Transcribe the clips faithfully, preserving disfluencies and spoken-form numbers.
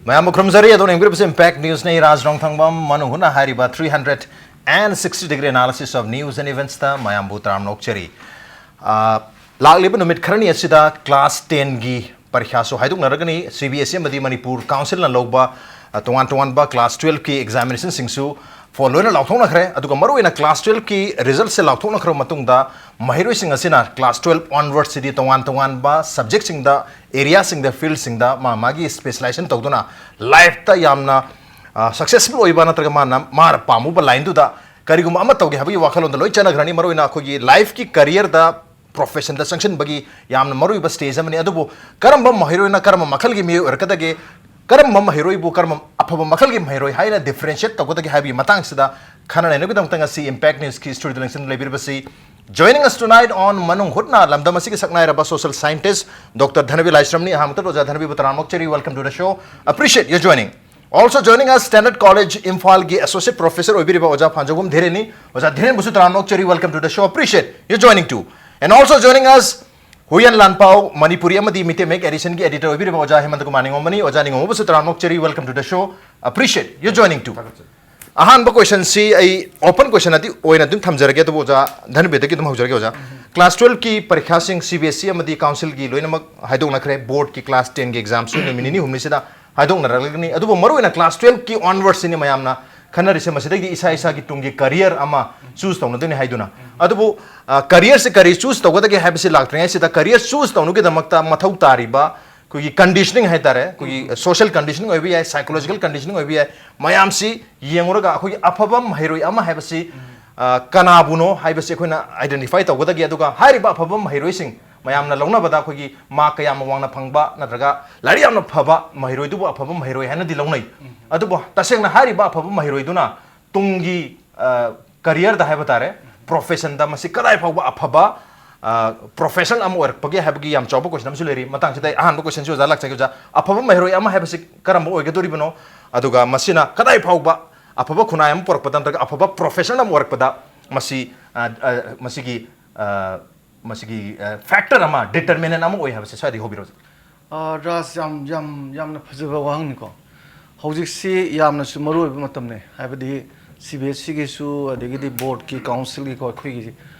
ꯃꯌꯥꯝꯕꯨ ꯈꯨꯔꯨꯝꯖꯔꯤ꯫ ꯑꯗꯣꯝꯅ ꯌꯦꯡꯕꯤꯔꯤꯕꯁꯤ Impact News ꯅꯤ꯫ ꯔꯥꯖ ꯔꯣꯡꯊꯪꯕꯝ ꯃꯅꯨꯡ ꯍꯨꯠꯅ ꯍꯥꯏꯔꯤꯕ three hundred and sixty degree analysis of news and events ꯇ ꯃꯌꯥꯝꯕꯨ ꯇꯔꯥꯝꯅ ꯑꯣꯛꯆꯔꯤ꯫ ꯑ, ꯂꯥꯛꯂꯤꯕ ꯅꯨꯃꯤꯠ ꯈꯔꯅꯤ ꯑꯁꯤꯗ class ten ꯒꯤ ꯄꯔꯤꯈꯥꯁꯨ ꯍꯥꯏꯗꯣꯛꯅꯔꯒꯅꯤ꯫ C B S E ꯑꯃꯗꯤ ꯃꯅꯤꯄꯨꯔ council ꯅ ꯂꯧꯕ, ꯑ, ꯇꯣꯉꯥꯟ ꯇꯣꯉꯥꯟꯕ class twelve ꯀꯤ examination ꯁꯤꯡꯁꯨ ꯐꯣ-, ꯂꯣꯏꯅ ꯂꯥꯎꯊꯣꯛꯅꯈ꯭ꯔꯦ꯫ ꯑꯗꯨꯒ ꯃꯔꯨꯑꯣꯏꯅ class twelve ꯀꯤ result ꯁꯦ ꯂꯥꯎꯊꯣꯛꯅꯈ꯭ꯔꯕ ꯃꯇꯨꯡꯗ ꯃꯍꯩꯔꯣꯏꯁꯤꯡ ꯑꯁꯤꯅ class twelve onwards ꯁꯤꯗꯤ ꯇꯣꯉꯥꯟ ꯇꯣꯉꯥꯟꯕ subject ꯁꯤꯡꯗ, area ꯁꯤꯡꯗ, field ꯁꯤꯡꯗ ꯃꯥ ꯃꯥꯒꯤ specialization ꯇꯧꯗꯨꯅ life ꯇ ꯌꯥꯝꯅ, ꯑ, successful ꯑꯣꯏꯕ ꯅꯠꯇ꯭ꯔꯒ ꯃꯥꯅ, ꯃꯥꯅ ꯄꯥꯝꯃꯨꯕ line ꯗꯨꯗ ꯀꯔꯤꯒꯨꯝꯕ ꯑꯃ ꯇꯧꯒꯦ ꯍꯥꯏꯕꯒꯤ ꯋꯥꯈꯜꯂꯣꯟꯗ ꯂꯣꯏ ꯆꯠꯅꯈ꯭ꯔꯅꯤ꯫ ꯃꯔꯨꯑꯣꯏꯅ ꯑꯩꯈꯣꯏꯒꯤ life ꯀꯤ career ꯗ profession ꯗ ꯆꯪꯁꯤꯟꯕꯒꯤ ꯌꯥꯝꯅ ꯃꯔꯨꯑꯣꯏꯕ stage ꯑꯃꯅꯤ꯫ ꯑꯗꯨꯕꯨ ꯀꯔꯝꯕ ꯃꯍꯩꯔꯣꯏꯅ ꯀꯔꯝꯕ ꯃꯈꯜꯒꯤ ꯃꯤꯑꯣꯏ ꯑꯣꯏꯔꯛꯀꯗꯒꯦ, ꯀꯔꯝꯕ ꯃꯍꯩꯔꯣꯏꯕꯨ ꯀꯔꯝꯕ ꯑꯐꯕ ꯃꯈꯜꯒꯤ ꯃꯍꯩꯔꯣꯏ ꯍꯥꯏꯅ differentiate ꯇꯧꯒꯗꯒꯦ ꯍꯥꯏꯕꯒꯤ ꯃꯇꯥꯡꯁꯤꯗ ꯈꯟꯅ ꯅꯩꯅꯕꯒꯤꯗꯃꯛꯇ ꯉꯁꯤ Impact News ꯀꯤ studio the ꯂꯦꯡꯁꯤꯟ ꯂꯩꯕꯤꯔꯤꯕꯁꯤ, joining us tonight on ꯃꯅꯨꯡ ꯍꯨꯠꯅ ꯂꯝꯗꯝ ꯑꯁꯤꯒꯤ ꯁꯛꯅꯥꯏꯔꯕ social scientist Doctor ꯙꯅꯕꯤꯔ ꯂꯥꯏꯁ꯭ꯔꯝꯅꯤ꯫ ꯑꯍꯥꯟꯕꯗ ꯑꯣꯖꯥ ꯙꯅꯕꯤꯔꯕꯨ ꯇꯔꯥꯝꯅ ꯑꯣꯛꯆꯔꯤ, welcome to the show, appreciate your joining. Also joining us, Standard College ꯏꯝꯐꯥꯜꯒꯤ associate professor ꯑꯣꯏꯕꯤꯔꯤꯕ ꯑꯣꯖꯥ ꯐꯥꯟꯖꯧꯕꯝ ꯙꯤꯔꯦꯟꯅꯤ꯫ ꯑꯣꯖꯥ ꯙꯤꯔꯦꯟꯕꯨꯁꯨ ꯇꯔꯥꯝꯅ ꯑꯣꯛꯆꯔꯤ, welcome to the show, appreciate your joining too. And also joining us, Huiyen ꯂꯥꯟꯄꯥꯎ, ꯃꯅꯤꯄꯨꯔꯤ ꯑꯃꯗꯤ ꯃꯤꯇꯩ ꯃꯌꯦꯛ edition ꯒꯤ editor ꯑꯣꯏꯕꯤꯔꯤꯕ ꯑꯣꯖꯥ ꯍꯦꯃꯟꯇ ꯀꯨꯃꯥꯔ ꯅꯤꯉꯣꯝꯕꯅꯤ꯫ ꯑꯣꯖꯥ ꯅꯤꯉꯣꯝꯕꯕꯨꯁꯨ ꯇꯔꯥꯝꯅ ꯑꯣꯛꯆꯔꯤ, welcome to the show, appreciate your joining too. ꯑꯍꯥꯟꯕ question ꯁꯤ ꯑꯩ open question ꯑꯗꯤ ꯑꯣꯏꯅ ꯑꯗꯨꯝ ꯊꯝꯖꯔꯒꯦ, ꯑꯗꯨꯕꯨ ꯑꯣꯖꯥ ꯙꯅꯕꯤꯔꯗꯒꯤ ꯑꯗꯨꯝ ꯍꯧꯖꯔꯒꯦ꯫ ꯑꯣꯖꯥ, class twelve ꯀꯤ ꯄꯔꯤꯈꯥꯁꯤꯡ C B S E ꯑꯃꯗꯤ council ꯒꯤ ꯂꯣꯏꯅꯃꯛ ꯍꯥꯏꯗꯣꯛꯅꯈ꯭ꯔꯦ, board ꯀꯤ class ten ꯒꯤ exam ꯁꯨ ꯅꯨꯃꯤꯠ ꯅꯤꯅꯤ ꯍꯨꯝꯅꯤꯁꯤꯗ ꯍꯥꯏꯗꯣꯛꯅꯔꯛꯂꯒꯅꯤ꯫ ꯑꯗꯨꯕꯨ ꯃꯔꯨꯑꯣꯏꯅ class twelve ꯀꯤ onwards ꯁꯤꯅꯤ ꯃꯌꯥꯝꯅ ꯈꯟꯅꯔꯤꯁꯦ꯫ ꯃꯁꯤꯗꯒꯤꯗꯤ ꯏꯁꯥ ꯏꯁꯥꯒꯤ ꯇꯨꯡꯒꯤ career ꯑꯃ choose ꯇꯧꯅꯗꯣꯏꯅꯤ ꯍꯥꯏꯗꯨꯅ꯫ ꯑꯗꯨꯕꯨ, ꯑ, career ꯁꯦ ꯀꯔꯤ choose ꯇꯧꯒꯗꯒꯦ ꯍꯥꯏꯕꯁꯤ ꯂꯥꯛꯇ꯭ꯔꯤꯉꯩꯁꯤꯗ, career choose ꯇꯧꯅꯕꯒꯤꯗꯃꯛꯇ ꯃꯊꯧ ꯇꯥꯔꯤꯕ ꯑꯩꯈꯣꯏꯒꯤ conditioning ꯍꯥꯏꯇꯥꯔꯦ, ꯑꯩꯈꯣꯏꯒꯤ social conditioning ꯑꯣꯏꯕ ꯌꯥꯏ, psychological conditioning ꯑꯣꯏꯕ ꯌꯥꯏ, ꯃꯌꯥꯝꯁꯤ ꯌꯦꯡꯉꯨꯔꯒ ꯑꯩꯈꯣꯏꯒꯤ ꯑꯐꯕ ꯃꯍꯩꯔꯣꯏ ꯑꯃ ꯍꯥꯏꯕꯁꯤ, ꯑ, ꯀꯅꯥꯕꯨꯅꯣ ꯍꯥꯏꯕꯁꯤ ꯑꯩꯈꯣꯏꯅ identify ꯇꯧꯒꯗꯒꯦ꯫ ꯑꯗꯨꯒ ꯍꯥꯏꯔꯤꯕ ꯑꯐꯕ ꯃꯍꯩꯔꯣꯏꯁꯤꯡ ꯃꯌꯥꯝꯅ ꯂꯧꯅꯕꯗ ꯑꯩꯈꯣꯏꯒꯤ mark ꯀꯌꯥꯝ ꯋꯥꯡꯅ ꯐꯪꯕ ꯅꯠꯇ꯭ꯔꯒ ꯂꯥꯏꯔꯤꯛ ꯌꯥꯝꯅ ꯐꯕ ꯃꯍꯩꯔꯣꯏꯗꯨꯕꯨ ꯑꯐꯕ ꯃꯍꯩꯔꯣꯏ ꯍꯥꯏꯅꯗꯤ ꯂꯧꯅꯩ꯫ ꯑꯗꯨꯕꯨ ꯇꯁꯦꯡꯅ ꯍꯥꯏꯔꯤꯕ ꯑꯐꯕ ꯃꯍꯩꯔꯣꯏꯗꯨꯅ ꯇꯨꯡꯒꯤ, ꯑ, career ꯗ ꯍꯥꯏꯕ ꯇꯥꯔꯦ, profession ꯗ ꯃꯁꯤ ꯀꯗꯥꯏ ꯐꯥꯎꯕ ꯑꯐꯕ, ꯑ, professional ꯑꯃ ꯑꯣꯏꯔꯛꯄꯒꯦ ꯍꯥꯏꯕꯒꯤ ꯌꯥꯝ ꯆꯥꯎꯕ question ꯑꯃꯁꯨ ꯂꯩꯔꯤ꯫ ꯃꯇꯥꯡꯁꯤꯗ ꯑꯩ ꯑꯍꯥꯟꯕ question ꯁꯤ ꯑꯣꯖꯥ ꯂꯥꯛꯆꯒꯦ꯫ ꯑꯣꯖꯥ, ꯑꯐꯕ ꯃꯍꯩꯔꯣꯏ ꯑꯃ ꯍꯥꯏꯕꯁꯤ ꯀꯔꯝꯕ ꯑꯣꯏꯒꯗꯧꯔꯤꯕꯅꯣ? ꯑꯗꯨꯒ ꯃꯁꯤꯅ ꯀꯗꯥꯏ ꯐꯥꯎꯕ ꯑꯐꯕ ꯈꯨꯟꯅꯥꯏ ꯑꯃ ꯄꯨꯔꯛꯄꯗ ꯅꯠꯇ꯭ꯔꯒ ꯑꯐꯕ professional ꯑꯃ ꯑꯣꯏꯔꯛꯄꯗ ꯃꯁꯤ, ꯑ, ꯑ, ꯃꯁꯤꯒꯤ, ꯑ, ꯃꯁꯤꯒꯤ, ꯑ, factor ꯑꯃ, determinant ꯑꯃ ꯑꯣꯏ ꯍꯥꯏꯕꯁꯦ ꯁ꯭ꯋꯥꯏꯗꯒꯤ ꯍꯧꯕꯤꯔꯛꯑꯣ꯫ ꯑ, ꯔꯥꯖ, ꯌꯥꯝ, ꯌꯥꯝ, ꯌꯥꯝꯅ ꯐꯖꯕ ꯋꯥꯍꯪꯅꯤꯀꯣ꯫ ꯍꯧꯖꯤꯛꯁꯤ ꯌꯥꯝꯅꯁꯨ ꯃꯔꯨ ꯑꯣꯏꯕ ꯃꯇꯝꯅꯤ, ꯍꯥꯏꯕꯗꯤ ꯁꯤ ꯕꯤ ꯑꯦꯁ ꯁꯤꯒꯤꯁꯨ, ꯑꯗꯒꯤꯗꯤ ꯕꯣꯔꯗꯀꯤ, ꯀꯥꯎꯟꯁꯤꯜꯒꯤꯀꯣ, ꯑꯩꯈꯣꯏꯒꯤ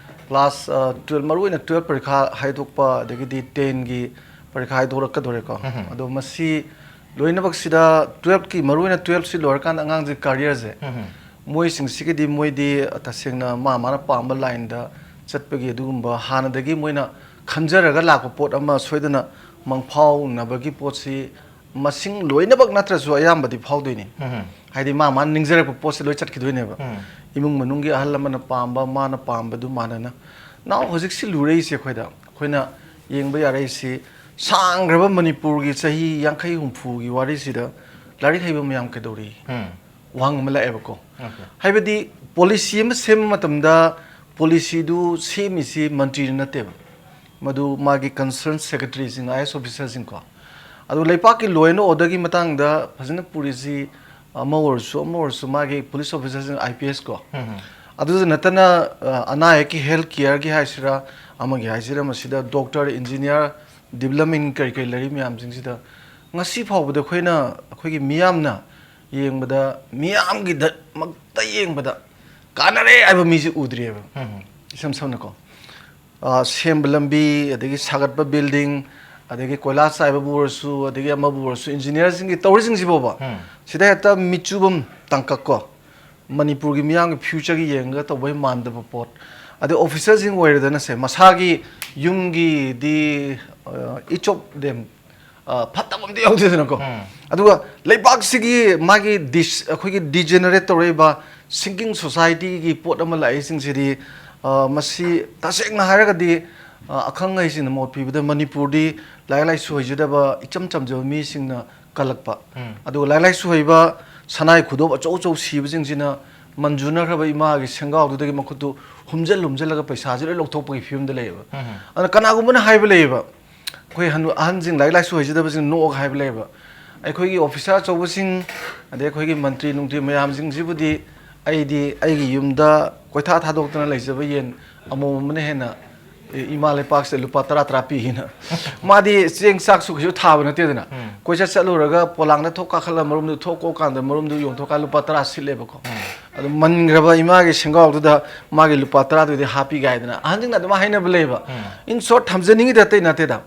ꯀ꯭ꯂꯥꯁ, ꯑ, ꯇꯨꯌꯦꯜꯞ, ꯃꯔꯨꯑꯣꯏꯅ ꯇꯨꯌꯦꯜꯞ ꯄꯔꯤꯈꯥ ꯍꯥꯏꯗꯣꯛꯄ, ꯑꯗꯒꯤꯗꯤ ꯇꯦꯟꯒꯤ ꯄꯔꯤꯈꯥ ꯍꯥꯏꯗꯣꯔꯛꯀꯗꯧꯔꯦꯀꯣ꯫ ꯎꯝꯍꯨꯝ꯫ ꯑꯗꯣ ꯃꯁꯤ ꯂꯣꯏꯅꯃꯛꯁꯤꯗ ꯇꯨꯌꯦꯜꯞꯀꯤ, ꯃꯔꯨꯑꯣꯏꯅ ꯇꯨꯌꯦꯜꯞꯁꯤ ꯂꯣꯏꯔꯀꯥꯟꯗ ꯑꯉꯥꯡꯁꯦ ꯀꯔꯤꯌꯔꯁꯦ, ꯎꯝꯍꯨꯝ꯫ ꯃꯣꯏꯁꯤꯡꯁꯤꯒꯤꯗꯤ ꯃꯣꯏꯗꯤ ꯇꯁꯦꯡꯅ ꯃꯥ ꯃꯥꯅ ꯄꯥꯝꯕ ꯂꯥꯏꯟꯗ ꯆꯠꯄꯒꯤ ꯑꯗꯨꯒꯨꯝꯕ ꯍꯥꯟꯅꯗꯒꯤ ꯃꯣꯏꯅ ꯈꯟꯖꯔꯒ ꯂꯥꯛꯄ ꯄꯣꯠ ꯑꯃ ꯁꯣꯏꯗꯅ ꯃꯪꯐꯥꯎꯅꯕꯒꯤ ꯄꯣꯠꯁꯤ ꯃꯁꯤꯡ ꯂꯣꯏꯅꯃꯛ ꯅꯠꯇ꯭ꯔꯁꯨ ꯑꯌꯥꯝꯕꯗꯤ ꯐꯥꯎꯗꯣꯏꯅꯤ꯫ ꯎꯝ꯫ ꯍꯥꯏꯗꯤ ꯃꯥ ꯃꯥꯅ ꯅꯤꯡꯖꯔꯛꯄ ꯄꯣꯠꯁꯦ ꯂꯣꯏ ꯆꯠꯈꯤꯗꯣꯏꯅꯦꯕ꯫ ꯎꯝ꯫ ꯏꯃꯨꯡ ꯃꯅꯨꯡꯒꯤ ꯑꯍꯜ ꯑꯃꯅ ꯄꯥꯝꯕ, ꯃꯥꯅ ꯄꯥꯝꯕꯗꯨ ꯃꯥꯟꯅꯅ꯫ ꯅꯥꯎ, ꯍꯧꯖꯤꯛꯁꯤ ꯂꯨꯔꯛꯏꯁꯦ ꯑꯩꯈꯣꯏꯗ, ꯑꯩꯈꯣꯏꯅ ꯌꯦꯡꯕ ꯌꯥꯔꯛꯏꯁꯤ, ꯁꯥꯡꯈ꯭ꯔꯕ ꯃꯅꯤꯄꯨꯔꯒꯤ ꯆꯍꯤ ꯌꯥꯡꯈꯩ ꯍꯨꯝꯐꯨꯒꯤ ꯋꯥꯔꯤꯁꯤꯗ ꯂꯥꯏꯔꯤꯛ ꯍꯩꯕ ꯃꯌꯥꯝ ꯀꯩꯗꯧꯔꯤ? ꯎꯝ꯫ ꯋꯥꯍꯪ ꯑꯃ ꯂꯥꯛꯑꯦꯕꯀꯣ꯫ ꯑꯣꯀꯦ꯫ ꯍꯥꯏꯕꯗꯤ ꯄꯣꯂꯤꯁꯤ ꯑꯃ ꯁꯦꯝꯕ ꯃꯇꯝꯗ ꯄꯣꯂꯤꯁꯤꯗꯨ ꯁꯦꯝꯃꯤꯁꯤ ꯃꯟꯇ꯭ꯔꯤꯅ ꯅꯠꯇꯦꯕ, ꯃꯗꯨ ꯃꯥꯒꯤ ꯀꯟꯁꯔꯟ ꯁꯦꯀ꯭ꯔꯦꯇꯔꯤꯁꯤꯡ, ꯑꯥꯏ ꯑꯦꯁ ꯑꯣꯐꯤꯁꯔꯁꯤꯡꯀꯣ꯫ ꯑꯗꯨ ꯂꯩꯄꯥꯛꯀꯤ ꯂꯣ ꯑꯦꯟ ꯑꯣꯔꯗꯔꯒꯤ ꯃꯇꯥꯡꯗ ꯐꯖꯅ ꯄꯨꯔꯤꯁꯤ ꯑꯃ ꯑꯣꯏꯔꯁꯨ ꯑꯃ ꯑꯣꯏꯔꯁꯨ ꯃꯥꯒꯤ ꯄꯨꯂꯤꯁ ꯑꯣꯐꯤꯁꯔꯁꯤꯡ, ꯑꯥꯏ ꯄꯤ ꯑꯦꯁ ꯀꯣ꯫ ꯎꯝ꯫ ꯑꯗꯨꯗ ꯅꯠꯇꯅ, ꯑ, ꯑꯅꯥ ꯑꯌꯦꯛꯀꯤ ꯍꯦꯜꯊ ꯀꯤꯌꯔꯒꯤ ꯍꯥꯏꯁꯤꯔꯥ, ꯑꯃꯒꯤ ꯍꯥꯏꯁꯤꯔꯥ, ꯃꯁꯤꯗ ꯗꯣꯛꯇꯔ, ꯏꯟꯖꯤꯅꯤꯌꯥꯔ, ꯗꯤꯕꯂꯞꯃꯦꯟ ꯀꯔꯤ ꯀꯔꯤ ꯂꯩꯔꯤ ꯃꯌꯥꯝꯁꯤꯡꯁꯤꯗ ꯉꯁꯤ ꯐꯥꯎꯕꯗ ꯑꯩꯈꯣꯏꯅ, ꯑꯩꯈꯣꯏꯒꯤ ꯃꯤꯌꯥꯝꯅ ꯌꯦꯡꯕꯗ, ꯃꯤꯌꯥꯝꯒꯤꯗꯃꯛꯇ ꯌꯦꯡꯕꯗ ꯀꯥꯟꯅꯔꯦ ꯍꯥꯏꯕ ꯃꯤꯁꯦ ꯎꯗ꯭ꯔꯤꯑꯕ꯫ ꯎꯝ꯫ ꯏꯁꯝ ꯁꯝꯅꯀꯣ, ꯑ, ꯁꯦꯝꯕ ꯂꯝꯕꯤ, ꯑꯗꯒꯤ ꯁꯥꯒꯠꯄ ꯕꯤꯜꯗꯤꯡ, ꯑꯗꯒꯤ ꯀꯣꯏꯂꯥꯁ ꯆꯥꯏꯕꯕꯨ ꯑꯣꯏꯔꯁꯨ, ꯑꯗꯒꯤ ꯑꯃꯕꯨ ꯑꯣꯏꯔꯁꯨ, ꯏꯟꯖꯤꯅꯤꯌꯥꯔꯁꯤꯡꯒꯤ ꯇꯧꯔꯤꯁꯤꯡꯁꯤꯕꯣꯕ, ꯎꯝ꯫ ꯁꯤꯗ ꯍꯦꯛꯇ ꯃꯤꯠꯆꯨꯕꯝ ꯇꯥꯡꯀꯛꯀꯣ, ꯃꯅꯤꯄꯨꯔꯒꯤ ꯃꯤꯌꯥꯝꯒꯤ ꯐ꯭ꯌꯨꯆꯔꯒꯤ ꯌꯦꯡꯉꯒ ꯇꯧꯕꯩ ꯃꯥꯟꯗꯕ ꯄꯣꯠ, ꯑꯗꯩ ꯑꯣꯐꯤꯁꯔꯁꯤꯡ ꯑꯣꯏꯔꯦꯗꯅꯁꯦ, ꯃꯁꯥꯒꯤ ꯌꯨꯝꯒꯤꯗꯤ, ꯑ, each of them, ꯑ, ꯐꯠꯇꯕ ꯑꯝꯇ ꯌꯥꯎꯗꯦꯗꯅꯀꯣ꯫ ꯎꯝ꯫ ꯑꯗꯨꯒ ꯂꯩꯕꯥꯛꯁꯤꯒꯤ ꯃꯥꯒꯤ ꯗꯤꯁ-, ꯑꯩꯈꯣꯏꯒꯤ ꯗꯤꯖꯦꯅꯔꯦꯠ ꯇꯧꯔꯛꯏꯕ ꯁꯤꯡꯀꯤꯡ ꯁꯣꯁꯥꯏꯇꯤꯒꯤ ꯄꯣꯠ ꯑꯃ ꯂꯥꯛꯏꯁꯤꯡꯁꯤꯗꯤ, ꯑ, ꯃꯁꯤ ꯇꯁꯦꯡꯅ ꯍꯥꯏꯔꯒꯗꯤ, ꯑ, ꯑꯈꯪ ꯑꯍꯩꯁꯤꯡꯅ ꯃꯣꯠ ꯄꯤꯕꯗ ꯃꯅꯤꯄꯨꯔꯗꯤ ꯂꯥꯏꯔꯤꯛ ꯂꯥꯏꯁꯨ ꯍꯩꯖꯗꯕ ꯏꯆꯝ ꯆꯝꯖꯕ ꯃꯤꯁꯤꯡꯅ ꯀꯜꯂꯛꯄ꯫ ꯎꯝ꯫ ꯑꯗꯨꯒ ꯂꯥꯏꯔꯤꯛ ꯂꯥꯏꯁꯨ ꯍꯩꯕ ꯁꯅꯥꯏ ꯈꯨꯗꯣꯞ ꯑꯆꯧ ꯑꯆꯧ ꯁꯤꯕꯁꯤꯡꯁꯤꯅ ꯃꯟꯖꯨꯅꯈ꯭ꯔꯕ ꯏꯃꯥꯒꯤ ꯁꯦꯡꯒꯥꯎꯗꯨꯗꯒꯤ ꯃꯈꯨꯠꯇꯨ ꯍꯨꯝꯖꯜ ꯍꯨꯝꯖꯜꯂꯒ ꯄꯩꯁꯥꯁꯦ ꯂꯣꯏ ꯂꯧꯊꯣꯛꯄꯒꯤ ꯐꯤꯕꯝꯗ ꯂꯩꯌꯦꯕ꯫ ꯎꯝ꯫ ꯑꯗꯨꯅ ꯀꯅꯥꯒꯨꯝꯕꯅ ꯍꯥꯏꯕ ꯂꯩꯌꯦꯕ, ꯑꯩꯈꯣꯏ ꯍꯅꯨ-, ꯑꯍꯟꯁꯤꯡ, ꯂꯥꯏꯔꯤꯛ ꯂꯥꯏꯁꯨ ꯍꯩꯖꯗꯕꯁꯤꯡ ꯅꯣꯛꯑꯒ ꯍꯥꯏꯕ ꯂꯩꯌꯦꯕ, ꯑꯩꯈꯣꯏꯒꯤ ꯑꯣꯐꯤꯁꯥꯔ ꯑꯆꯧꯕꯁꯤꯡ, ꯑꯗꯩ ꯑꯩꯈꯣꯏꯒꯤ ꯃꯟꯇ꯭ꯔꯤ ꯅꯨꯡꯇ꯭ꯔꯤ ꯃꯌꯥꯝꯁꯤꯡꯁꯤꯕꯨꯗꯤ ꯑꯩꯗꯤ ꯑꯩꯒꯤ ꯌꯨꯝꯗ ꯀꯣꯏꯊꯥ ꯊꯥꯗꯣꯛꯇꯅ ꯂꯩꯖꯕ ꯌꯦꯟ ꯑꯃꯣꯝ ꯑꯃꯅ ꯍꯦꯟꯅ ꯏꯃꯥ ꯂꯩꯄꯥꯛꯁꯤꯗ ꯂꯨꯄꯥ ꯇꯔꯥ ꯇꯔꯥ ꯄꯤꯅ꯫ ꯃꯥꯗꯤ ꯆꯦꯡ ꯆꯥꯛꯁꯨ ꯀꯩꯁꯨ ꯊꯥꯕ ꯅꯠꯇꯦꯗꯅ꯫ ꯀꯣꯏꯆꯠ ꯆꯠꯂꯨꯔꯒ ꯄꯣꯂꯥꯡꯗ ꯊꯣꯛ ꯀꯥꯈꯠꯂ ꯃꯔꯨꯝꯗꯨ ꯊꯣꯛ ꯀꯣꯛ ꯀꯥꯟꯗ ꯃꯔꯨꯝꯗꯨ ꯌꯣꯟꯊꯣꯛꯀꯥꯟ ꯂꯨꯄꯥ ꯇꯔꯥ ꯁꯤꯠꯂꯦꯕꯀꯣ꯫ ꯑꯗꯨ ꯃꯟꯈ꯭ꯔꯕ ꯏꯃꯥꯒꯤ ꯁꯦꯡꯒꯥꯎꯗꯨꯗ ꯃꯥꯒꯤ ꯂꯨꯄꯥ ꯇꯔꯥꯗꯨꯗꯤ ꯍꯥꯞꯄꯤ ꯀꯥꯏꯗꯅ ꯑꯍꯟꯁꯤꯡꯅ ꯑꯗꯨꯝ ꯍꯥꯏꯅꯕ ꯂꯩꯌꯦꯕ꯫ In short, ꯊꯝꯖꯅꯤꯡꯉꯤꯗ ꯑꯇꯩ ꯅꯠꯇꯦꯗ꯫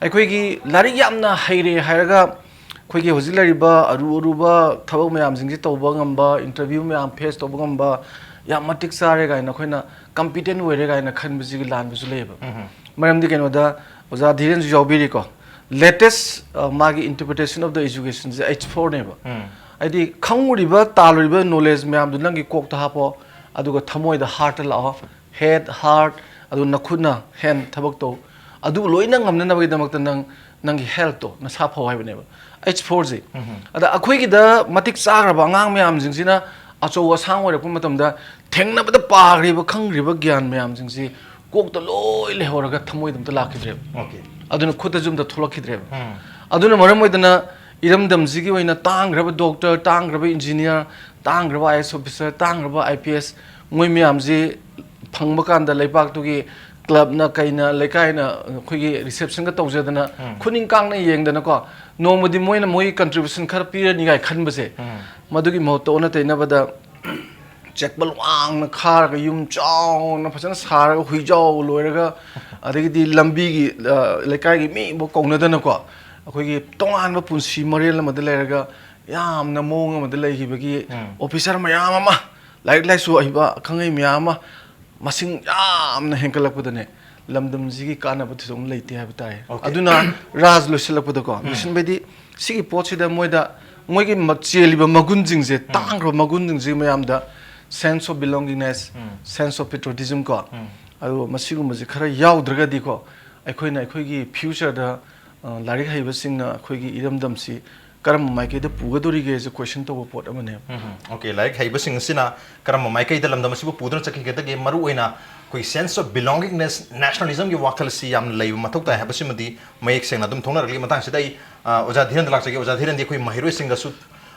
ꯑꯩꯈꯣꯏꯒꯤ ꯂꯥꯏꯔꯤꯛ ꯌꯥꯝꯅ ꯍꯩꯔꯦ ꯍꯥꯏꯔꯒ ꯑꯩꯈꯣꯏꯒꯤ ꯍꯧꯖꯤꯛ ꯂꯩꯔꯤꯕ ꯑꯔꯨ ꯑꯔꯨꯕ ꯊꯕꯛ ꯃꯌꯥꯝꯁꯤꯡꯁꯤ ꯇꯧꯕ ꯉꯝꯕ, interview ꯃꯌꯥꯝ face ꯇꯧꯕ ꯉꯝꯕ, ꯌꯥꯝ ꯃꯇꯤꯛ ꯆꯥꯔꯦ ꯀꯥꯏꯅ, ꯑꯩꯈꯣꯏꯅ competent ꯑꯣꯏꯔꯦ ꯀꯥꯏꯅ ꯈꯟꯕꯁꯤꯒꯤ ꯂꯥꯟꯕꯁꯨ ꯂꯩꯌꯦꯕ꯫ ꯃꯔꯝꯗꯤ ꯀꯩꯅꯣꯗ ꯑꯣꯖꯥ ꯙꯤꯔꯦꯟꯁꯨ ꯌꯥꯎꯕꯤꯔꯤꯀꯣ, latest, ꯑ, ꯃꯥꯒꯤ interpretation of the educationꯁꯦ H fourꯅꯦꯕ꯫ ꯍꯥꯏꯗꯤ ꯈꯪꯉꯨꯔꯤꯕ, ꯇꯥꯜꯂꯨꯔꯤꯕ knowledge ꯃꯌꯥꯝꯗꯨ ꯅꯪꯒꯤ ꯀꯣꯛꯇ ꯍꯥꯞꯄꯣ, ꯑꯗꯨꯒ ꯊꯃꯣꯏꯗ, heartꯇ ꯂꯥꯛꯑꯣ꯫ Head, heart, ꯑꯗꯨ ꯅꯈꯨꯠꯅ, hand, ꯊꯕꯛ ꯇꯧ꯫ ꯑꯗꯨ ꯂꯣꯏꯅ ꯉꯝꯅꯅꯕꯒꯤꯗꯃꯛꯇ ꯅꯪ ꯅꯪꯒꯤ healthꯇꯣ, ꯅꯁꯥ ꯐꯧ ꯍꯥꯏꯕꯅꯦꯕ꯫ H fourꯁꯦ꯫ ꯑꯗ ꯑꯩꯈꯣꯏꯒꯤꯗ ꯃꯇꯤꯛ ꯆꯥꯈ꯭ꯔꯕ ꯑꯉꯥꯡ ꯃꯌꯥꯝꯁꯤꯡꯁꯤꯅ ꯑꯆꯧ ꯑꯁꯥꯡ ꯑꯣꯏꯔꯛꯄ ꯃꯇꯝꯗ ꯊꯦꯡꯅꯕꯗ ꯄꯥꯈ꯭ꯔꯤꯕ, ꯈꯪꯈ꯭ꯔꯤꯕ ꯒ꯭ꯌꯥꯟ ꯃꯌꯥꯝꯁꯤꯡꯁꯤ ꯀꯣꯛꯇ ꯂꯣꯏ ꯂꯩꯍꯧꯔꯒ ꯊꯃꯣꯏꯗ ꯑꯝꯇ ꯂꯥꯛꯈꯤꯗ꯭ꯔꯦꯕ꯫ ꯑꯗꯨꯅ ꯈꯨꯠꯇꯁꯨ ꯑꯝꯇ ꯊꯣꯛꯂꯛꯈꯤꯗ꯭ꯔꯦꯕ꯫ ꯑꯗꯨꯅ ꯃꯔꯝ ꯑꯣꯏꯗꯅ ꯏꯔꯝꯗꯝꯁꯤꯒꯤ ꯑꯣꯏꯅ ꯇꯥꯡꯈ꯭ꯔꯕ doctor, ꯇꯥꯡꯈ꯭ꯔꯕ engineer, ꯇꯥꯡꯈ꯭ꯔꯕ IAS officer, ꯇꯥꯡꯈ꯭ꯔꯕ IPS, ꯃꯣꯏ ꯃꯌꯥꯝꯁꯤ ꯐꯪꯕ ꯀꯥꯟꯗ ꯂꯩꯕꯥꯛꯇꯨꯒꯤ clubꯅ ꯀꯩꯅ ꯂꯩꯀꯥꯏꯅ ꯑꯩꯈꯣꯏꯒꯤ receptionꯒ ꯇꯧꯖꯗꯅ ꯈꯨꯅꯤꯡ ꯀꯥꯡꯅ ꯌꯦꯡꯗꯅꯀꯣ, ꯅꯣꯡꯃꯗꯤ ꯃꯣꯏꯅ ꯃꯣꯏꯒꯤ contribution ꯈꯔ ꯄꯤꯔꯅꯤ ꯀꯥꯏ ꯈꯟꯕꯁꯦ, ꯃꯗꯨꯒꯤ ꯃꯍꯨꯠꯇ ꯑꯣꯟꯅ ꯇꯩꯅꯕꯗ ꯆꯦꯛꯄꯜ ꯋꯥꯡꯅ ꯈꯥꯔꯒ, ꯌꯨꯝ ꯆꯥꯎꯅ ꯐꯖꯅ ꯁꯥꯔꯒ, ꯍꯨꯏꯖꯥꯎ ꯂꯣꯏꯔꯒ, ꯑꯗꯒꯤꯗꯤ ꯂꯝꯕꯤꯒꯤ, ꯑ, ꯂꯩꯀꯥꯏꯒꯤ ꯃꯤꯕꯨ ꯀꯧꯅꯗꯅꯀꯣ, ꯑꯩꯈꯣꯏꯒꯤ ꯇꯣꯉꯥꯟꯕ ꯄꯨꯟꯁꯤ ꯃꯔꯦꯜ ꯑꯃꯗ ꯂꯩꯔꯒ ꯌꯥꯝꯅ ꯃꯑꯣꯡ ꯑꯃꯗ ꯂꯩꯈꯤꯕꯒꯤ officer ꯃꯌꯥꯝ ꯑꯃ, ꯂꯥꯏꯔꯤꯛ ꯂꯥꯏꯁꯨ ꯍꯩꯕ ꯑꯈꯪ ꯑꯍꯩ ꯃꯌꯥꯝ ꯑꯃ ꯃꯁꯤꯡ ꯌꯥꯝꯅ ꯍꯦꯟꯒꯠꯂꯛꯄꯗꯅꯦ, ꯂꯝꯗꯝꯁꯤꯒꯤ ꯀꯥꯟꯅꯕ ꯊꯣꯏꯗꯣꯛꯅ ꯂꯩꯇꯦ ꯍꯥꯏꯕ ꯇꯥꯏ꯫ ꯑꯗꯨꯅ ꯔꯥꯖ ꯂꯣꯏꯁꯤꯜꯂꯛꯄꯗꯀꯣ, ꯂꯣꯏꯁꯤꯟꯕꯩꯗꯤ ꯁꯤꯒꯤ ꯄꯣꯠꯁꯤꯗ ꯃꯣꯏꯗ, ꯃꯣꯏꯒꯤ ꯃ-, ꯆꯦꯜꯂꯤꯕ ꯃꯒꯨꯟꯁꯤꯡꯁꯦ, ꯇꯥꯡꯈ꯭ꯔꯕ ꯃꯒꯨꯟꯁꯤꯡꯁꯤ ꯃꯌꯥꯝꯗ sense of belongingness, sense of patriotism ꯀꯣ, ꯑꯗꯨꯒ ꯃꯁꯤꯒꯨꯝꯕꯁꯦ ꯈꯔ ꯌꯥꯎꯗ꯭ꯔꯒꯗꯤꯀꯣ, ꯑꯩꯈꯣꯏꯅ ꯑꯩꯈꯣꯏꯒꯤ futureꯗ, ꯑ, ꯂꯥꯏꯔꯤꯛ ꯍꯩꯕꯁꯤꯡꯅ ꯑꯩꯈꯣꯏꯒꯤ ꯏꯔꯝꯗꯝꯁꯤ ꯀꯔꯝꯕ ꯃꯥꯏꯀꯩꯗ ꯄꯨꯒꯗꯧꯔꯤꯒꯦꯁꯦ question ꯇꯧꯕ ꯄꯣꯠ ꯑꯃꯅꯦꯕ꯫ ꯎꯝ, okay, ꯂꯥꯏꯔꯤꯛ ꯍꯩꯕꯁꯤꯡ ꯑꯁꯤꯅ ꯀꯔꯝꯕ ꯃꯥꯏꯀꯩꯗ ꯂꯝꯗꯝ ꯑꯁꯤꯕꯨ ꯄꯨꯗꯨꯅ ꯆꯠꯈꯤꯒꯗꯒꯦ, ꯃꯔꯨꯑꯣꯏꯅ ꯑꯩꯈꯣꯏ sense of belongingness, nationalismꯒꯤ ꯋꯥꯈꯜ ꯑꯁꯤ ꯌꯥꯝꯅ ꯂꯩꯕ ꯃꯊꯧ ꯇꯥꯏ ꯍꯥꯏꯕꯁꯤꯃꯗꯤ ꯃꯌꯦꯛ ꯁꯦꯡꯅ ꯑꯗꯨꯝ ꯊꯣꯛꯅꯔꯛꯂꯤ꯫ ꯃꯇꯥꯡꯁꯤꯗ ꯑꯩ, ꯑ, ꯑꯣꯖꯥ ꯙꯤꯔꯦꯟꯗ ꯂꯥꯛꯆꯒꯦ꯫ ꯑꯣꯖꯥ ꯙꯤꯔꯦꯟꯗꯤ ꯑꯩꯈꯣꯏ ꯃꯍꯩꯔꯣꯏꯁꯤꯡꯗꯁꯨ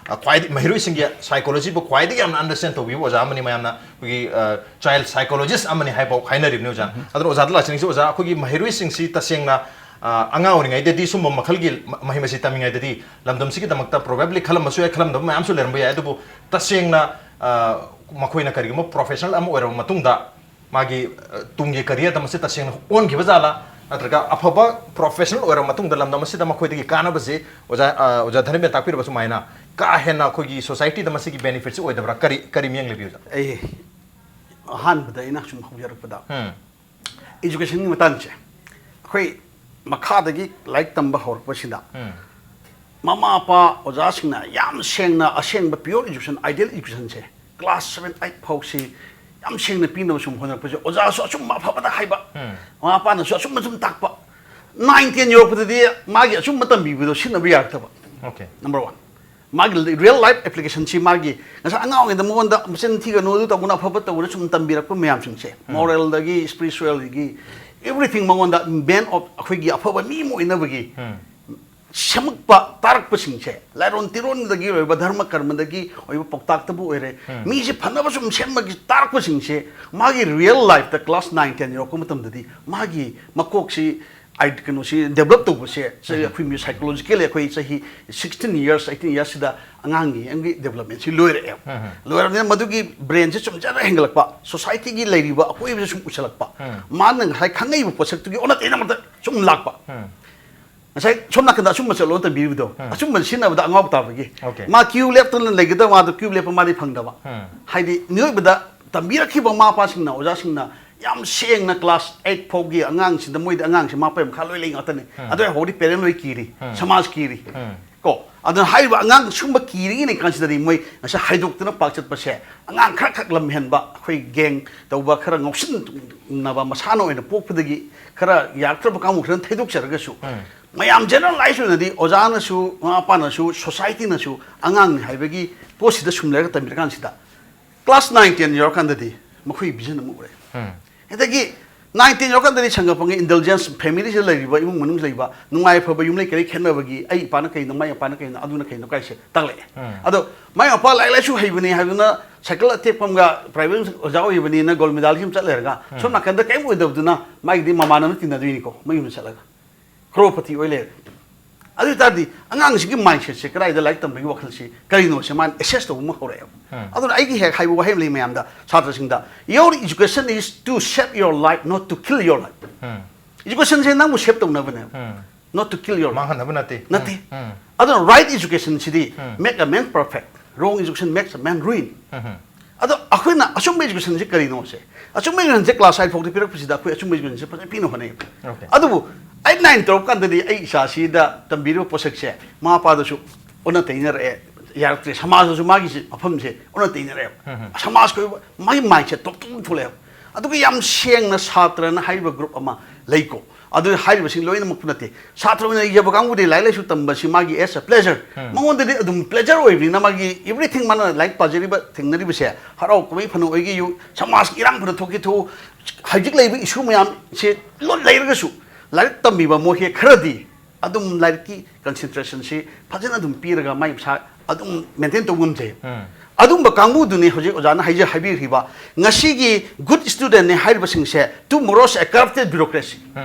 ꯑ, ꯈ꯭ꯋꯥꯏꯗꯒꯤ ꯃꯍꯩꯔꯣꯏꯁꯤꯡꯒꯤ psychologyꯕꯨ ꯈ꯭ꯋꯥꯏꯗꯒꯤ ꯌꯥꯝꯅ understand ꯇꯧꯕꯤꯕ ꯑꯣꯖꯥ ꯑꯃꯅꯤ꯫ ꯃꯌꯥꯝꯅ ꯑꯩꯈꯣꯏꯒꯤ, ꯑ, child psychologist ꯑꯃꯅꯤ ꯍꯥꯏꯕ ꯍꯥꯏꯅꯔꯤꯕꯅꯤ ꯑꯣꯖꯥ꯫ ꯑꯗꯨꯅ ꯑꯣꯖꯥꯗ ꯂꯥꯛꯆꯅꯤꯡꯁꯤ, ꯑꯣꯖꯥ, ꯑꯩꯈꯣꯏꯒꯤ ꯃꯍꯩꯔꯣꯏꯁꯤꯡꯁꯤ ꯇꯁꯦꯡꯅ, ꯑ, ꯑꯉꯥꯡ ꯑꯣꯏꯔꯤꯉꯩꯗꯗꯤ ꯁꯨꯝꯕ ꯃꯈꯜꯒꯤ ꯃ-, ꯃꯍꯩ ꯃꯁꯤꯡ ꯇꯝꯃꯤꯉꯩꯗꯗꯤ ꯂꯝꯗꯝꯁꯤꯒꯤꯗꯃꯛꯇ probably ꯈꯜꯂꯝꯕꯁꯨ ꯌꯥꯏ, ꯈꯜꯂꯝꯗꯕ ꯃꯌꯥꯝꯁꯨ ꯂꯩꯔꯝꯕ ꯌꯥꯏ꯫ ꯑꯗꯨꯕꯨ ꯇꯁꯦꯡꯅ, ꯑ, ꯃꯈꯣꯏꯅ ꯀꯔꯤꯒꯨꯝꯕ professional ꯑꯃ ꯑꯣꯏꯔꯕ ꯃꯇꯨꯡꯗ ꯃꯥꯒꯤ, ꯑ, ꯇꯨꯡꯒꯤ careerꯗ ꯃꯁꯤ ꯇꯁꯦꯡꯅ ꯑꯣꯟꯈꯤꯕ ꯖꯥꯠꯂꯥ? ꯅꯠꯇ꯭ꯔꯒ ꯑꯐꯕ professional ꯑꯣꯏꯔꯕ ꯃꯇꯨꯡꯗ ꯂꯝꯗꯝ ꯑꯁꯤꯗ ꯃꯈꯣꯏꯗꯒꯤ ꯀꯥꯟꯅꯕꯁꯦ ꯑꯣꯖꯥ, ꯑ, ꯑꯣꯖꯥ ꯙꯔꯃꯦꯟ ꯇꯥꯛꯄꯤꯔꯕ ꯁꯨꯃꯥꯏꯅ ꯀꯥ ꯍꯦꯟꯅ ꯑꯩꯈꯣꯏꯒꯤ societyꯗ ꯃꯁꯤꯒꯤ benefitꯁꯤ ꯑꯣꯏꯗꯕ꯭ꯔꯥ? ꯀꯔꯤ, ꯀꯔꯤ ꯃꯤꯠꯌꯦꯡ ꯂꯩꯕꯤꯕ? ꯑꯩ ꯑꯍꯥꯟꯕꯗ ꯑꯩꯅ ꯁꯨꯝ ꯍꯧꯖꯔꯛꯄꯗ, ꯎꯝ꯫ Educationꯒꯤ ꯃꯇꯥꯡꯁꯦ ꯑꯩꯈꯣꯏ ꯃꯈꯥꯗꯒꯤ ꯂꯥꯏꯔꯤꯛ ꯇꯝꯕ ꯍꯧꯔꯛꯄꯁꯤꯗ ꯎꯝ꯫ ꯃꯃꯥ ꯃꯄꯥ ꯑꯣꯖꯥꯁꯤꯡꯅ ꯌꯥꯝ ꯁꯦꯡꯅ ꯑꯁꯦꯡꯕ pure education, ideal educationꯁꯦ class seven, eight ꯐꯥꯎꯁꯤ ꯌꯥꯝ ꯁꯦꯡꯅ ꯄꯤꯅꯕ ꯁꯨꯝ ꯍꯣꯠꯅꯔꯛꯄꯁꯦ, ꯑꯣꯖꯥꯁꯨ ꯑꯆꯨꯝꯕ ꯑꯐꯕꯗ ꯍꯥꯏꯕ, ꯎꯝ꯫ ꯃꯃꯥ ꯃꯄꯥꯅꯁꯨ ꯑꯆꯨꯝꯕ ꯁꯨꯝ ꯇꯥꯛꯄ, nine ten ꯌꯧꯔꯛꯄꯗꯗꯤ ꯃꯥꯒꯤ ꯑꯆꯨꯝꯕ ꯇꯝꯕꯤꯕꯗꯣ ꯁꯤꯖꯤꯟꯅꯕ ꯌꯥꯔꯛꯇꯕ꯫ Okay꯫ Number one꯫ ꯃꯥꯒꯤ real life applicationꯁꯤ ꯃꯥꯒꯤ ꯉꯁꯥꯏ ꯑꯉꯥꯡ ꯑꯣꯏꯔꯤꯉꯩꯗ ꯃꯉꯣꯟꯗ ꯃꯆꯤꯟ ꯊꯤꯒꯅꯨ, ꯑꯗꯨ ꯇꯧꯒꯅꯨ, ꯑꯐꯕ ꯇꯧꯒꯅꯨ ꯁꯨꯝ ꯇꯝꯕꯤꯔꯛꯄ ꯃꯌꯥꯝꯁꯤꯡꯁꯦ, ꯎꯝ꯫ Moralꯗꯒꯤ, spiritualꯗꯒꯤ, everything ꯃꯉꯣꯟꯗ man of ꯑꯩꯈꯣꯏꯒꯤ ꯑꯐꯕ ꯃꯤ ꯑꯃ ꯑꯣꯏꯅꯕꯒꯤ ꯎꯝ꯫ ꯁꯦꯝꯃꯛꯄ ꯇꯥꯔꯛꯄꯁꯤꯡꯁꯦ, ꯂꯥꯏꯔꯣꯟ ꯇꯤꯔꯣꯟꯗꯒꯤ ꯑꯣꯏꯕ, ꯙꯔꯃ ꯀꯔꯃꯗꯒꯤ ꯑꯣꯏꯕ ꯄꯥꯎꯇꯥꯛꯇꯕꯨ ꯑꯣꯏꯔꯦ, ꯎꯝ꯫ ꯃꯤꯁꯦ ꯐꯅꯕ ꯁꯨꯝ ꯁꯦꯝꯕꯒꯤ ꯇꯥꯔꯛꯄꯁꯤꯡꯁꯦ, ꯃꯥꯒꯤ real lifeꯇ class nine ten ꯌꯧꯔꯛꯄ ꯃꯇꯝꯗꯗꯤ ꯃꯥꯒꯤ ꯃꯀꯣꯛꯁꯤ ꯑꯥꯏ-, ꯀꯩꯅꯣꯁꯤ develop ꯇꯧꯕꯁꯦ, ꯆꯍꯤ ꯎꯝ꯫ ꯑꯩꯈꯣꯏ ꯃꯤ psychologically ꯑꯩꯈꯣꯏ ꯆꯍꯤ sixteen years, eighteen yearsꯁꯤꯗ ꯑꯉꯥꯡꯒꯤ ꯑꯃꯒꯤ developmentꯁꯤ ꯂꯣꯏꯔꯛꯑꯦꯕ꯫ ꯎꯝ꯫ ꯂꯣꯏꯔꯕꯅꯤꯅ ꯃꯗꯨꯒꯤ brainꯁꯦ ꯁꯨꯝ ꯖꯔ ꯍꯦꯟꯒꯠꯂꯛꯄ, societyꯒꯤ ꯂꯩꯔꯤꯕ ꯑꯀꯣꯏꯕꯗ ꯁꯨꯝ ꯎꯁꯜꯂꯛꯄ, ꯎꯝ꯫ ꯃꯥꯅ ꯉꯁꯥꯏ ꯈꯪꯉꯛꯏꯕ ꯄꯣꯠꯁꯛꯇꯨꯒꯤ ꯑꯣꯟꯅ ꯇꯩꯅꯕꯗ ꯁꯨꯝ ꯂꯥꯛꯄ꯫ ꯎꯝ꯫ ꯉꯁꯥꯏ ꯁꯣꯝ ꯅꯥꯀꯟꯗ ꯑꯆꯨꯝꯕ ꯆꯠꯂꯣ ꯇꯝꯕꯤꯔꯤꯕꯗꯣ, ꯎꯝ꯫ ꯑꯆꯨꯝꯕ ꯁꯤꯖꯤꯟꯅꯕꯗ ꯑꯉꯥꯎꯕ ꯇꯥꯕꯒꯤ꯫ Okay꯫ ꯃꯥ queue ꯂꯦꯞꯇꯅ ꯂꯩꯒꯗꯕ, ꯃꯥꯗꯣ queue ꯂꯦꯞꯄ ꯃꯥꯗꯤ ꯐꯪꯗꯕ꯫ ꯎꯝ꯫ ꯍꯥꯏꯗꯤ ꯃꯤꯑꯣꯏꯕꯗ ꯇꯝꯕꯤꯔꯛꯈꯤꯕ ꯃꯃꯥ ꯃꯄꯥꯁꯤꯡꯅ, ꯑꯣꯖꯥꯁꯤꯡꯅ ꯌꯥꯝ ꯁꯦꯡꯅ class eight ꯐꯥꯎꯒꯤ ꯑꯉꯥꯡꯁꯤꯡꯗ, ꯃꯣꯏꯗꯤ ꯑꯉꯥꯡꯁꯤ ꯃꯃꯥ ꯃꯄꯥ ꯃꯈꯥ ꯂꯣꯏ ꯂꯩ ꯉꯥꯛꯇꯅꯤ꯫ ꯎꯝ꯫ ꯑꯗꯨ ꯍꯧꯔꯗꯤ parent ꯂꯣꯏ ꯀꯤꯔꯤ, ꯎꯝ꯫ ꯁꯃꯥꯖ ꯀꯤꯔꯤ꯫ ꯎꯝ꯫ ꯀꯣ, ꯑꯗꯨꯅ ꯍꯥꯏꯔꯤꯕ ꯑꯉꯥꯡ ꯁꯨꯝꯕ ꯀꯤꯔꯤꯉꯩ ꯀꯥꯟꯁꯤꯗꯗꯤ ꯃꯣꯏ ꯉꯁꯥꯏ ꯍꯥꯏꯗꯣꯛꯇꯅ ꯄꯥꯛ ꯆꯠꯄꯁꯦ, ꯑꯉꯥꯡ ꯈꯔ ꯈꯛ ꯂꯝ ꯍꯦꯟꯕ, ꯑꯩꯈꯣꯏ gang ꯇꯧꯕ, ꯈꯔ ꯉꯥꯎꯁꯤꯟꯅꯕ ꯃꯁꯥꯅ ꯑꯣꯏꯅ ꯄꯣꯛꯄꯗꯒꯤ ꯈꯔ ꯌꯥꯔꯛꯇ꯭ꯔꯕ ꯀꯥꯡꯕꯨ ꯈꯔꯅ ꯊꯩꯗꯣꯛꯆꯔꯒꯁꯨ, ꯎꯝ꯫ ꯃꯌꯥꯝ generalize ꯑꯣꯏꯅꯗꯤ ꯑꯣꯖꯥꯅꯁꯨ, ꯃꯃꯥ ꯃꯄꯥꯅꯁꯨ, societyꯅꯁꯨ ꯑꯉꯥꯡꯅꯤ ꯍꯥꯏꯕꯒꯤ ꯄꯣꯠꯁꯤꯗ ꯁꯨꯝ ꯂꯩꯔꯒ ꯇꯝꯕꯤꯔꯀꯥꯟꯁꯤꯗ, class nine ten ꯌꯧꯔꯀꯥꯟꯗꯗꯤ ꯃꯈꯣꯏ vision ꯑꯃ ꯎꯔꯦ꯫ ꯎꯝ꯫ ꯑꯗꯒꯤ ꯅꯥꯏꯟ ꯇꯦꯟ ꯌꯧꯔꯀꯥꯟꯗꯗꯤ ꯁꯪꯒ ꯐꯪꯉꯦ, ꯏꯟꯗꯜꯖꯦꯟꯁ, ꯐꯦꯃꯤꯂꯤꯁꯤꯗ ꯂꯩꯔꯤꯕ ꯏꯃꯨꯡ ꯃꯅꯨꯡ ꯂꯩꯕ ꯅꯨꯡꯉꯥꯏ ꯑꯐꯕ ꯌꯨꯝ ꯂꯩ ꯀꯔꯤ ꯈꯦꯠꯅꯕꯒꯤ, ꯑꯩ ꯏꯄꯥꯅ ꯀꯩꯅꯣ, ꯃꯥꯏ ꯃꯄꯥꯅ ꯀꯩꯅꯣ, ꯑꯗꯨꯅ ꯀꯩꯅꯣ ꯀꯥꯏꯁꯦ ꯇꯥꯛꯂꯛꯑꯦ꯫ ꯑꯗꯣ ꯃꯥꯏ ꯃꯄꯥ ꯂꯥꯏꯔꯤꯛ ꯂꯥꯏꯁꯨ ꯍꯩꯕꯅꯤ ꯍꯥꯏꯗꯨꯅ ꯁꯥꯏꯀꯜ ꯑꯇꯦꯛꯄ ꯑꯃꯒ ꯄ꯭ꯔꯥꯏꯚꯦꯠ ꯑꯣꯖꯥ ꯑꯣꯏꯕꯅꯤꯅ ꯒꯣꯜ ꯃꯦꯗꯥꯜꯁꯤ ꯑꯃ ꯆꯠ ꯂꯩꯔꯒ ꯁꯣꯝ ꯅꯥꯀꯟꯗ ꯀꯔꯤꯝ ꯑꯣꯏꯗꯕꯗꯨꯅ ꯃꯥꯒꯤꯗꯤ ꯃꯃꯥꯟꯅꯕꯅ ꯇꯤꯟꯅꯗꯣꯏꯅꯤꯀꯣ, ꯃꯌꯨꯝꯗ ꯆꯠꯂꯒ ꯀ꯭ꯔꯣꯔꯄꯇꯤ ꯑꯣꯏ ꯂꯩꯔꯦ꯫ ꯑꯗꯨ ꯑꯣꯏ ꯇꯥꯔꯗꯤ ꯑꯉꯥꯡꯁꯤꯒꯤ ꯃꯥꯏꯟꯁꯦꯠꯁꯦ ꯀꯗꯥꯏꯗ ꯂꯥꯏꯔꯤꯛ ꯇꯝꯕꯒꯤ ꯋꯥꯈꯜꯁꯤ ꯀꯔꯤꯅꯣꯁꯦ ꯃꯥꯅ ꯑꯦꯁꯦꯁ ꯇꯧꯕ ꯑꯃ ꯍꯧꯔꯛꯑꯦꯕ꯫ ꯑꯗꯨꯅ ꯑꯩꯒꯤ ꯍꯦꯛ ꯍꯥꯏꯕ ꯋꯥꯍꯩ ꯑꯃ ꯂꯩ ꯃꯌꯥꯝꯗ, ꯁꯥꯇ꯭ꯔꯁꯤꯡꯗ, "Your education is to shape your life, not to kill your life." ꯏꯖꯨꯀꯦꯁꯟꯁꯦ ꯅꯪꯕꯨ ꯁꯦꯞ ꯇꯧꯅꯕꯅꯦꯕ, not to kill your life. ꯃꯥꯡꯍꯟꯅꯕ ꯅꯠꯇꯦ꯫ ꯅꯠꯇꯦ꯫ ꯑꯗꯨꯅ right ꯏꯖꯨꯀꯦꯁꯟꯁꯤꯗꯤ, "Make a man perfect, wrong education makes a man ruin." ꯑꯗꯣ ꯑꯩꯈꯣꯏꯅ ꯑꯆꯨꯝꯕ ꯏꯖꯨꯀꯦꯁꯟꯁꯤ ꯀꯔꯤꯅꯣꯁꯦ, ꯑꯆꯨꯝꯕ ꯏꯖꯨꯀꯦꯁꯟꯁꯦ ꯀ꯭ꯂꯥꯁ ꯑꯩꯠ ꯐꯥꯎꯗ ꯄꯤꯔꯛꯄꯁꯤꯗ ꯑꯩꯈꯣꯏ ꯑꯆꯨꯝꯕ ꯏꯖꯨꯀꯦꯁꯟꯁꯦ ꯐꯖꯅ ꯄꯤꯅ ꯍꯣꯠꯅꯩ꯫ Okay. ꯑꯗꯨꯕꯨ ꯑꯩꯠ ꯅꯥꯏꯟ ꯇꯧꯔꯛꯄ ꯀꯥꯟꯗꯗꯤ ꯑꯩ ꯏꯆꯥꯁꯤꯗ ꯇꯝꯕꯤꯔꯤꯕ ꯄꯣꯠꯁꯛꯁꯦ ꯃꯃꯥ ꯃꯄꯥꯗꯁꯨ ꯑꯣꯟꯅ ꯇꯩꯅꯔꯛꯑꯦ, ꯌꯥꯔꯛꯇ꯭ꯔꯦ꯫ ꯁꯃꯥꯖꯗꯁꯨ ꯃꯥꯒꯤ ꯃꯐꯝꯁꯦ ꯑꯣꯟꯅ ꯇꯩꯅꯔꯛꯑꯦꯕ꯫ ꯁꯃꯥꯖꯀꯤ ꯑꯣꯏꯕ ꯃꯥꯒꯤ ꯃꯥꯏꯟꯁꯦꯠ ꯇꯣꯞ ꯇꯣꯞꯅ ꯊꯣꯛꯂꯛꯑꯦꯕ꯫ ꯑꯗꯨꯒ ꯌꯥꯝ ꯁꯦꯡꯅ ꯁꯥꯇ꯭ꯔꯅ ꯍꯥꯏꯔꯤꯕ ꯒ꯭ꯔꯨꯞ ꯑꯃ ꯂꯩꯀꯣ꯫ ꯑꯗꯨ ꯍꯥꯏꯔꯤꯕꯁꯤꯡ ꯂꯣꯏꯅꯃꯛꯇꯨ ꯅꯠꯇꯦ꯫ ꯁꯥꯇ꯭ꯔ ꯑꯣꯏꯅ ꯂꯩꯖꯕ ꯀꯥꯡꯕꯨꯗꯤ ꯂꯥꯏꯔꯤꯛ ꯂꯥꯏꯁꯨ ꯇꯝꯕꯁꯤ ꯃꯥꯒꯤ as a pleasure, ꯃꯉꯣꯟꯗꯗꯤ ꯑꯗꯨꯝ ꯄ꯭ꯂꯦꯖꯔ ꯑꯣꯏꯕꯅꯤꯅ ꯃꯥꯒꯤ everything, ꯃꯥꯅ ꯂꯥꯏꯔꯤꯛ ꯄꯥꯖꯔꯤꯕ, ꯊꯦꯡꯅꯔꯤꯕꯁꯦ, ꯍꯔꯥꯎ ꯀꯨꯝꯍꯩ ꯐꯅ ꯑꯣꯏꯒꯦꯌꯨ, ꯁꯃꯥꯖꯀꯤ ꯏꯔꯥꯡ ꯐꯅ ꯊꯣꯛꯀꯦ ꯊꯣꯛꯎ, ꯍꯧꯖꯤꯛ ꯂꯩꯔꯤꯕ ꯏꯁꯨ ꯃꯌꯥꯝꯁꯦ ꯂꯣꯏ ꯂꯩꯔꯒꯁꯨ ꯂꯥꯏꯔꯤꯛ ꯇꯝꯕꯤꯕ ꯃꯣꯏꯁꯦ ꯈꯔꯗꯤ ꯑꯗꯨꯝ ꯂꯥꯏꯔꯤꯛꯀꯤ ꯀꯟꯁꯦꯟꯇ꯭ꯔꯦꯁꯟꯁꯤ ꯐꯖꯅ ꯑꯗꯨꯝ ꯄꯤꯔꯒ ꯃꯥꯏ ꯃꯁꯥ ꯑꯗꯨꯝ ꯃꯦꯟꯇꯦꯟ ꯇꯧꯕ ꯉꯝꯖꯩ꯫ ꯑꯗꯨꯝꯕ ꯀꯥꯡꯕꯨꯗꯨꯅꯤ ꯍꯧꯖꯤꯛ ꯑꯣꯖꯥꯅ ꯍꯥꯏꯖ-, ꯍꯥꯏꯕꯤꯈ꯭ꯔꯤꯕ, ꯉꯁꯤꯒꯤ ꯒꯨꯗ ꯁ꯭ꯇꯨꯗꯦꯟꯠꯅꯤ ꯍꯥꯏꯔꯤꯕꯁꯤꯡꯁꯦ tomorrow's a corrupted bureaucracy,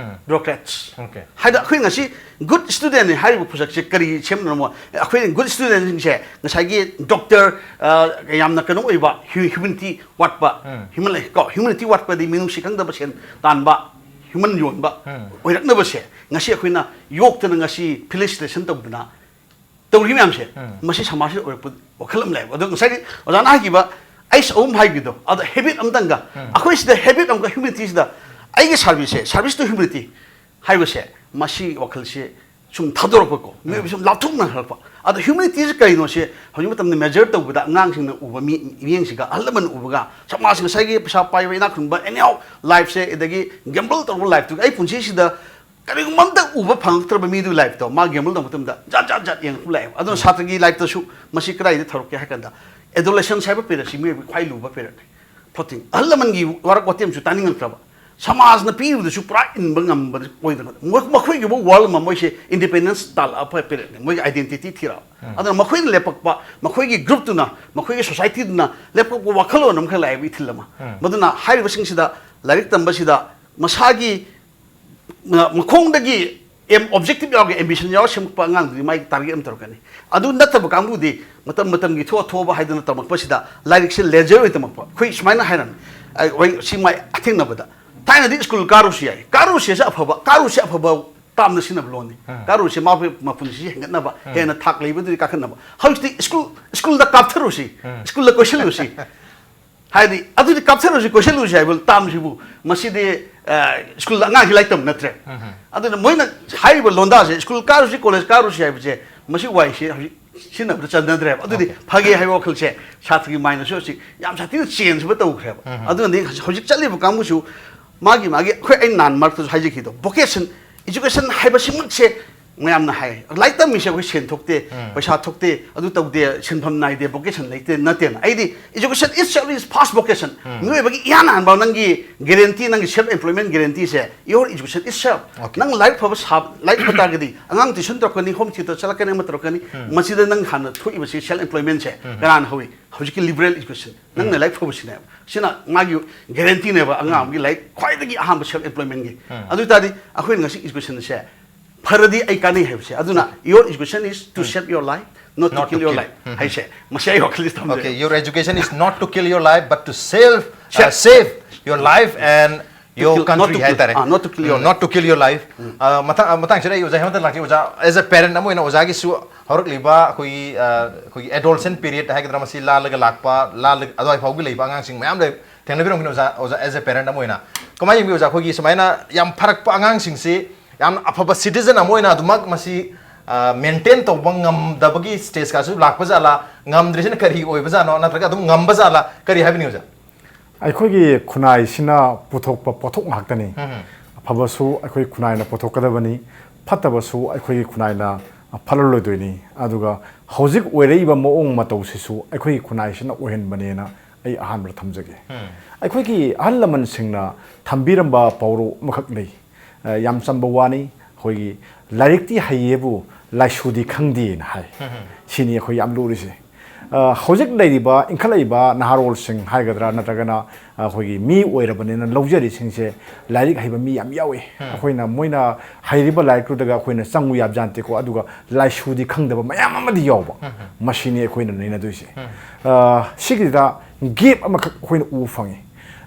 bureaucrats꯫ Okay. ꯍꯥꯏꯗ ꯑꯩꯈꯣꯏ ꯉꯁꯤ ꯒꯨꯗ ꯁ꯭ꯇꯨꯗꯦꯟꯠꯅꯤ ꯍꯥꯏꯔꯤꯕ ꯄꯣꯠꯁꯛꯁꯦ ꯀꯔꯤ ꯁꯦꯝꯅꯔꯝꯃꯣ? ꯑꯩꯈꯣꯏ ꯒꯨꯗ ꯁ꯭ꯇꯨꯗꯦꯟꯠꯁꯤꯡꯁꯦ ꯉꯁꯥꯏꯒꯤ ꯗꯣꯛꯇꯔ, ꯌꯥꯝꯅ ꯀꯩꯅꯣ ꯑꯣꯏꯕ, ꯍ꯭ꯌꯨ-, ꯍ꯭ꯌꯨꯃꯦꯅꯤꯇꯤ ꯋꯥꯠꯄ, ꯍ꯭ꯌꯨꯃꯦꯟ ꯂꯩ-, ꯀꯣ, ꯍ꯭ꯌꯨꯃꯦꯅꯤꯇꯤ ꯋꯥꯠꯄꯗꯤ ꯃꯤꯅꯨꯡꯁꯤ ꯈꯪꯗꯕ, ꯁꯦꯟ ꯇꯥꯟꯕ, ꯍ꯭ꯌꯨꯃꯦꯟ ꯌꯣꯟꯕ ꯑꯣꯏꯔꯛꯅꯕꯁꯦ ꯉꯁꯤ ꯑꯩꯈꯣꯏꯅ ꯌꯣꯛꯇꯅ ꯉꯁꯤ ꯐꯦꯂꯤꯁꯤꯇꯦꯁꯟ ꯇꯧꯗꯅ ꯇꯧꯔꯤ ꯃꯌꯥꯝꯁꯦ, ꯃꯁꯤ ꯁꯃꯥꯖꯁꯤꯗ ꯑꯣꯏꯔꯛꯄ ꯋꯥꯈꯜ ꯑꯃ ꯂꯩꯌꯦꯕ꯫ ꯑꯗꯣ ꯉꯁꯥꯏꯒꯤ ꯑꯣꯖꯥꯅ ꯍꯥꯏꯈꯤꯕ ꯑꯩꯁ ꯑꯍꯨꯝ ꯍꯥꯏꯕꯤꯗꯣ, ꯑꯗꯣ ꯍꯦꯕꯤꯠ ꯑꯃꯇꯪꯒ, ꯑꯩꯈꯣꯏ ꯁꯤꯗ ꯍꯦꯕꯤꯠ ꯑꯃꯒ ꯍ꯭ꯌꯨꯃꯦꯅꯤꯇꯤꯁꯤꯗ ꯑꯩꯒꯤ ꯁꯥꯔꯚꯤꯁꯁꯦ, service to humanity ꯍꯥꯏꯕꯁꯦ, ꯃꯁꯤ ꯋꯥꯈꯜꯁꯦ ꯁꯨꯝ ꯊꯥꯗꯣꯔꯛꯄꯀꯣ, ꯃꯤꯑꯣꯏꯕ ꯁꯨꯝ ꯂꯥꯞꯊꯣꯛꯅꯍꯜꯂꯛꯄ꯫ ꯑꯗꯣ ꯍ꯭ꯌꯨꯃꯦꯅꯤꯇꯤꯁꯦ ꯀꯔꯤꯅꯣꯁꯦ ꯍꯧꯖꯤꯛ ꯃꯇꯝꯗ ꯃꯦꯖꯔ ꯇꯧꯕꯗ ꯑꯉꯥꯡꯁꯤꯡꯅ ꯎꯕ ꯃꯤ-, ꯃꯤꯠꯌꯦꯡꯁꯤꯒ ꯑꯍꯜ ꯂꯃꯟ ꯎꯕꯒ, ꯁꯃꯥꯖ ꯉꯁꯥꯏꯒꯤ ꯄꯩꯁꯥ ꯄꯥꯏꯕ ꯏꯅꯥꯛ ꯈꯨꯟꯕ, anyhow, ꯂꯥꯏꯐꯁꯦ, ꯑꯗꯒꯤ ꯒꯦꯝꯕꯜ ꯇꯧꯕ ꯂꯥꯏꯐꯇꯨꯒ ꯑꯩ ꯄꯨꯟꯁꯤꯁꯤꯗ ꯀꯔꯤꯒꯨꯝꯕ ꯑꯝꯇ ꯎꯕ ꯐꯪꯉꯛꯇ꯭ꯔꯕ ꯃꯤꯗꯨꯒꯤ ꯂꯥꯏꯐꯇꯣ ꯃꯥ ꯒꯦꯝꯕꯜ ꯇꯧꯕ ꯃꯇꯝꯗ ꯖꯥꯠ ꯖꯥꯠ ꯖꯥꯠ ꯌꯦꯡꯉꯛꯄ ꯂꯥꯛꯑꯦꯕ꯫ ꯑꯗꯨꯅ ꯁꯥꯇ꯭ꯔꯒꯤ ꯂꯥꯏꯐꯇꯁꯨ ꯃꯁꯤ ꯀꯗꯥꯏꯗ ꯊꯧꯔꯛꯀꯦ ꯍꯥꯏ ꯀꯥꯟꯗ, ꯑꯦꯗꯣꯂꯦꯁꯟꯁ ꯍꯥꯏꯕ ꯄꯤꯔꯤꯌꯠꯁꯤ ꯃꯤꯑꯣꯏꯕꯒꯤ ꯈ꯭ꯋꯥꯏ ꯂꯨꯕ ꯄꯤꯔꯤꯌꯠꯅꯤ꯫ ꯐꯣꯔꯇꯤꯟ, ꯑꯍꯜ ꯂꯃꯟꯒꯤ ꯋꯥꯔꯛ ꯋꯥꯇꯦꯝꯁꯨ ꯇꯥꯅꯤꯡꯉꯛꯇ꯭ꯔꯕ, ꯁꯃꯥꯖꯅ ꯄꯤꯔꯤꯕꯗꯨꯁꯨ ꯄꯨꯔꯥ ꯏꯟꯕ ꯉꯝꯕ ꯑꯣꯏꯗꯅ, ꯃꯈꯣꯏꯒꯤꯕꯨ ꯋꯥꯔꯜ ꯑꯃ ꯃꯣꯏꯁꯦ ꯏꯟꯗꯤꯄꯦꯟꯗꯦꯟꯁ ꯇꯥꯜꯂꯛꯑ ꯄꯤꯔꯛꯅꯤ, ꯃꯣꯏꯒꯤ ꯑꯥꯏꯗꯦꯟꯇꯤꯇꯤ ꯊꯤꯔꯛꯑꯕ꯫ ꯑꯗꯨꯅ ꯃꯈꯣꯏꯅ ꯂꯦꯞꯄꯛꯄ, ꯃꯈꯣꯏꯒꯤ ꯒ꯭ꯔꯨꯞꯇꯨꯅ, ꯃꯈꯣꯏꯒꯤ ꯁꯣꯁꯥꯏꯇꯤꯗꯨꯅ ꯂꯦꯞꯄꯛꯄ ꯋꯥꯈꯜꯂꯣꯟ ꯑꯃꯈꯛ ꯂꯥꯛꯑꯦꯕ, ꯏꯊꯤꯜ ꯑꯃ꯫ ꯃꯗꯨꯅ ꯍꯥꯏꯔꯤꯕꯁꯤꯡꯁꯤꯗ ꯂꯥꯏꯔꯤꯛ ꯇꯝꯕꯁꯤꯗ ꯃꯁꯥꯒꯤ ꯃ-, ꯃꯈꯣꯡꯗꯒꯤ ꯑꯦꯝ, ꯑꯣꯕꯖꯦꯛꯇꯤꯚ ꯌꯥꯎꯔꯒ, ꯑꯦꯝꯕꯤꯁꯟ ꯌꯥꯎꯔꯒ ꯁꯦꯝꯃꯛꯄ ꯑꯉꯥꯡꯗꯨꯗꯤ ꯃꯥꯒꯤ ꯇꯥꯔꯒꯦꯠ ꯑꯃ ꯇꯧꯔꯛꯀꯅꯤ꯫ ꯑꯗꯨ ꯅꯠꯇꯕ ꯀꯥꯡꯕꯨꯗꯤ ꯃꯇꯝ ꯃꯇꯝꯒꯤ ꯊꯣꯛꯑ ꯊꯣꯛꯑꯕ ꯍꯥꯏꯗꯅ ꯇꯝꯃꯛꯄꯁꯤꯗ ꯂꯥꯏꯔꯤꯛꯁꯦ ꯂꯦꯖꯔ ꯑꯣꯏꯅ ꯇꯝꯃꯛꯄ꯫ ꯑꯩꯈꯣꯏ ꯁꯨꯃꯥꯏꯅ ꯍꯥꯏꯔꯝꯃꯤ, ꯑꯩ, ꯑꯩ ꯁꯤ ꯃꯥꯏ ꯑꯊꯦꯡꯅꯕꯗ, ꯊꯥꯏꯅꯗꯤ ꯁ꯭ꯀꯨꯜ ꯀꯥꯔꯨꯁꯤ ꯌꯥꯏ, ꯀꯥꯔꯨꯁꯦꯁꯦ ꯑꯐꯕ, ꯀꯥꯔꯨꯁꯦ ꯑꯐꯕ ꯇꯥꯝꯅ ꯁꯤꯖꯤꯟꯅꯕ ꯂꯣꯟꯅꯤ꯫ ꯀꯥꯔꯨꯁꯦ ꯃꯥꯒꯤ ꯃꯄꯨꯟꯁꯤ ꯍꯦꯟꯒꯠꯅꯕ, ꯍꯦꯟꯅ ꯊꯥꯛ ꯂꯩꯕꯗꯨꯗꯤ ꯀꯥꯈꯠꯅꯕ꯫ ꯍꯧꯖꯤꯛꯇꯤ ꯁ꯭ꯀꯨꯜ, ꯁ꯭ꯀꯨꯜꯗ ꯀꯥꯞꯊꯔꯨꯁꯤ, ꯁ꯭ꯀꯨꯜꯗ ꯀꯣꯏꯁꯜꯂꯨꯁꯤ꯫ ꯍꯥꯏꯗꯤ, ꯑꯗꯨꯗꯤ ꯀꯥꯞꯊꯔꯨꯁꯤ, ꯀꯣꯏꯁꯜꯂꯨꯁꯤ ꯍꯥꯏꯕ ꯇꯥꯝꯁꯤꯕꯨ, ꯃꯁꯤꯗꯤ, ꯑ, ꯁ꯭ꯀꯨꯜꯗ ꯑꯉꯥꯡꯁꯤ ꯂꯥꯏꯔꯤꯛ ꯇꯝꯕ ꯅꯠꯇ꯭ꯔꯦ꯫ ꯑꯗꯨꯅ ꯃꯣꯏꯅ ꯍꯥꯏꯔꯤꯕ ꯂꯣꯟꯗꯥꯁꯦ, ꯁ꯭ꯀꯨꯜ ꯀꯥꯔꯨꯁꯤ, ꯀꯣꯂꯦꯖ ꯀꯥꯔꯨꯁꯤ ꯍꯥꯏꯕꯁꯦ, ꯃꯁꯤ ꯋꯥꯏꯁꯦ ꯍꯧꯖꯤꯛ ꯁꯤꯖꯤꯟꯅꯕꯗ ꯆꯟꯅꯗ꯭ꯔꯦꯕ꯫ ꯑꯗꯨꯗꯤ ꯑꯣꯀꯦ꯫ ꯐꯒꯦ ꯍꯥꯏꯕ ꯋꯥꯈꯜꯁꯦ ꯁꯥꯇ꯭ꯔꯒꯤ ꯃꯥꯏꯟꯗꯁꯨ ꯍꯧꯖꯤꯛ ꯌꯥꯝ ꯁꯥꯊꯤꯅ ꯆꯦꯟꯖ ꯑꯃ ꯇꯧꯈ꯭ꯔꯦꯕ꯫ ꯑꯗꯨꯅꯗꯤ ꯍꯧꯖꯤꯛ ꯆꯠꯂꯤꯕ ꯀꯥꯡꯕꯨꯁꯨ ꯃꯥꯒꯤ, ꯃꯥꯒꯤ, ꯑꯩꯈꯣꯏ, ꯑꯩ ꯅꯍꯥꯟ ꯃꯔꯛꯇꯁꯨ ꯍꯥꯏꯖꯈꯤꯗꯣ, ꯚꯣꯀꯦꯁꯟ, ꯏꯖꯨꯀꯦꯁꯟ ꯍꯥꯏꯕꯁꯤꯃꯛꯁꯦ ꯃꯌꯥꯝꯅ ꯍꯥꯏ, ꯂꯥꯏꯔꯤꯛ ꯇꯝꯃꯤꯁꯦ ꯑꯩꯈꯣꯏ ꯁꯦꯟ ꯊꯣꯛꯇꯦ, ꯄꯩꯁꯥ ꯊꯣꯛꯇꯦ, ꯑꯗꯨ ꯇꯧꯗꯦ, ꯁꯤꯟꯐꯝ ꯅꯥꯏꯗꯦ, ꯚꯣꯀꯦꯁꯟ ꯂꯩꯇꯦ, ꯅꯠꯇꯦꯅ꯫ ꯑꯩꯗꯤ education itself is first vocation꯫ ꯃꯤꯑꯣꯏꯕꯒꯤ ꯏꯍꯥꯟ ꯍꯥꯟꯕ ꯅꯪꯒꯤ ꯒꯦꯔꯦꯟꯇꯤ, ꯅꯪꯒꯤ ꯁꯦꯜꯐ ꯑꯦꯝꯄ꯭ꯂꯣꯏꯃꯦꯟ ꯒꯦꯔꯦꯟꯇꯤꯁꯦ your education itself꯫ ꯑꯣꯀꯦ꯫ ꯅꯪ ꯂꯥꯏꯔꯤꯛ ꯐꯕ ꯁꯥ-, ꯂꯥꯏꯔꯤꯛ ꯐ ꯇꯥꯔꯒꯗꯤ ꯑꯉꯥꯡ ꯇ꯭ꯌꯨꯁꯟ ꯇꯧꯔꯛꯀꯅꯤ, ꯍꯣꯝ ꯊꯤꯌꯦꯇꯔ ꯆꯠꯂꯛꯀꯅꯤ, ꯑꯃ ꯇꯧꯔꯛꯀꯅꯤ꯫ ꯃꯁꯤꯗ ꯅꯪ ꯍꯥꯟꯅ ꯊꯣꯛꯏꯕꯁꯤ ꯁꯦꯜꯐ ꯑꯦꯝꯄ꯭ꯂꯣꯏꯃꯦꯟꯁꯦ ꯀꯅꯥꯅ ꯍꯧꯏ? ꯍꯧꯖꯤꯛꯀꯤ ꯂꯤꯕꯔꯦꯜ ꯏꯖꯨꯀꯦꯁꯟ꯫ ꯅꯪꯅ ꯂꯥꯏꯔꯤꯛ ꯐꯕꯁꯤꯅꯦꯕ꯫ ꯁꯤꯅ ꯃꯥꯒꯤ ꯒꯦꯔꯦꯟꯇꯤꯅꯦꯕ ꯑꯉꯥꯡ ꯑꯃꯒꯤ ꯂꯥꯏꯔꯤꯛ ꯈ꯭ꯋꯥꯏꯗꯒꯤ ꯑꯍꯥꯟꯕ ꯁꯦꯜꯐ ꯑꯦꯝꯄ꯭ꯂꯣꯏꯃꯦꯟꯒꯤ꯫ ꯑꯗꯨ ꯑꯣꯏꯇꯥꯔꯗꯤ ꯑꯩꯈꯣꯏꯅ ꯉꯁꯤ ꯏꯖꯨꯀꯦꯁꯟꯁꯦ ꯐꯔꯗꯤ ꯑꯩ ꯀꯥꯟꯅꯩ ꯍꯥꯏꯕꯁꯦ꯫ ꯑꯗꯨꯅ your education is to save your life, not to kill your life ꯍꯥꯏꯁꯦ꯫ ꯃꯁꯤ ꯑꯩ ꯋꯥꯈꯜꯗꯤ ꯊꯝꯖꯩ꯫ Okay, your education is not to kill your life, but to save, uh, Save. save your life and your To kill, not country to kill. ꯍꯥꯏꯇꯥꯔꯦ꯫ Ah, not to kill your um, life. Not to kill your life. ꯎꯝ꯫ ꯑ, ꯃꯊꯪ, ꯑ, ꯃꯇꯥꯡꯁꯤꯗ ꯑꯩ ꯑꯣꯖꯥ ꯍꯦꯃꯟꯇ ꯂꯥꯛꯆꯩ꯫ ꯑꯣꯖꯥ, as a parent ꯑꯃ ꯑꯣꯏꯅ ꯑꯣꯖꯥꯒꯤꯁꯨ ꯍꯧꯔꯛꯂꯤꯕ ꯑꯩꯈꯣꯏꯒꯤ, ꯑ, ꯑꯩꯈꯣꯏꯒꯤ adolescent period ꯍꯥꯏꯒꯗ꯭ꯔꯥ, ꯃꯁꯤ ꯂꯥꯜꯂꯒ ꯂꯥꯛꯄ, ꯂꯥꯜꯂꯒ ꯑꯗꯨꯋꯥꯏ ꯐꯥꯎꯒꯤ ꯂꯩꯕ ꯑꯉꯥꯡꯁꯤꯡ ꯃꯌꯥꯝ ꯂꯩ, ꯊꯦꯡꯅꯕꯤꯔꯝꯒꯅꯤ ꯑꯣꯖꯥ, ꯑꯣꯖꯥ, as a parent ꯑꯃ ꯑꯣꯏꯅ꯫ ꯀꯃꯥꯏꯅ ꯌꯦꯡꯕꯤ ꯑꯣꯖꯥ? ꯑꯩꯈꯣꯏꯒꯤ ꯁꯨꯃꯥꯏꯅ ꯌꯥꯝ ꯐꯔꯛꯄ ꯑꯉꯥꯡꯁꯤꯡꯁꯤ ꯌꯥꯝꯅ ꯑꯐꯕ citizen ꯑꯃ ꯑꯣꯏꯅ ꯑꯗꯨꯃꯛ ꯃꯁꯤ, ꯑ, maintain ꯇꯧꯕ ꯉꯝꯗꯕꯒꯤ stage ꯀꯥꯁꯨ ꯂꯥꯛꯄ ꯖꯥꯠꯂꯥ? ꯉꯝꯗ꯭ꯔꯤꯁꯤꯅ ꯀꯔꯤ ꯑꯣꯏꯕ ꯖꯥꯠꯅꯣ? ꯅꯠꯇ꯭ꯔꯒ ꯑꯗꯨꯝ ꯉꯝꯕ ꯖꯥꯠꯂꯥ? ꯀꯔꯤ ꯍꯥꯏꯕꯤꯅꯤꯡꯉꯤ ꯑꯣꯖꯥ? ꯑꯩꯈꯣꯏꯒꯤ ꯈꯨꯟꯅꯥꯏꯁꯤꯅ ꯄꯨꯊꯣꯛꯄ ꯄꯣꯠꯊꯣꯛ ꯉꯥꯛꯇꯅꯤ꯫ ꯎꯝ꯫ ꯑꯐꯕꯁꯨ ꯑꯩꯈꯣꯏ ꯈꯨꯟꯅꯥꯏꯅ ꯄꯨꯊꯣꯛꯀꯗꯕꯅꯤ, ꯐꯠꯇꯕꯁꯨ ꯑꯩꯈꯣꯏꯒꯤ ꯈꯨꯟꯅꯥꯏꯅ ꯐꯠꯂꯔꯣꯏꯗꯣꯏꯅꯤ꯫ ꯑꯗꯨꯒ ꯍꯧꯖꯤꯛ ꯑꯣꯏꯔꯛꯏꯕ ꯃꯑꯣꯡ ꯃꯇꯧꯁꯤꯁꯨ ꯑꯩꯈꯣꯏꯒꯤ ꯈꯨꯟꯅꯥꯏꯁꯤꯅ ꯑꯣꯏꯍꯟꯕꯅꯦꯅ ꯑꯩ ꯑꯍꯥꯟꯕꯗ ꯊꯝꯖꯒꯦ꯫ ꯑꯩꯈꯣꯏꯒꯤ ꯑꯍꯜ ꯂꯃꯟꯁꯤꯡꯅ ꯊꯝꯕꯤꯔꯝꯕ ꯄꯥꯎꯔꯧ ꯑꯃꯈꯛ ꯂꯩ꯫ ꯑ, ꯌꯥꯝ ꯆꯝꯕ ꯋꯥꯅꯤ꯫ ꯑꯩꯈꯣꯏꯒꯤ "ꯂꯥꯏꯔꯤꯛꯇꯤ ꯍꯩꯌꯦꯕꯨ ꯂꯥꯏꯁꯨꯗꯤ ꯈꯪꯗꯦꯅ" ꯍꯥꯏ꯫ ꯁꯤꯅꯤ ꯑꯩꯈꯣꯏ ꯌꯥꯝ ꯂꯨꯔꯤꯁꯦ꯫ ꯑ, ꯍꯧꯖꯤꯛ ꯂꯩꯔꯤꯕ ꯏꯟꯈꯠꯂꯛꯏꯕ ꯅꯍꯥꯔꯣꯜꯁꯤꯡ ꯍꯥꯏꯒꯗ꯭ꯔꯥ, ꯅꯠꯇ꯭ꯔꯒꯅ ꯑꯩꯈꯣꯏꯒꯤ ꯃꯤ ꯑꯣꯏꯔꯕꯅꯤꯅ ꯂꯧꯖꯔꯤꯁꯤꯡꯁꯦ ꯂꯥꯏꯔꯤꯛ ꯍꯩꯕ ꯃꯤ ꯌꯥꯝ ꯌꯥꯎꯏ꯫ ꯑꯩꯈꯣꯏꯅ ꯃꯣꯏꯅ ꯍꯩꯔꯤꯕ ꯂꯥꯏꯔꯤꯛꯇꯨꯗꯒ ꯑꯩꯈꯣꯏꯅ ꯆꯪꯉꯨ ꯌꯥꯕꯖꯥꯠ ꯅꯠꯇꯦꯀꯣ꯫ ꯑꯗꯨꯒ ꯂꯥꯏꯁꯨꯗꯤ ꯈꯪꯗꯕ ꯃꯌꯥꯝ ꯑꯃꯗꯤ ꯌꯥꯎꯕ꯫ ꯃꯁꯤꯅꯤ ꯑꯩꯈꯣꯏꯅ ꯅꯩꯅꯗꯣꯏꯁꯦ꯫ ꯑ, ꯁꯤꯒꯤꯗ gap ꯑꯃꯈꯛ ꯑꯩꯈꯣꯏꯅ ꯎꯕ ꯐꯪꯉꯤ꯫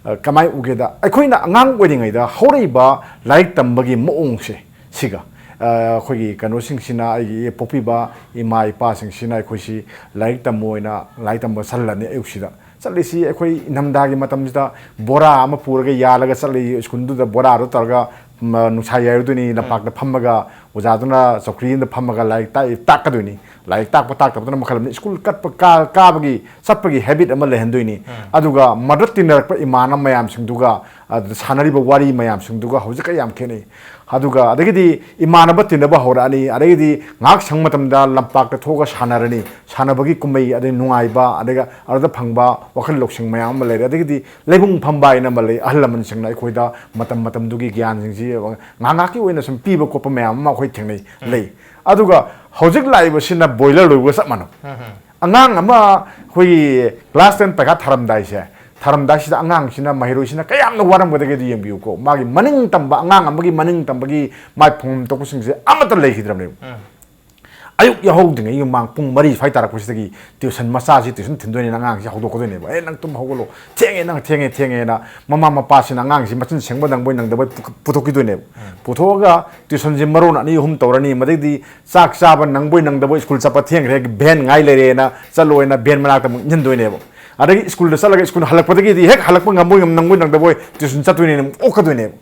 ꯑ, ꯀꯃꯥꯏꯅ ꯎꯒꯦꯗ, ꯑꯩꯈꯣꯏꯅ ꯑꯉꯥꯡ ꯑꯣꯏꯔꯤꯉꯩꯗ ꯍꯧꯔꯛꯏꯕ ꯂꯥꯏꯔꯤꯛ ꯇꯝꯕꯒꯤ ꯃꯑꯣꯡꯁꯦ ꯁꯤꯒ, ꯑ, ꯑꯩꯈꯣꯏꯒꯤ ꯀꯩꯅꯣꯁꯤꯡꯁꯤꯅ, ꯑꯩꯒꯤ ꯏꯌꯦ ꯄꯣꯛꯄꯤꯕ ꯏꯃꯥ ꯏꯄꯥꯁꯤꯡꯁꯤꯅ ꯑꯩꯈꯣꯏꯁꯤ ꯂꯥꯏꯔꯤꯛ ꯇꯝꯃꯣ ꯍꯥꯏꯅ ꯂꯥꯏꯔꯤꯛ ꯇꯝꯕ ꯆꯠꯍꯜꯂꯅꯤ꯫ ꯑꯌꯨꯛꯁꯤꯗ ꯆꯠꯂꯤꯁꯤ ꯑꯩꯈꯣꯏ ꯏꯪꯊꯝꯊꯥꯒꯤ ꯃꯇꯝꯁꯤꯗ ꯕꯣꯔꯥ ꯑꯃ ꯄꯨꯔꯒ ꯌꯥꯜꯂꯒ ꯆꯠꯂꯤ ꯁ꯭ꯀꯨꯜꯗꯨꯗ꯫ ꯕꯣꯔꯥꯗꯣ ꯇꯧꯔꯒ, ꯃ, ꯅꯨꯡꯁꯥ ꯌꯥꯏꯔꯨꯗꯣꯏꯅꯤ, ꯂꯝꯄꯥꯛꯇ ꯐꯝꯃꯒ ꯑꯣꯖꯥꯗꯨꯅ ꯆꯧꯀ꯭ꯔꯤ ꯑꯃꯗ ꯐꯝꯃꯒ ꯂꯥꯏꯔꯤꯛ ꯇꯥꯛꯏ, ꯇꯥꯛꯀꯗꯣꯏꯅꯤ꯫ ꯂꯥꯏꯔꯤꯛ ꯇꯥꯛꯄ ꯇꯥꯛꯇꯕꯗꯨꯅ ꯃꯈꯜ ꯑꯃꯅꯤ꯫ ꯁ꯭ꯀꯨꯜ ꯀꯠꯄ ꯀꯥ-, ꯀꯥꯕꯒꯤ, ꯆꯠꯄꯒꯤ habit ꯑꯃ ꯂꯩꯍꯟꯗꯣꯏꯅꯤ꯫ ꯑꯗꯨꯒ ꯃꯗꯨꯗ ꯇꯤꯟꯅꯔꯛꯄ ꯏꯃꯥꯟꯅꯕ ꯃꯌꯥꯝꯁꯤꯡꯗꯨꯒ, ꯑꯗꯨꯗ ꯁꯥꯟꯅꯔꯤꯕ ꯋꯥꯔꯤ ꯃꯌꯥꯝꯁꯤꯡꯗꯨꯒ ꯍꯧꯖꯤꯛꯀ ꯌꯥꯝ ꯈꯦꯠꯅꯩ꯫ ꯑꯗꯨꯒ ꯑꯗꯒꯤꯗꯤ ꯏꯃꯥꯟꯅꯕ ꯇꯤꯟꯅꯕ ꯍꯧꯔꯛꯑꯅꯤ꯫ ꯑꯗꯒꯤꯗꯤ ꯉꯥꯏꯍꯥꯛ ꯁꯪꯕ ꯃꯇꯝꯗ ꯂꯝꯄꯥꯛꯇ ꯊꯣꯛꯑꯒ ꯁꯥꯟꯅꯔꯅꯤ꯫ ꯁꯥꯟꯅꯕꯒꯤ ꯀꯨꯝꯍꯩ, ꯑꯗꯩ ꯅꯨꯡꯉꯥꯏꯕ, ꯑꯗꯨꯒ ꯑꯗꯨꯗ ꯐꯪꯕ ꯋꯥꯈꯜ ꯂꯧꯁꯤꯡ ꯃꯌꯥꯝ ꯑꯃ ꯂꯩꯔꯦ꯫ ꯑꯗꯒꯤꯗꯤ ꯂꯩꯕꯨꯡ ꯐꯝꯕ ꯍꯥꯏꯅ ꯑꯃ ꯂꯩ꯫ ꯑꯍꯜ ꯂꯃꯟꯁꯤꯡꯅ ꯑꯩꯈꯣꯏꯗ ꯃꯇꯝ ꯃꯇꯝꯗꯨꯒꯤ ꯒ꯭ꯌꯥꯟꯁꯤꯡꯁꯤ ꯉꯥꯏꯍꯥꯛ ꯉꯥꯏꯍꯥꯛꯀꯤ ꯑꯣꯏꯅ ꯁꯨꯝ ꯄꯤꯕ ꯈꯣꯠꯄ ꯃꯌꯥꯝ ꯑꯃ ꯑꯩꯈꯣꯏ ꯊꯦꯡꯅꯩ, ꯂꯩ꯫ ꯑꯗꯨꯒ ꯍꯧꯖꯤꯛ ꯂꯥꯛꯏꯕꯁꯤꯅ ꯕꯣꯏꯂꯔ ꯂꯣꯏꯕꯒ ꯆꯞ ꯃꯥꯟꯅꯩ꯫ ꯑꯉꯥꯡ ꯑꯃ ꯑꯩꯈꯣꯏꯒꯤ class ten ꯄꯩꯈꯥ ꯊꯥꯔꯝꯗꯥꯏꯁꯦ, ꯊꯥꯔꯝꯗꯥꯏꯁꯤꯗ ꯑꯉꯥꯡꯁꯤꯅ, ꯃꯍꯩꯔꯣꯏꯁꯤꯅ ꯀꯌꯥꯝꯅ ꯋꯥꯔꯝꯒꯗꯒꯦꯗꯨ ꯌꯦꯡꯕꯤꯌꯨꯀꯣ꯫ ꯃꯥꯒꯤ ꯃꯅꯤꯡ ꯇꯝꯕ, ꯑꯉꯥꯡ ꯑꯃꯒꯤ ꯃꯅꯤꯡ ꯇꯝꯕꯒꯤ ꯃꯥꯏ ꯐꯝꯐꯝ ꯊꯣꯛꯄꯁꯤꯡꯁꯦ ꯑꯃꯠꯇ ꯂꯩꯈꯤꯗ꯭ꯔꯕꯅꯦꯕ꯫ ꯑꯌꯨꯛ ꯌꯥꯍꯧꯗ꯭ꯔꯤꯉꯩꯒꯤ ꯃꯃꯥꯡ ꯄꯨꯡ ꯃꯔꯤ ꯁ꯭ꯋꯥꯏ ꯇꯥꯔꯛꯄꯁꯤꯗꯒꯤ tuition, ꯃꯆꯥꯁꯤ tuition ꯊꯤꯟꯗꯣꯏꯅꯦꯅ ꯑꯉꯥꯡꯁꯤ ꯍꯧꯗꯣꯛꯀꯗꯣꯏꯅꯦꯕ꯫ "ꯑꯦ, ꯅꯪ ꯇꯨꯝ ꯍꯧꯒꯠꯂꯣ, ꯊꯦꯡꯉꯦ, ꯅꯪ ꯊꯦꯡꯉꯦ, ꯊꯦꯡꯉꯦꯅ" ꯃꯃꯥ ꯃꯄꯥꯁꯤꯅ ꯑꯉꯥꯡꯁꯤ ꯃꯆꯤꯟ ꯁꯦꯡꯕ ꯅꯪꯕꯣꯏ ꯅꯪꯗꯕꯣꯏ ꯄꯨ-, ꯄꯨꯊꯣꯛꯈꯤꯗꯣꯏꯅꯦꯕ꯫ ꯄꯨꯊꯣꯛꯑꯒ tuitionꯁꯤ ꯃꯔꯣꯟ ꯑꯅꯤ ꯑꯍꯨꯝ ꯇꯧꯔꯅꯤ, ꯃꯗꯩꯗꯤ ꯆꯥꯛ ꯆꯥꯕ ꯅꯪꯕꯣꯏ ꯅꯪꯗꯕꯣꯏ, ꯁ꯭ꯀꯨꯜ ꯆꯠꯄ ꯊꯦꯡꯈ꯭ꯔꯦ, van ꯉꯥꯏ ꯂꯩꯔꯦꯅ ꯆꯠꯂꯣꯅ van ꯃꯅꯥꯛꯇ ꯑꯃꯨꯛ ꯏꯟꯁꯤꯟꯗꯣꯏꯅꯦꯕ꯫ ꯑꯗꯒꯤ ꯁ꯭ꯀꯨꯜꯗ ꯆꯠꯂꯒ ꯁ꯭ꯀꯨꯜ ꯍꯜꯂꯛꯄꯗꯒꯤꯗꯤ ꯍꯦꯛ ꯍꯜꯂꯛꯄ ꯉꯝꯕꯣꯏ ꯉꯝ-, ꯅꯪꯕꯣꯏ ꯅꯪꯗꯕꯣꯏ tuition ꯆꯠꯇꯣꯏꯅꯦꯅ ꯑꯃꯨꯛ ꯑꯣꯛꯀꯗꯣꯏꯅꯦꯕ꯫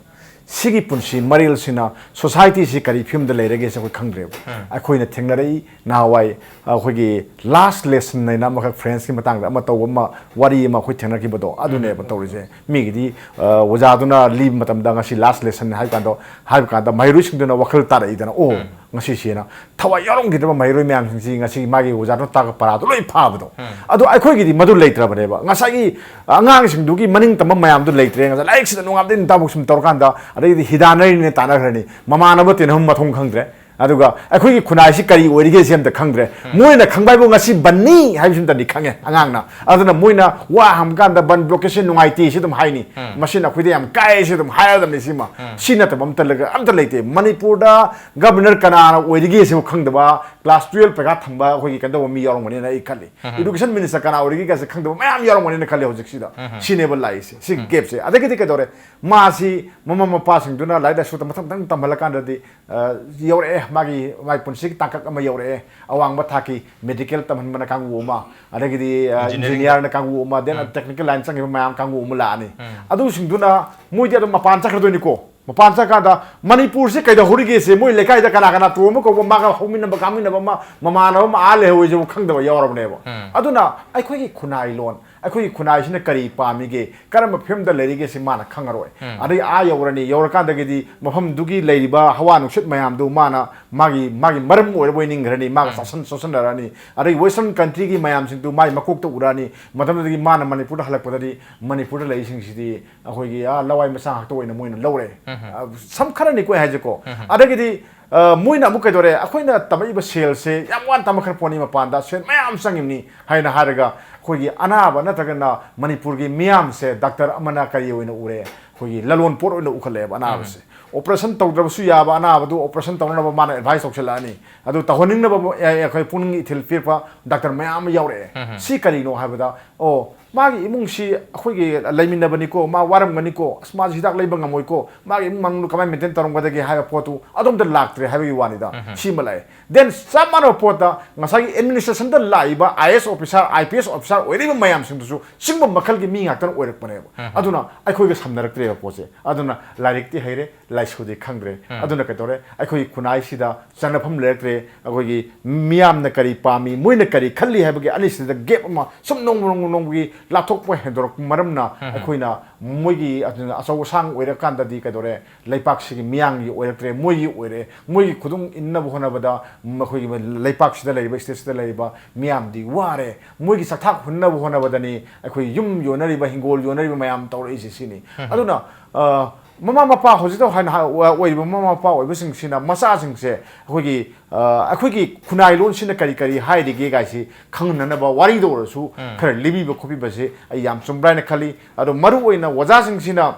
ꯁꯤꯒꯤ ꯄꯨꯟꯁꯤ ꯃꯔꯦꯜꯁꯤꯅ societyꯁꯤ ꯀꯔꯤ ꯐꯤꯕꯝꯗ ꯂꯩꯔꯒꯦꯁꯦ ꯑꯩꯈꯣꯏ ꯈꯪꯗ꯭ꯔꯦꯕ꯫ ꯑꯩꯈꯣꯏꯅ ꯊꯦꯡꯅꯔꯛꯏ ꯅꯍꯥꯟꯋꯥꯏ ꯑꯩꯈꯣꯏꯒꯤ last lesson ꯍꯥꯏꯅ ꯑꯃꯈꯛ Frenchꯀꯤ ꯃꯇꯥꯡꯗ ꯑꯃ ꯇꯧꯕ ꯑꯃ, ꯋꯥꯔꯤ ꯑꯃ ꯑꯩꯈꯣꯏ ꯊꯦꯡꯅꯈꯤꯕꯗꯣ ꯑꯗꯨꯅꯦꯕ ꯇꯧꯔꯤꯁꯦ꯫ ꯃꯤꯒꯤꯗꯤ, ꯑ, ꯑꯣꯖꯥꯗꯨꯅ ꯂꯤꯕ ꯃꯇꯝꯗ ꯉꯁꯤ last lesson ꯍꯥꯏꯕ ꯀꯥꯟꯗ, ꯍꯥꯏꯕ ꯀꯥꯟꯗ ꯃꯍꯩꯔꯣꯏꯁꯤꯡꯗꯨꯅ ꯋꯥꯈꯜ ꯇꯥꯔꯛꯏꯗꯅ, "ꯑꯣ, ꯉꯁꯤꯁꯦꯅ ꯊꯋꯥꯏ ꯌꯥꯎꯔꯝꯈꯤꯗ꯭ꯔꯕ ꯃꯍꯩꯔꯣꯏ ꯃꯌꯥꯝꯁꯤꯡꯁꯤ ꯉꯁꯤ ꯃꯥꯒꯤ ꯑꯣꯖꯥꯅ ꯇꯥꯛꯄ ꯄꯔꯥꯗꯣ ꯂꯣꯏ ꯐꯥꯕꯗꯣ꯫ ꯑꯗꯣ ꯑꯩꯈꯣꯏꯒꯤꯗꯤ ꯃꯗꯨ ꯂꯩꯇ꯭ꯔꯕꯅꯦꯕ꯫ ꯉꯁꯥꯏꯒꯤ ꯑꯉꯥꯡꯁꯤꯡꯗꯨꯒꯤ ꯃꯅꯤꯡ ꯇꯝꯕ ꯃꯌꯥꯝꯗꯨ ꯂꯩꯇ꯭ꯔꯦ꯫ ꯉꯁꯥꯏ ꯂꯥꯏꯔꯤꯛꯁꯤꯗ ꯅꯣꯡꯉꯥꯟꯕꯗꯩ ꯅꯨꯃꯤꯠ ꯇꯥꯐꯥꯎ ꯁꯨꯝ ꯇꯧꯔꯀꯥꯟꯗ ꯑꯗꯩꯗꯤ ꯍꯤꯗꯥꯟꯅꯔꯤꯅꯦ ꯇꯥꯟꯅꯈ꯭ꯔꯅꯤ꯫ ꯃꯃꯥꯟꯅꯕ ꯇꯤꯟꯅꯐꯝ ꯃꯊꯣꯡ ꯈꯪꯗ꯭ꯔꯦ꯫ ꯑꯗꯨꯒ ꯑꯩꯈꯣꯏꯒꯤ ꯈꯨꯟꯅꯥꯏꯁꯤ ꯀꯔꯤ ꯑꯣꯏꯔꯤꯒꯦ ꯁꯤ ꯑꯝꯇ ꯈꯪꯗ꯭ꯔꯦ꯫ ꯃꯣꯏꯅ ꯈꯪꯕ ꯍꯥꯏꯕꯨ ꯉꯁꯤ ꯕꯟꯅꯤ ꯍꯥꯏꯕꯁꯤ ꯑꯝꯇꯗꯤ ꯈꯪꯉꯦ ꯑꯉꯥꯡꯅ꯫ ꯑꯗꯨꯅ ꯃꯣꯏꯅ ꯋꯥ ꯍꯪꯕ ꯀꯥꯟꯗ ꯕꯟ ꯕ꯭ꯂꯣꯀꯦꯠꯁꯤ ꯅꯨꯡꯉꯥꯏꯇꯦ ꯁꯤ ꯑꯗꯨꯝ ꯍꯥꯏꯅꯤ꯫ ꯃꯁꯤꯅ ꯑꯩꯈꯣꯏꯗ ꯌꯥꯝ ꯀꯥꯏ ꯁꯤ ꯑꯗꯨꯝ ꯍꯥꯏꯔꯗꯕꯅꯤ꯫ ꯁꯤꯃ ꯁꯤ ꯅꯠꯇꯕ ꯑꯝꯇ ꯂꯩ-, ꯑꯝꯇ ꯂꯩꯇꯦ꯫ ꯃꯅꯤꯄꯨꯔꯗ ꯒꯕꯔꯅꯔ ꯀꯅꯥꯅ ꯑꯣꯏꯔꯤꯒꯦ ꯁꯤꯕꯨ ꯈꯪꯗꯕ, ꯀ꯭ꯂꯥꯁ ꯇꯨꯌꯦꯜꯐ ꯄꯩꯈꯥ ꯊꯝꯕ ꯑꯩꯈꯣꯏꯒꯤ ꯀꯩꯅꯣ ꯇꯧꯕ ꯃꯤ ꯌꯥꯎꯔꯝꯒꯅꯤꯅ ꯑꯩ ꯈꯜꯂꯤ꯫ ꯏꯗꯨꯀꯦꯁꯟ ꯃꯤꯅꯤꯁꯇꯔ ꯀꯅꯥ ꯑꯣꯏꯔꯤꯒꯦ ꯀꯥꯏꯁꯦ ꯈꯪꯗꯕ ꯃꯌꯥꯝ ꯌꯥꯎꯔꯝꯒꯅꯤꯅ ꯈꯜꯂꯤ ꯍꯧꯖꯤꯛꯁꯤꯗ꯫ ꯁꯤꯅꯦꯕ ꯂꯥꯛꯏꯁꯦ꯫ ꯁꯤꯒꯤ ꯒꯦꯞꯁꯦ꯫ ꯑꯗꯒꯤꯗꯤ ꯀꯩꯗꯧꯔꯦ? ꯃꯥꯁꯤ ꯃꯃꯥ ꯃꯄꯥꯁꯤꯡꯗꯨꯅ ꯂꯥꯏꯔꯤꯛ ꯂꯥꯏꯁꯨ ꯃꯊꯪ ꯃꯊꯪ ꯇꯝꯍꯜꯂꯀꯥꯟꯗꯗꯤ, ꯑ, ꯌꯧꯔꯛꯑꯦ, ꯃꯥꯒꯤ, ꯃꯥꯒꯤ ꯄꯨꯟꯁꯤꯒꯤ ꯇꯥꯡꯀꯛ ꯑꯃ ꯌꯧꯔꯛꯑꯦ꯫ ꯑꯋꯥꯡꯕ ꯊꯥꯛꯀꯤ ꯃꯦꯗꯤꯀꯦꯜ ꯇꯝꯍꯟꯕꯅ ꯀꯥꯡꯕꯨ ꯑꯃ, ꯑꯗꯒꯤꯗꯤ, ꯑ, ꯏꯟꯖꯤꯅꯤꯌꯥꯔꯅ ꯀꯥꯡꯕꯨ ꯑꯃ, ꯗꯦꯟ ꯇꯦꯛꯅꯤꯀꯦꯜ ꯂꯥꯏꯟ ꯆꯪꯈꯤꯕ ꯃꯌꯥꯝ ꯀꯥꯡꯕꯨ ꯑꯃ ꯂꯥꯛꯑꯅꯤ꯫ ꯑꯗꯨꯁꯤꯡꯗꯨꯅ ꯃꯣꯏꯗꯤ ꯑꯗꯨꯝ ꯃꯄꯥꯟ ꯆꯠꯈ꯭ꯔꯗꯣꯏꯅꯤꯀꯣ꯫ ꯃꯄꯥꯟ ꯆꯠꯀꯥꯟꯗ ꯃꯅꯤꯄꯨꯔꯁꯤ ꯀꯩꯗꯧꯍꯧꯔꯤꯒꯦꯁꯦ, ꯃꯣꯏ ꯂꯩꯀꯥꯏꯗ ꯀꯅꯥ ꯀꯅꯥ ꯇꯣꯝꯕ ꯀꯧꯕ, ꯃꯥꯒ ꯍꯧꯃꯤꯟꯅꯕ ꯀꯥꯃꯤꯟꯅꯕ ꯑꯃ, ꯃꯃꯥꯟꯅꯕ ꯑꯃ ꯑꯥ ꯂꯩꯍꯧꯔꯤꯁꯤꯕꯨ ꯈꯪꯗꯕ ꯌꯥꯎꯔꯕꯅꯦꯕ꯫ ꯑꯗꯨꯅ ꯑꯩꯈꯣꯏꯒꯤ ꯈꯨꯟꯅꯥꯏ ꯂꯣꯟ, ꯑꯩꯈꯣꯏꯒꯤ ꯈꯨꯟꯅꯥꯏꯁꯤꯅ ꯀꯔꯤ ꯄꯥꯝꯃꯤꯒꯦ, ꯀꯔꯝꯕ ꯐꯤꯕꯝꯗ ꯂꯩꯔꯤꯒꯦ ꯁꯤ ꯃꯥꯅ ꯈꯪꯉꯔꯣꯏ꯫ ꯑꯗꯩ ꯑꯥ ꯌꯧꯔꯅꯤ, ꯌꯧꯔꯀꯥꯟꯗꯒꯤꯗꯤ ꯃꯐꯝꯗꯨꯒꯤ ꯂꯩꯔꯤꯕ ꯍꯋꯥ ꯅꯨꯡꯁꯤꯠ ꯃꯌꯥꯝꯗꯨ ꯃꯥꯅ ꯃꯥꯒꯤ, ꯃꯥꯒꯤ ꯃꯔꯝ ꯑꯣꯏꯔꯕꯣꯏ ꯅꯤꯡꯈ꯭ꯔꯅꯤ, ꯃꯥꯒ ꯆꯥꯁꯟ ꯆꯣꯠꯁꯟꯅꯔꯅꯤ꯫ ꯑꯗꯩ ꯋꯦꯁꯇꯔꯟ ꯀꯟꯇ꯭ꯔꯤꯒꯤ ꯃꯌꯥꯝꯁꯤꯡꯗꯨ ꯃꯥꯒꯤ ꯃꯀꯣꯛꯇ ꯎꯔꯛꯑꯅꯤ꯫ ꯃꯇꯝꯗꯨꯗꯒꯤ ꯃꯥꯅ ꯃꯅꯤꯄꯨꯔꯗ ꯍꯜꯂꯛꯄꯗꯗꯤ ꯃꯅꯤꯄꯨꯔꯗ ꯂꯩꯔꯤꯁꯤꯡꯁꯤꯗꯤ ꯑꯩꯈꯣꯏꯒꯤ, ꯑꯥ, ꯂꯋꯥꯏ ꯃꯆꯥ ꯉꯥꯛꯇ ꯑꯣꯏꯅ ꯃꯣꯏꯅ ꯂꯧꯔꯦ꯫ ꯑ, ꯁꯝ ꯈꯔꯅꯤꯀꯣ ꯑꯩ ꯍꯥꯏꯁꯦꯀꯣ꯫ ꯑꯗꯒꯤꯗꯤ, ꯑ, ꯃꯣꯏꯅ ꯑꯃꯨꯛ ꯀꯩꯗꯧꯔꯦ? ꯑꯩꯈꯣꯏꯅ ꯇꯝꯃꯛꯏꯕ ꯁꯦꯜꯁꯦ ꯌꯥꯝ ꯋꯥꯅ ꯇꯝꯃꯛꯈ꯭ꯔ ꯄꯣꯠꯅꯤ, ꯃꯄꯥꯟꯗ ꯁꯦꯜ ꯃꯌꯥꯝ ꯆꯪꯉꯤꯕꯅꯤ ꯍꯥꯏꯅ ꯍꯥꯏꯔꯒ ꯑꯩꯈꯣꯏꯒꯤ ꯑꯅꯥꯕ ꯅꯠꯇ꯭ꯔꯒꯅ ꯃꯅꯤꯄꯨꯔꯒꯤ ꯃꯤꯌꯥꯝꯁꯦ ꯗꯥꯛꯇꯔ ꯑꯃꯅ ꯀꯔꯤ ꯑꯣꯏꯅ ꯎꯔꯦ? ꯑꯩꯈꯣꯏꯒꯤ ꯂꯂꯣꯟ ꯄꯣꯠ ꯑꯣꯏꯅ ꯎꯈꯠꯂꯛꯑꯦꯕ ꯑꯅꯥꯕꯁꯦ꯫ ꯑꯣꯄꯔꯦꯁꯟ ꯇꯧꯗ꯭ꯔꯕꯁꯨ ꯌꯥꯕ ꯑꯅꯥꯕꯗꯨ ꯑꯣꯄꯔꯦꯁꯟ ꯇꯧꯅꯅꯕ ꯃꯥꯅ ꯑꯦꯗꯚꯥꯏꯁ ꯇꯧꯁꯤꯜꯂꯛꯑꯅꯤ꯫ ꯑꯗꯨ ꯇꯧꯍꯟꯅꯤꯡꯅꯕ ꯃ-, ꯑꯦ, ꯑꯩꯈꯣꯏ ꯄꯨꯛꯅꯤꯡ ꯏꯊꯤꯜ ꯄꯤꯔꯛꯄ ꯗꯥꯛꯇꯔ ꯃꯌꯥꯝ ꯑꯃ ꯌꯥꯎꯔꯛꯑꯦ꯫ ꯁꯤ ꯀꯔꯤꯅꯣ ꯍꯥꯏꯕꯗ, ꯑꯣ, ꯃꯥꯒꯤ ꯏꯃꯨꯡꯁꯤ ꯑꯩꯈꯣꯏꯒꯤ ꯂꯩꯃꯤꯟꯅꯕꯅꯤꯀꯣ, ꯃꯥ ꯋꯥꯔꯝꯒꯅꯤꯀꯣ, ꯑꯁ, ꯃꯥꯁꯨ ꯍꯤꯗꯥꯛ ꯂꯩꯕ ꯉꯝꯃꯣꯏꯀꯣ, ꯃꯥꯒꯤ ꯏꯃꯨꯡ ꯃꯅꯨꯡꯗꯨ ꯀꯃꯥꯏꯅ ꯃꯦꯟꯇꯦꯟ ꯇꯧꯔꯝꯒꯗꯒꯦ ꯍꯥꯏꯕ ꯄꯣꯠꯇꯨ ꯑꯗꯣꯝꯇ ꯂꯥꯛꯇ꯭ꯔꯦ ꯍꯥꯏꯕꯒꯤ ꯋꯥꯅꯤꯗ꯫ ꯁꯤꯃ ꯂꯥꯛꯑꯦ꯫ ꯗꯦꯟ ꯆꯞ ꯃꯥꯟꯅꯕ ꯄꯣꯠꯇ ꯉꯁꯥꯏꯒꯤ ꯑꯦꯗꯃꯤꯅꯤꯁꯇ꯭ꯔꯦꯁꯟꯗ ꯂꯥꯛꯏꯕ ꯑꯥꯏ ꯑꯦꯁ officer, I P S officer ꯑꯣꯏꯔꯤꯕ ꯃꯌꯥꯝꯁꯤꯡꯗꯨꯁꯨ ꯁꯤꯒꯨꯝꯕ ꯃꯈꯜꯒꯤ ꯃꯤ ꯉꯥꯛꯇꯅ ꯑꯣꯏꯔꯛꯄꯅꯦꯕ꯫ ꯑꯗꯨꯅ ꯑꯩꯈꯣꯏꯒ ꯁꯝꯅꯔꯛꯇ꯭ꯔꯦꯕ ꯄꯣꯠꯁꯦ꯫ ꯑꯗꯨꯅ ꯂꯥꯏꯔꯤꯛꯇꯤ ꯍꯩꯔꯦ, ꯂꯥꯏꯁꯨꯗꯤ ꯈꯪꯗ꯭ꯔꯦ꯫ ꯑꯗꯨꯅ ꯀꯩꯗꯧꯔꯦ? ꯑꯩꯈꯣꯏꯒꯤ ꯈꯨꯟꯅꯥꯏꯁꯤꯗ ꯆꯟꯅꯐꯝ ꯂꯩꯔꯛꯇ꯭ꯔꯦ꯫ ꯑꯩꯈꯣꯏꯒꯤ ꯃꯤꯌꯥꯝꯅ ꯀꯔꯤ ꯄꯥꯝꯃꯤ, ꯃꯣꯏꯅ ꯀꯔꯤ ꯈꯜꯂꯤ ꯍꯥꯏꯕꯒꯤ ꯑꯅꯤꯁꯤꯗ ꯒꯦꯞ ꯑꯃ ꯁꯨꯝ ꯅꯣꯡꯃ ꯅꯣꯡꯃ ꯅꯣꯡꯃꯒꯤ ꯂꯥꯞꯊꯣꯛꯄ ꯍꯦꯟꯗꯣꯔꯛꯄ ꯃꯔꯝꯅ ꯑꯩꯈꯣꯏꯅ ꯃꯣꯏꯒꯤ ꯑꯗꯨꯅ ꯑꯆꯧ ꯑꯁꯥꯡ ꯑꯣꯏꯔꯀꯥꯟꯗꯗꯤ ꯀꯩꯗꯧꯔꯦ, ꯂꯩꯄꯥꯛꯁꯤꯒꯤ ꯃꯤꯌꯥꯝꯒꯤ ꯑꯣꯏꯔꯛꯇ꯭ꯔꯦ, ꯃꯣꯏꯒꯤ ꯑꯣꯏꯔꯦ꯫ ꯃꯣꯏꯒꯤ ꯈꯨꯗꯨꯡ ꯏꯟꯅꯕ ꯍꯣꯠꯅꯕꯗ ꯃꯈꯣꯏꯒꯤ ꯂꯩꯄꯥꯛꯁꯤꯗ ꯂꯩꯔꯤꯕ, ꯁ꯭ꯇꯦꯠꯁꯤꯗ ꯂꯩꯔꯤꯕ ꯃꯤꯌꯥꯝꯗꯤ ꯋꯥꯔꯦ꯫ ꯃꯣꯏꯒꯤ ꯆꯥꯛꯊꯥꯛ ꯍꯨꯟꯅꯕ ꯍꯣꯠꯅꯕꯗꯅꯤ ꯑꯩꯈꯣꯏ ꯌꯨꯝ ꯌꯣꯟꯅꯔꯤꯕ, ꯍꯤꯡꯒꯣꯜ ꯌꯣꯟꯅꯔꯤꯕ ꯃꯌꯥꯝ ꯇꯧꯔꯛꯏꯁꯦ ꯁꯤꯅꯤ꯫ ꯑꯗꯨꯅ ꯑ, ꯃꯃꯥ ꯃꯄꯥ ꯍꯧꯖꯤꯛꯇ ꯍꯥꯏꯅ ꯍꯥꯏ-, ꯑꯣꯏꯔꯤꯕ ꯃꯃꯥ ꯃꯄꯥ ꯑꯣꯏꯕꯁꯤꯡꯁꯤꯅ ꯃꯆꯥꯁꯤꯡꯁꯦ ꯑꯩꯈꯣꯏꯒꯤ, ꯑ, ꯑꯩꯈꯣꯏꯒꯤ ꯈꯨꯟꯅꯥꯏ ꯂꯣꯟꯁꯤꯅ ꯀꯔꯤ ꯀꯔꯤ ꯍꯥꯏꯔꯤꯒꯦ ꯀꯥꯏꯁꯤ ꯈꯪꯅꯅꯕ ꯋꯥꯔꯤꯗ ꯑꯣꯏꯔꯁꯨ ꯈꯔ ꯂꯤꯕꯤꯕ ꯈꯣꯠꯄꯤꯕꯁꯦ ꯑꯩ ꯌꯥꯝ ꯆꯨꯝꯕ꯭ꯔꯥ ꯍꯥꯏꯅ ꯈꯜꯂꯤ꯫ ꯑꯗꯣ ꯃꯔꯨꯑꯣꯏꯅ ꯑꯣꯖꯥꯁꯤꯡꯁꯤꯅ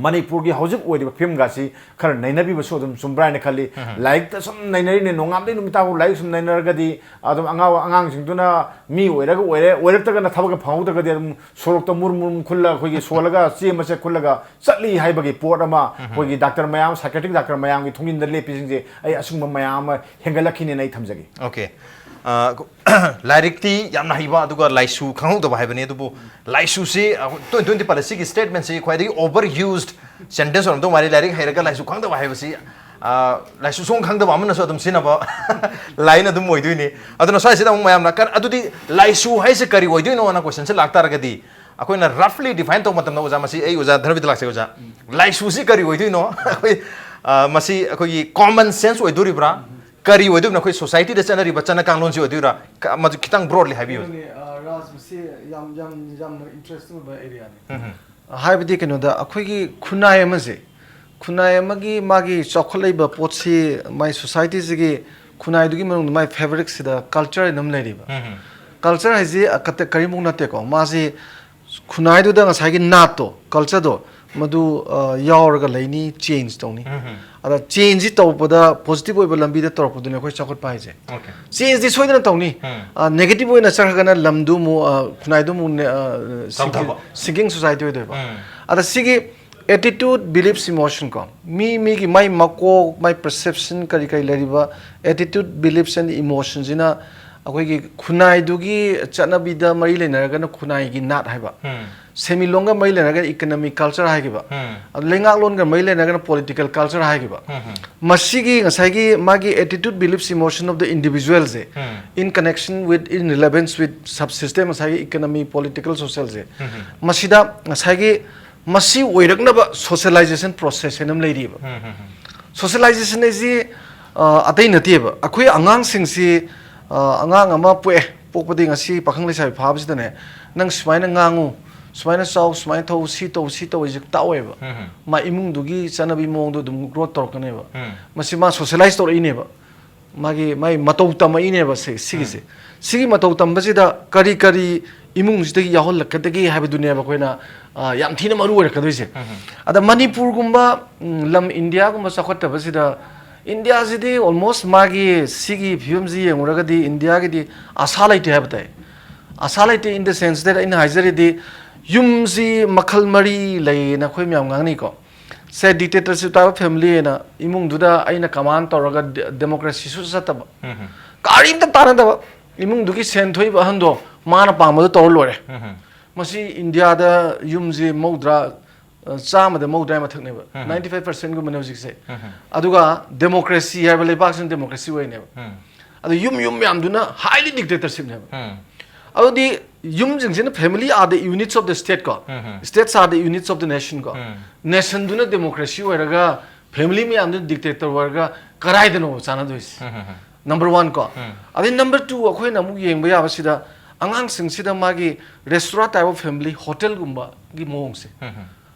ꯃꯅꯤꯄꯨꯔꯒꯤ ꯍꯧꯖꯤꯛ ꯑꯣꯏꯔꯤꯕ ꯐꯤꯕꯝꯒꯁꯤ ꯈꯔ ꯅꯩꯅꯕꯤꯕꯁꯨ ꯑꯗꯨꯝ ꯆꯨꯝꯕ꯭ꯔꯥ ꯍꯥꯏꯅ ꯈꯜꯂꯤ꯫ ꯂꯥꯏꯔꯤꯛꯇ ꯁꯨꯝ ꯅꯩꯅꯔꯤꯅꯦ, ꯅꯣꯡꯉꯥꯟꯕꯗꯩ ꯅꯨꯃꯤꯠ ꯇꯥꯐꯥꯎ ꯂꯥꯏꯔꯤꯛ ꯁꯨꯝ ꯅꯩꯅꯔꯒꯗꯤ ꯑꯗꯨꯝ ꯑꯉꯥꯡ, ꯑꯉꯥꯡꯁꯤꯡꯗꯨꯅ ꯃꯤ ꯑꯣꯏꯔꯒ ꯑꯣꯏꯔꯦ, ꯑꯣꯏꯔꯛꯇ꯭ꯔꯒꯅ ꯊꯕꯛꯀ ꯐꯪꯍꯧꯗ꯭ꯔꯒꯗꯤ ꯑꯗꯨꯝ ꯁꯣꯔꯣꯛꯇ ꯃꯨꯔ ꯃꯨꯔ ꯈꯨꯜꯂ, ꯑꯩꯈꯣꯏꯒꯤ ꯁꯣꯜꯂꯒ ꯆꯦ ꯃꯆꯦꯠ ꯈꯨꯜꯂꯒ ꯆꯠꯂꯤ ꯍꯥꯏꯕꯒꯤ ꯄꯣꯠ ꯑꯃ ꯑꯩꯈꯣꯏꯒꯤ ꯗꯥꯛꯇꯔ ꯃꯌꯥꯝ, psychiatric ꯗꯥꯛꯇꯔ ꯃꯌꯥꯝꯒꯤ ꯊꯣꯡꯖꯤꯟꯗ ꯂꯦꯞꯄꯤꯁꯤꯡꯁꯦ ꯑꯩ ꯑꯁꯤꯒꯨꯝꯕ ꯃꯌꯥꯝ ꯑꯃ ꯍꯦꯟꯒꯠꯂꯛꯈꯤꯅꯦꯅ ꯑꯩ ꯊꯝꯖꯒꯦ꯫ ꯑꯣꯀꯦ꯫ ꯑ, ꯂꯥꯏꯔꯤꯛꯇꯤ ꯌꯥꯝꯅ ꯍꯩꯕ ꯑꯗꯨꯒ ꯂꯥꯏꯁꯨ ꯈꯪꯍꯧꯗꯕ ꯍꯥꯏꯕꯅꯤ꯫ ꯑꯗꯨꯕꯨ ꯂꯥꯏꯁꯨꯁꯤ, ꯑ, ꯇꯣꯏꯅ ꯇꯣꯏꯅꯗꯤ ꯄꯜꯂꯦ, ꯁꯤꯒꯤ statement ꯁꯤ ꯈ꯭ꯋꯥꯏꯗꯒꯤ over used sentence ꯑꯣꯏꯔꯝꯗꯧ ꯃꯥꯜꯂꯤ, ꯂꯥꯏꯔꯤꯛ ꯍꯩꯔꯒ ꯂꯥꯏꯁꯨ ꯈꯪꯗꯕ ꯍꯥꯏꯕꯁꯤ꯫ ꯑ, ꯂꯥꯏꯁꯨ ꯁꯨꯡꯈꯪ ꯈꯪꯗꯕ ꯑꯃꯅꯁꯨ ꯑꯗꯨꯝ ꯁꯤꯖꯤꯟꯅꯕ line ꯑꯗꯨꯝ ꯑꯣꯏꯗꯣꯏꯅꯤ꯫ ꯑꯗꯨꯅ ꯁ꯭ꯋꯥꯏꯁꯤꯗ ꯑꯃꯨꯛ ꯃꯌꯥꯝꯅ ꯀꯔ-, ꯑꯗꯨꯗꯤ ꯂꯥꯏꯁꯨ ꯍꯥꯏꯁꯦ ꯀꯔꯤ ꯑꯣꯏꯗꯣꯏꯅꯣ ꯑꯅ question ꯁꯦ ꯂꯥꯛꯇꯥꯔꯒꯗꯤ, ꯑꯩꯈꯣꯏꯅ roughly define ꯇꯧꯕ ꯃꯇꯝꯗ, ꯑꯣꯖꯥ, ꯃꯁꯤ ꯑꯩ ꯑꯣꯖꯥ ꯙꯅꯕꯤꯗ ꯂꯥꯛꯆꯩ꯫ ꯑꯣꯖꯥ, ꯂꯥꯏꯁꯨꯁꯤ ꯀꯔꯤ ꯑꯣꯏꯗꯣꯏꯅꯣ? ꯑꯩꯈꯣꯏ, ꯑ, ꯃꯁꯤ ꯑꯩꯈꯣꯏꯒꯤ common sense ꯑꯣꯏꯗꯣꯔꯤꯕ꯭ꯔꯥ? ꯀꯔꯤ ꯑꯣꯏꯗꯣꯏꯅꯣ? ꯑꯩꯈꯣꯏ society ꯗ ꯆꯠꯅꯔꯤꯕ ꯆꯠꯅ ꯀꯥꯡꯂꯣꯟꯁꯤ ꯑꯣꯏꯗꯣꯏꯔꯥ? ꯀ-, ꯃꯗꯨ ꯈꯤꯇꯪ broadly ꯍꯥꯏꯕꯤꯌꯨ꯫ ꯑꯗꯨꯅꯤ, ꯑ, ꯔꯥꯖ, ꯃꯁꯤ ꯌꯥꯝ, ꯌꯥꯝ, ꯌꯥꯝꯅ interest ꯑꯣꯏꯕ area ꯅꯤ꯫ ꯍꯥꯏꯕꯗꯤ ꯀꯩꯅꯣꯗ, ꯑꯩꯈꯣꯏꯒꯤ ꯈꯨꯟꯅꯥꯏ ꯑꯃꯁꯦ, ꯈꯨꯟꯅꯥꯏ ꯑꯃꯒꯤ ꯃꯥꯒꯤ ꯆꯥꯎꯈꯠꯂꯛꯏꯕ ꯄꯣꯠꯁꯤ, ꯃꯥꯏ society ꯁꯤꯒꯤ ꯈꯨꯟꯅꯥꯏꯗꯨꯒꯤ ꯃꯅꯨꯡꯗ ꯃꯥꯏ fabric ꯁꯤꯗ culture ꯍꯥꯏꯅ ꯑꯃ ꯂꯩꯔꯤꯕ꯫ Culture ꯍꯥꯏꯁꯤ, ꯑ, ꯀꯠꯇ-, ꯀꯔꯤꯃꯨꯛ ꯅꯠꯇꯦꯀꯣ, ꯃꯥꯁꯤ ꯈꯨꯟꯅꯥꯏꯗꯨꯗ ꯉꯁꯥꯏꯒꯤ ꯅꯥꯠꯇꯣ, culture ꯗꯣ, ꯃꯗꯨ, ꯑ, ꯌꯥꯎꯔꯒ ꯂꯩꯅꯤ, change ꯇꯧꯅꯤ꯫ ꯑꯗ change ꯁꯤ ꯇꯧꯕꯗ positive ꯑꯣꯏꯕ ꯂꯝꯕꯤꯗ ꯇꯧꯔꯛꯄꯗꯨꯅꯦ ꯑꯩꯈꯣꯏ ꯆꯥꯎꯈꯠꯄ ꯍꯥꯏꯁꯦ꯫ Okay. Change ꯗꯤ ꯁꯣꯏꯗꯅ ꯇꯧꯅꯤ꯫ ꯑ, negative ꯑꯣꯏꯅ ꯆꯠꯈ꯭ꯔꯒꯅ ꯂꯝꯗꯨ ꯑꯃꯨꯛ, ꯑ, ꯈꯨꯟꯅꯥꯏꯗꯨ ꯑꯃꯨꯛ ꯅꯦ-, ꯑ, sinking, ꯀꯝꯊꯕ꯫ Sinking society ꯑꯣꯏꯗꯣꯏꯕ꯫ ꯑꯗ ꯁꯤꯒꯤ attitude, beliefs, emotion ꯀꯣ, ꯃꯤ, ꯃꯤꯒꯤ ꯃꯥꯏ ꯃꯀꯣꯛ, ꯃꯥꯏ perception, ꯀꯔꯤ ꯀꯔꯤ ꯂꯩꯔꯤꯕ attitude, beliefs and emotion ꯁꯤꯅ ꯑꯩꯈꯣꯏꯒꯤ ꯈꯨꯟꯅꯥꯏꯗꯨꯒꯤ ꯆꯠꯅꯕꯤꯗ ꯃꯔꯤ ꯂꯩꯅꯔꯒꯅ ꯈꯨꯟꯅꯥꯏꯒꯤ ꯅꯥꯠ ꯍꯥꯏꯕ, ꯎꯝ, ꯁꯦꯟꯃꯤꯠꯂꯣꯟꯒ ꯃꯔꯤ ꯂꯩꯅꯔꯒꯅ economic culture ꯍꯥꯏꯈꯤꯕ, ꯎꯝ, ꯑꯗꯨ ꯂꯩꯉꯥꯛꯂꯣꯟꯒ ꯃꯔꯤ ꯂꯩꯅꯔꯒꯅ political culture ꯍꯥꯏꯈꯤꯕ, ꯎꯝ, ꯃꯁꯤꯒꯤ ꯉꯁꯥꯏꯒꯤ ꯃꯥꯒꯤ attitude, beliefs, emotion of the individualꯁꯦ um, in connection with, in relevance with subsystem, ꯉꯁꯥꯏꯒꯤ economy, political, socialꯁꯦ, ꯎꯝ, ꯃꯁꯤꯗ ꯉꯁꯥꯏꯒꯤ ꯃꯁꯤ ꯑꯣꯏꯔꯛꯅꯕ socialization process ꯍꯥꯏꯅ ꯑꯃ ꯂꯩꯔꯤꯕ꯫ ꯎꯝ, ꯎꯝ, Socialization ꯍꯥꯏꯁꯤ ꯑ, ꯑꯇꯩ ꯅꯠꯇꯦꯕ, ꯑꯩꯈꯣꯏ ꯑꯉꯥꯡꯁꯤꯡꯁꯤ, ꯑ, ꯑꯉꯥꯡ ꯑꯃ ꯄꯣꯛꯑꯦ, ꯄꯣꯛꯄꯗꯒꯤ ꯉꯁꯤ ꯄꯥꯈꯪ ꯂꯩꯁꯥꯕꯤ ꯐꯥꯕꯁꯤꯗꯅꯦ, ꯅꯪ ꯁꯨꯃꯥꯏꯅ ꯉꯥꯡꯉꯨ, ꯁꯨꯃꯥꯏꯅ ꯆꯥꯎ, ꯁꯨꯃꯥꯏꯅ ꯊꯧ, ꯁꯤ ꯇꯧ, ꯁꯤ ꯇꯧ ꯍꯥꯏꯁꯦ ꯇꯥꯛꯑꯣꯏꯕ꯫ ꯎꯝ, ꯃꯥ ꯏꯃꯨꯡꯗꯨꯒꯤ ꯆꯠꯅꯕꯤ ꯃꯑꯣꯡꯗꯣ ꯑꯗꯨꯝ growth ꯇꯧꯔꯛꯀꯅꯦꯕ꯫ ꯎꯝ, ꯃꯁꯤ ꯃꯥ socialize ꯇꯧꯔꯛꯏꯅꯦꯕ, ꯃꯥꯒꯤ, ꯃꯥꯒꯤ ꯃꯇꯧ ꯇꯝꯃꯛꯏꯅꯦꯕ ꯁꯤ, ꯁꯤꯒꯤꯁꯦ꯫ ꯁꯤꯒꯤ ꯃꯇꯧ ꯇꯝꯕꯁꯤꯗ ꯀꯔꯤ ꯀꯔꯤ ꯏꯃꯨꯡꯁꯤꯗꯒꯤ ꯌꯥꯎꯍꯜꯂꯛꯀꯗꯒꯦ ꯍꯥꯏꯕꯗꯨꯅꯦꯕ ꯑꯩꯈꯣꯏꯅ, ꯑ, ꯌꯥꯝ ꯊꯤꯅ ꯃꯔꯨ ꯑꯣꯏꯔꯛꯀꯗꯣꯏꯁꯦ꯫ ꯎꯝ, ꯑꯗ ꯃꯅꯤꯄꯨꯔꯒꯨꯝꯕ, ꯎꯝ, ꯂꯝ ꯏꯟꯗꯤꯌꯥꯒꯨꯝꯕ ꯆꯥꯎꯈꯠꯇꯕꯁꯤꯗ, ꯏꯟꯗꯤꯌꯥꯁꯤꯗꯤ almost ꯃꯥꯒꯤ ꯁꯤꯒꯤ ꯐꯤꯕꯝꯁꯤ ꯌꯦꯡꯉꯨꯔꯒꯗꯤ ꯏꯟꯗꯤꯌꯥꯒꯤꯗꯤ ꯑꯁꯥ ꯂꯩꯇꯦ ꯍꯥꯏꯕ ꯇꯥꯏ꯫ ꯑꯁꯥ ꯂꯩꯇꯦ in the sense that ꯑꯩꯅ ꯍꯥꯏꯖꯔꯤꯗꯤ, ꯌꯨꯝꯁꯤ ꯃꯈꯜ ꯃꯔꯤ ꯂꯩꯌꯦꯅ ꯑꯩꯈꯣꯏ ꯃꯌꯥꯝ ꯉꯥꯡꯅꯩꯀꯣ꯫ ꯁꯦ, dictatorship type of family ꯍꯥꯏꯅ ꯏꯃꯨꯡꯗꯨꯗ ꯑꯩꯅ command ꯇꯧꯔꯒ ꯗꯦ-, democracy ꯁꯨ ꯆꯠꯇꯕ, ꯎꯝ, ꯀꯔꯤꯝꯇ ꯇꯥꯟꯅꯗꯕ, ꯏꯃꯨꯡꯗꯨꯒꯤ ꯁꯦꯟ ꯊꯣꯛꯏꯕ ꯑꯍꯟꯗꯣ ꯃꯥꯅ ꯄꯥꯝꯕꯗꯣ ꯇꯧꯔ ꯂꯣꯏꯔꯦ꯫ ꯎꯝ, ꯃꯁꯤ ꯏꯟꯗꯤꯌꯥꯗ ꯌꯨꯝꯁꯤ ꯃꯧꯗ꯭ꯔꯥ, ꯑ, ꯆꯥꯝꯃꯗ ꯃꯧꯗ꯭ꯔꯥ ꯃꯊꯛꯅꯦꯕ, ꯎꯝ, ninety five percent ꯒꯨꯝꯕꯅꯦ ꯍꯧꯖꯤꯛꯁꯦ꯫ ꯎꯝ, ꯑꯗꯨꯒ democracy ꯍꯥꯏꯕ ꯂꯩꯕꯥꯛꯁꯤꯅ democracy ꯑꯣꯏꯅꯦꯕ꯫ ꯎꯝ, ꯑꯗꯣ ꯌꯨꯝ ꯌꯨꯝ ꯃꯌꯥꯝꯗꯨꯅ highly dictatorship ꯅꯦꯕ꯫ ꯎꯝ, ꯑꯗꯨꯗꯤ ꯌꯨꯝꯁꯤꯡꯁꯤꯅ family are the units of the state ꯀꯣ, ꯎꯝ, states are the units of the nation ꯀꯣ, ꯎꯝ, nation ꯗꯨꯅ democracy ꯑꯣꯏꯔꯒ family ꯃꯌꯥꯝꯗꯨꯅ dictator ꯑꯣꯏꯔꯒ ꯀꯗꯥꯏꯗꯅꯣꯕ ꯆꯥꯟꯅꯗꯣꯏꯁꯦ? ꯎꯝ, ꯎꯝ, Number one ꯀꯣ꯫ ꯎꯝ, ꯑꯗꯩ number two ꯑꯩꯈꯣꯏꯅ ꯑꯃꯨꯛ ꯌꯦꯡꯕ ꯌꯥꯕꯁꯤꯗ, ꯑꯉꯥꯡꯁꯤꯡꯁꯤꯗ ꯃꯥꯒꯤ restaurant type of family, hotel ꯒꯨꯝꯕꯒꯤ ꯃꯑꯣꯡꯁꯦ, ꯎꯝ,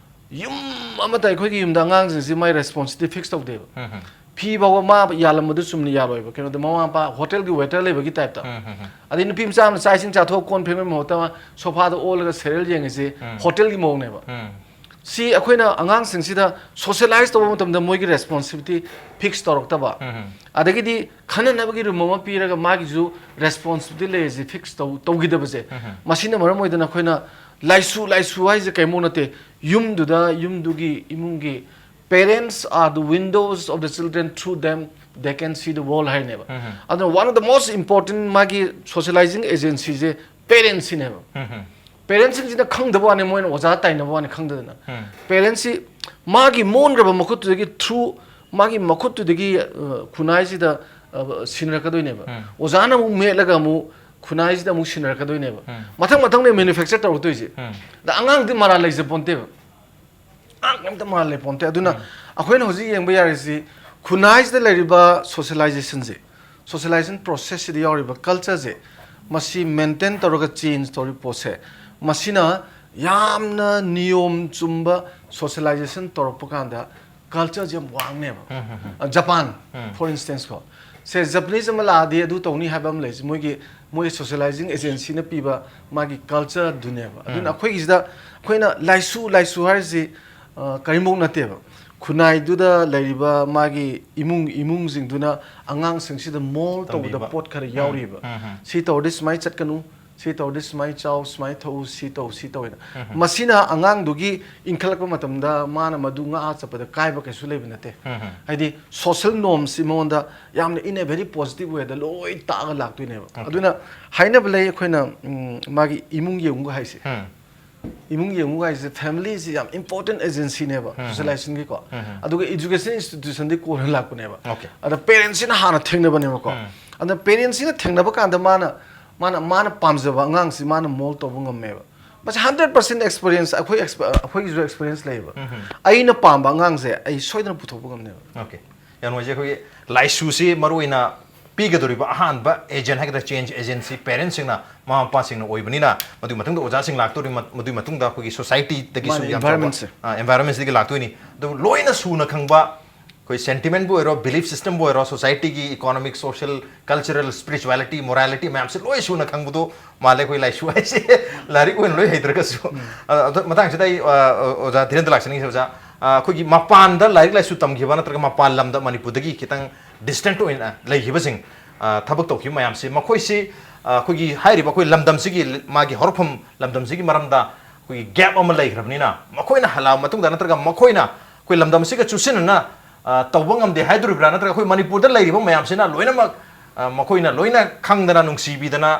ꯌꯨꯝ ꯑꯃꯗ ꯑꯩꯈꯣꯏꯒꯤ ꯌꯨꯝꯗ ꯑꯉꯥꯡꯁꯤꯡꯁꯤ ꯃꯥꯏ responsibility fix ꯇꯧꯗꯦꯕ꯫ ꯎꯝ, ꯐꯤ ꯐꯥꯎꯕ ꯃꯥ ꯌꯥꯜꯂꯝꯕꯗꯨ ꯆꯨꯝꯅ ꯌꯥꯜꯂꯣꯏꯕ, ꯀꯩꯅꯣꯗ ꯃꯃꯥ ꯃꯄꯥ hotel ꯒꯤ waiter ꯂꯩꯕꯒꯤ type ꯇ꯫ ꯎꯝ, ꯎꯝ, ꯑꯗꯩ ꯅꯨꯄꯤ ꯃꯆꯥ ꯑꯃꯅ ꯆꯥꯛ ꯏꯁꯤꯡ ꯆꯥꯊꯣꯛꯑ ꯀꯣꯟ ꯐꯦꯡꯕꯒꯤ ꯃꯍꯨꯠꯇ ꯃꯥ sofa ꯗ ꯑꯣꯜꯂꯒ serial ꯌꯦꯡꯉꯤꯁꯤ ꯎꯝ, hotel ꯒꯤ ꯃꯑꯣꯡꯅꯦꯕ꯫ ꯎꯝ, ꯁꯤ ꯑꯩꯈꯣꯏꯅ ꯑꯉꯥꯡꯁꯤꯡꯁꯤꯗ socialize ꯇꯧꯕ ꯃꯇꯝꯗ ꯃꯣꯏꯒꯤ responsibility fix ꯇꯧꯔꯛꯇꯕ, ꯎꯝ, ꯑꯗꯒꯤꯗꯤ ꯈꯟꯅꯅꯕꯒꯤ room ꯑꯃ ꯄꯤꯔꯒ ꯃꯥꯒꯤꯁꯨ responsibility ꯂꯩꯔꯤꯁꯦ fix ꯇꯧ-, ꯇꯧꯈꯤꯗꯕꯁꯦ, ꯎꯝ, ꯃꯁꯤꯅ ꯃꯔꯝ ꯑꯣꯏꯗꯅ ꯑꯩꯈꯣꯏꯅ ꯂꯥꯏꯁꯨ, ꯂꯥꯏꯁꯨ ꯍꯥꯏꯁꯦ ꯀꯩꯝꯕꯧ ꯅꯠꯇꯦ, ꯌꯨꯝꯗꯨꯗ, ꯌꯨꯝꯗꯨꯒꯤ ꯏꯃꯨꯡꯒꯤ parents are the windows of the children, through them they can see the world ꯍꯥꯏꯅꯦꯕ꯫ ꯑꯗꯨꯅ one of the most important ꯃꯥꯒꯤ socializing agencyꯁꯦ parentsꯁꯤꯅꯦꯕ꯫ Parentsꯁꯤꯡꯁꯤꯅ ꯈꯪꯗꯕ ꯋꯥꯅꯤ, ꯃꯣꯏꯅ ꯑꯣꯖꯥ ꯇꯥꯏꯅꯕ ꯋꯥꯅꯤ ꯈꯪꯗꯗꯅ꯫ Parentsꯁꯤ ꯃꯥꯒꯤ ꯃꯣꯟꯈ꯭ꯔꯕ ꯃꯈꯨꯠꯇꯨꯗꯒꯤ through ꯃꯥꯒꯤ ꯃꯈꯨꯠꯇꯨꯗꯒꯤ, ꯑ, ꯈꯨꯟꯅꯥꯏꯁꯤꯗ, ꯑ, ꯁꯤꯟꯅꯔꯛꯀꯗꯣꯏꯅꯦꯕ꯫ ꯑꯣꯖꯥꯅ ꯑꯃꯨꯛ ꯃꯦꯠꯂꯒ ꯑꯃꯨꯛ ꯈꯨꯟꯅꯥꯏꯁꯤꯗ ꯑꯃꯨꯛ ꯁꯤꯟꯅꯔꯛꯀꯗꯣꯏꯅꯦꯕ꯫ ꯃꯊꯪ ꯃꯊꯪꯅꯦ manufacture ꯇꯧꯔꯛꯇꯣꯏꯁꯦ꯫ ꯑꯗ ꯑꯉꯥꯡꯗꯤ ꯃꯔꯥꯜ ꯂꯩꯖ ꯄꯣꯟꯇꯦꯕ꯫ ꯑꯉꯥꯡ ꯀꯩꯝꯇ ꯃꯔꯥꯜ ꯂꯩ ꯄꯣꯟꯇꯦ꯫ ꯑꯗꯨꯅ ꯑꯩꯈꯣꯏꯅ ꯍꯧꯖꯤꯛ ꯌꯦꯡꯕ ꯌꯥꯔꯤꯁꯤ ꯈꯨꯟꯅꯥꯏꯁꯤꯗ ꯂꯩꯔꯤꯕ socializationꯁꯦ, socialization processꯁꯤꯗ ꯌꯥꯎꯔꯤꯕ cultureꯁꯦ, ꯃꯁꯤ maintain ꯇꯧꯔꯒ change ꯇꯧꯔꯤꯕ ꯄꯣꯠꯁꯦ, ꯃꯁꯤꯅ ꯌꯥꯝꯅ ꯅꯤꯌꯣꯝ ꯆꯨꯝꯕ socialization ꯇꯧꯔꯛꯄ ꯀꯥꯟꯗ cultureꯁꯦ ꯌꯥꯝ ꯋꯥꯡꯅꯦꯕ꯫ ꯑ, ꯖꯄꯥꯟ, for instance ꯀꯣ, ꯁꯦ Japanese ꯑꯃ ꯂꯥꯛꯑꯗꯤ ꯑꯗꯨ ꯇꯧꯅꯤ ꯍꯥꯏꯕ ꯑꯃ ꯂꯩꯁꯦ, ꯃꯣꯏꯒꯤ, ꯃꯣꯏ socializing agencyꯅ ꯄꯤꯕ ꯃꯥꯒꯤ cultureꯗꯨꯅꯦꯕ꯫ ꯑꯗꯨꯅ ꯑꯩꯈꯣꯏꯒꯤꯁꯤꯗ ꯑꯩꯈꯣꯏꯅ ꯂꯥꯏꯁꯨ, ꯂꯥꯏꯁꯨ ꯍꯥꯏꯔꯤꯁꯤ, ꯑ, ꯀꯔꯤꯝꯐꯧ ꯅꯠꯇꯦꯕ꯫ ꯈꯨꯟꯅꯥꯏꯗꯨꯗ ꯂꯩꯔꯤꯕ ꯃꯥꯒꯤ ꯏꯃꯨꯡ, ꯏꯃꯨꯡꯁꯤꯡꯗꯨꯅ ꯑꯉꯥꯡꯁꯤꯡꯁꯤꯗ mould ꯇꯧꯕꯗ ꯇꯝꯕꯤꯕ꯫ ꯄꯣꯠ ꯈꯔ ꯌꯥꯎꯔꯤꯕ꯫ ꯁꯤ ꯇꯧꯔꯗꯤ ꯁꯨꯃꯥꯏꯅ ꯆꯠꯀꯅꯨ, ꯁꯤ ꯇꯧꯔꯗꯤ ꯁꯨꯃꯥꯏꯅ ꯆꯥꯎ, ꯁꯨꯃꯥꯏꯅ ꯊꯛꯎ, ꯁꯤ ꯇꯧ, ꯁꯤ ꯇꯧꯋꯦꯅ꯫ ꯃꯁꯤꯅ ꯑꯉꯥꯡꯗꯨꯒꯤ ꯏꯟꯈꯠꯂꯛꯄ ꯃꯇꯝꯗ ꯃꯥꯅ ꯃꯗꯨ ꯉꯥꯛꯑ ꯆꯠꯄꯗ ꯀꯥꯏꯕ ꯀꯩꯁꯨ ꯂꯩꯕ ꯅꯠꯇꯦ꯫ ꯍꯥꯏꯗꯤ social normsꯁꯤ ꯃꯉꯣꯟꯗ ꯌꯥꯝꯅ in a very positive wayꯗ ꯂꯣꯏ ꯇꯥꯛꯑꯒ ꯂꯥꯛꯇꯣꯏꯅꯦꯕ꯫ ꯑꯗꯨꯅ ꯍꯥꯏꯅꯕ ꯂꯩ, ꯑꯩꯈꯣꯏꯅ, ꯎꯝ, ꯃꯥꯒꯤ ꯏꯃꯨꯡ ꯌꯦꯡꯉꯨꯒ ꯍꯥꯏꯁꯦ꯫ ꯏꯃꯨꯡ ꯌꯦꯡꯉꯨꯒ ꯍꯥꯏꯁꯦ familyꯁꯤ ꯌꯥꯝ important agencyꯅꯦꯕ socializationꯒꯤꯀꯣ꯫ ꯑꯗꯨꯒ education institutionꯗꯤ ꯀꯣꯟꯅ ꯂꯥꯛꯄꯅꯦꯕ꯫ Okay꯫ ꯑꯗ parentsꯁꯤꯅ ꯍꯥꯟꯅ ꯊꯦꯡꯅꯕꯅꯦꯕꯀꯣ꯫ ꯑꯗ parentsꯁꯤꯅ ꯊꯦꯡꯅꯕ ꯀꯥꯟꯗ ꯃꯥꯅ, ꯃꯥꯅ, ꯃꯥꯅ ꯄꯥꯝꯖꯕ ꯑꯉꯥꯡꯁꯤ ꯃꯥꯅ mould ꯇꯧꯕ ꯉꯝꯃꯦꯕ꯫ ꯃꯁꯤ hundred percent experience, ꯑꯩꯈꯣꯏ exp-, ꯑꯩꯈꯣꯏꯒꯤꯁꯨ experience ꯂꯩꯌꯦꯕ꯫ ꯑꯩꯅ ꯄꯥꯝꯕ ꯑꯉꯥꯡꯁꯦ ꯑꯩ ꯁꯣꯏꯗꯅ ꯄꯨꯊꯣꯛꯄ ꯉꯝꯅꯦꯕ꯫ Okay꯫ ꯌꯥꯝ ꯅꯨꯡꯉꯥꯏꯖꯩ꯫ ꯑꯩꯈꯣꯏꯒꯤ ꯂꯥꯏꯁꯨꯁꯤ ꯃꯔꯨꯑꯣꯏꯅ ꯄꯤꯒꯗꯧꯔꯤꯕ ꯑꯍꯥꯟꯕ agent ꯍꯥꯏꯒꯗ꯭ꯔꯥ, change agentꯁꯤ parentsꯁꯤꯡꯅ, ꯃꯃꯥ ꯃꯄꯥꯁꯤꯡꯅ ꯑꯣꯏꯕꯅꯤꯅ, ꯃꯗꯨꯒꯤ ꯃꯇꯨꯡꯗ ꯑꯣꯖꯥꯁꯤꯡ ꯂꯥꯛꯇꯧꯔꯤ, ꯃ-, ꯃꯗꯨꯒꯤ ꯃꯇꯨꯡꯗ ꯑꯩꯈꯣꯏꯒꯤ societyꯗꯒꯤꯁꯨ ꯃꯥꯅꯤ, ꯌꯥꯝ ꯆꯥꯎꯕ, environmentꯁꯦ꯫ ꯑ, environmentꯁꯤꯗꯒꯤ ꯂꯥꯛꯇꯣꯏꯅꯤ꯫ ꯑꯗꯨ ꯂꯣꯏꯅ ꯁꯨꯅ ꯈꯪꯕ, ꯑꯩꯈꯣꯏ sentimentꯕꯨ ꯑꯣꯏꯔꯣ, belief systemꯕꯨ ꯑꯣꯏꯔꯣ, societyꯒꯤ economic, social, cultural, spirituality, morality ꯃꯌꯥꯝꯁꯦ ꯂꯣꯏ ꯁꯨꯅ ꯈꯪꯕꯗꯣ ꯃꯥꯜꯂꯦ ꯑꯩꯈꯣꯏ ꯂꯥꯏꯁꯨ ꯍꯥꯏꯁꯦ꯫ ꯂꯥꯏꯔꯤꯛ ꯑꯣꯏꯅ ꯂꯣꯏ ꯍꯩꯇ꯭ꯔꯒꯁꯨ꯫ ꯑ, ꯑꯗꯣ ꯃꯇꯥꯡꯁꯤꯗ ꯑꯩ, ꯑ, ꯑ, ꯑꯣꯖꯥ ꯙꯤꯔꯦꯟꯗ꯭ꯔ ꯂꯥꯛꯆꯅꯤꯡꯉꯤꯁꯦ, ꯑꯣꯖꯥ, ꯑ, ꯑꯩꯈꯣꯏꯒꯤ ꯃꯄꯥꯟꯗ ꯂꯥꯏꯔꯤꯛ ꯂꯥꯏꯁꯨ ꯇꯝꯈꯤꯕ ꯅꯠꯇ꯭ꯔꯒ ꯃꯄꯥꯟ ꯂꯝꯗ ꯃꯅꯤꯄꯨꯔꯗꯒꯤ ꯈꯤꯇꯪ distant ꯑꯣꯏꯅ ꯂꯩꯈꯤꯕꯁꯤꯡ, ꯑ, ꯊꯕꯛ ꯇꯧꯈꯤꯕ ꯃꯌꯥꯝꯁꯤ, ꯃꯈꯣꯏꯁꯤ, ꯑ, ꯑꯩꯈꯣꯏꯒꯤ ꯍꯥꯏꯔꯤꯕ ꯑꯩꯈꯣꯏ ꯂꯝꯗꯝꯁꯤꯒꯤ ꯃꯥꯒꯤ ꯍꯧꯔꯛꯐꯝ ꯂꯝꯗꯝꯁꯤꯒꯤ ꯃꯔꯝꯗ ꯑꯩꯈꯣꯏꯒꯤ gap ꯑꯃ ꯂꯩꯈ꯭ꯔꯕꯅꯤꯅ, ꯃꯈꯣꯏꯅ ꯍꯜꯂꯛꯑꯕ ꯃꯇꯨꯡꯗ ꯅꯠꯇ꯭ꯔꯒ ꯃꯈꯣꯏꯅ ꯑꯩꯈꯣꯏ ꯂꯝꯗꯝꯁꯤꯒ ꯆꯨꯁꯤꯟꯅꯅ ꯑ, ꯇꯧꯕ ꯉꯝꯗꯦ ꯍꯥꯏꯗꯣꯔꯤꯕ꯭ꯔꯥ? ꯅꯠꯇ꯭ꯔꯒ ꯑꯩꯈꯣꯏ ꯃꯅꯤꯄꯨꯔꯗ ꯂꯩꯔꯤꯕ ꯃꯌꯥꯝꯁꯤꯅ ꯂꯣꯏꯅꯃꯛ, ꯑ, ꯃꯈꯣꯏꯅ ꯂꯣꯏꯅ ꯈꯪꯗꯅ, ꯅꯨꯡꯁꯤꯕꯤꯗꯅ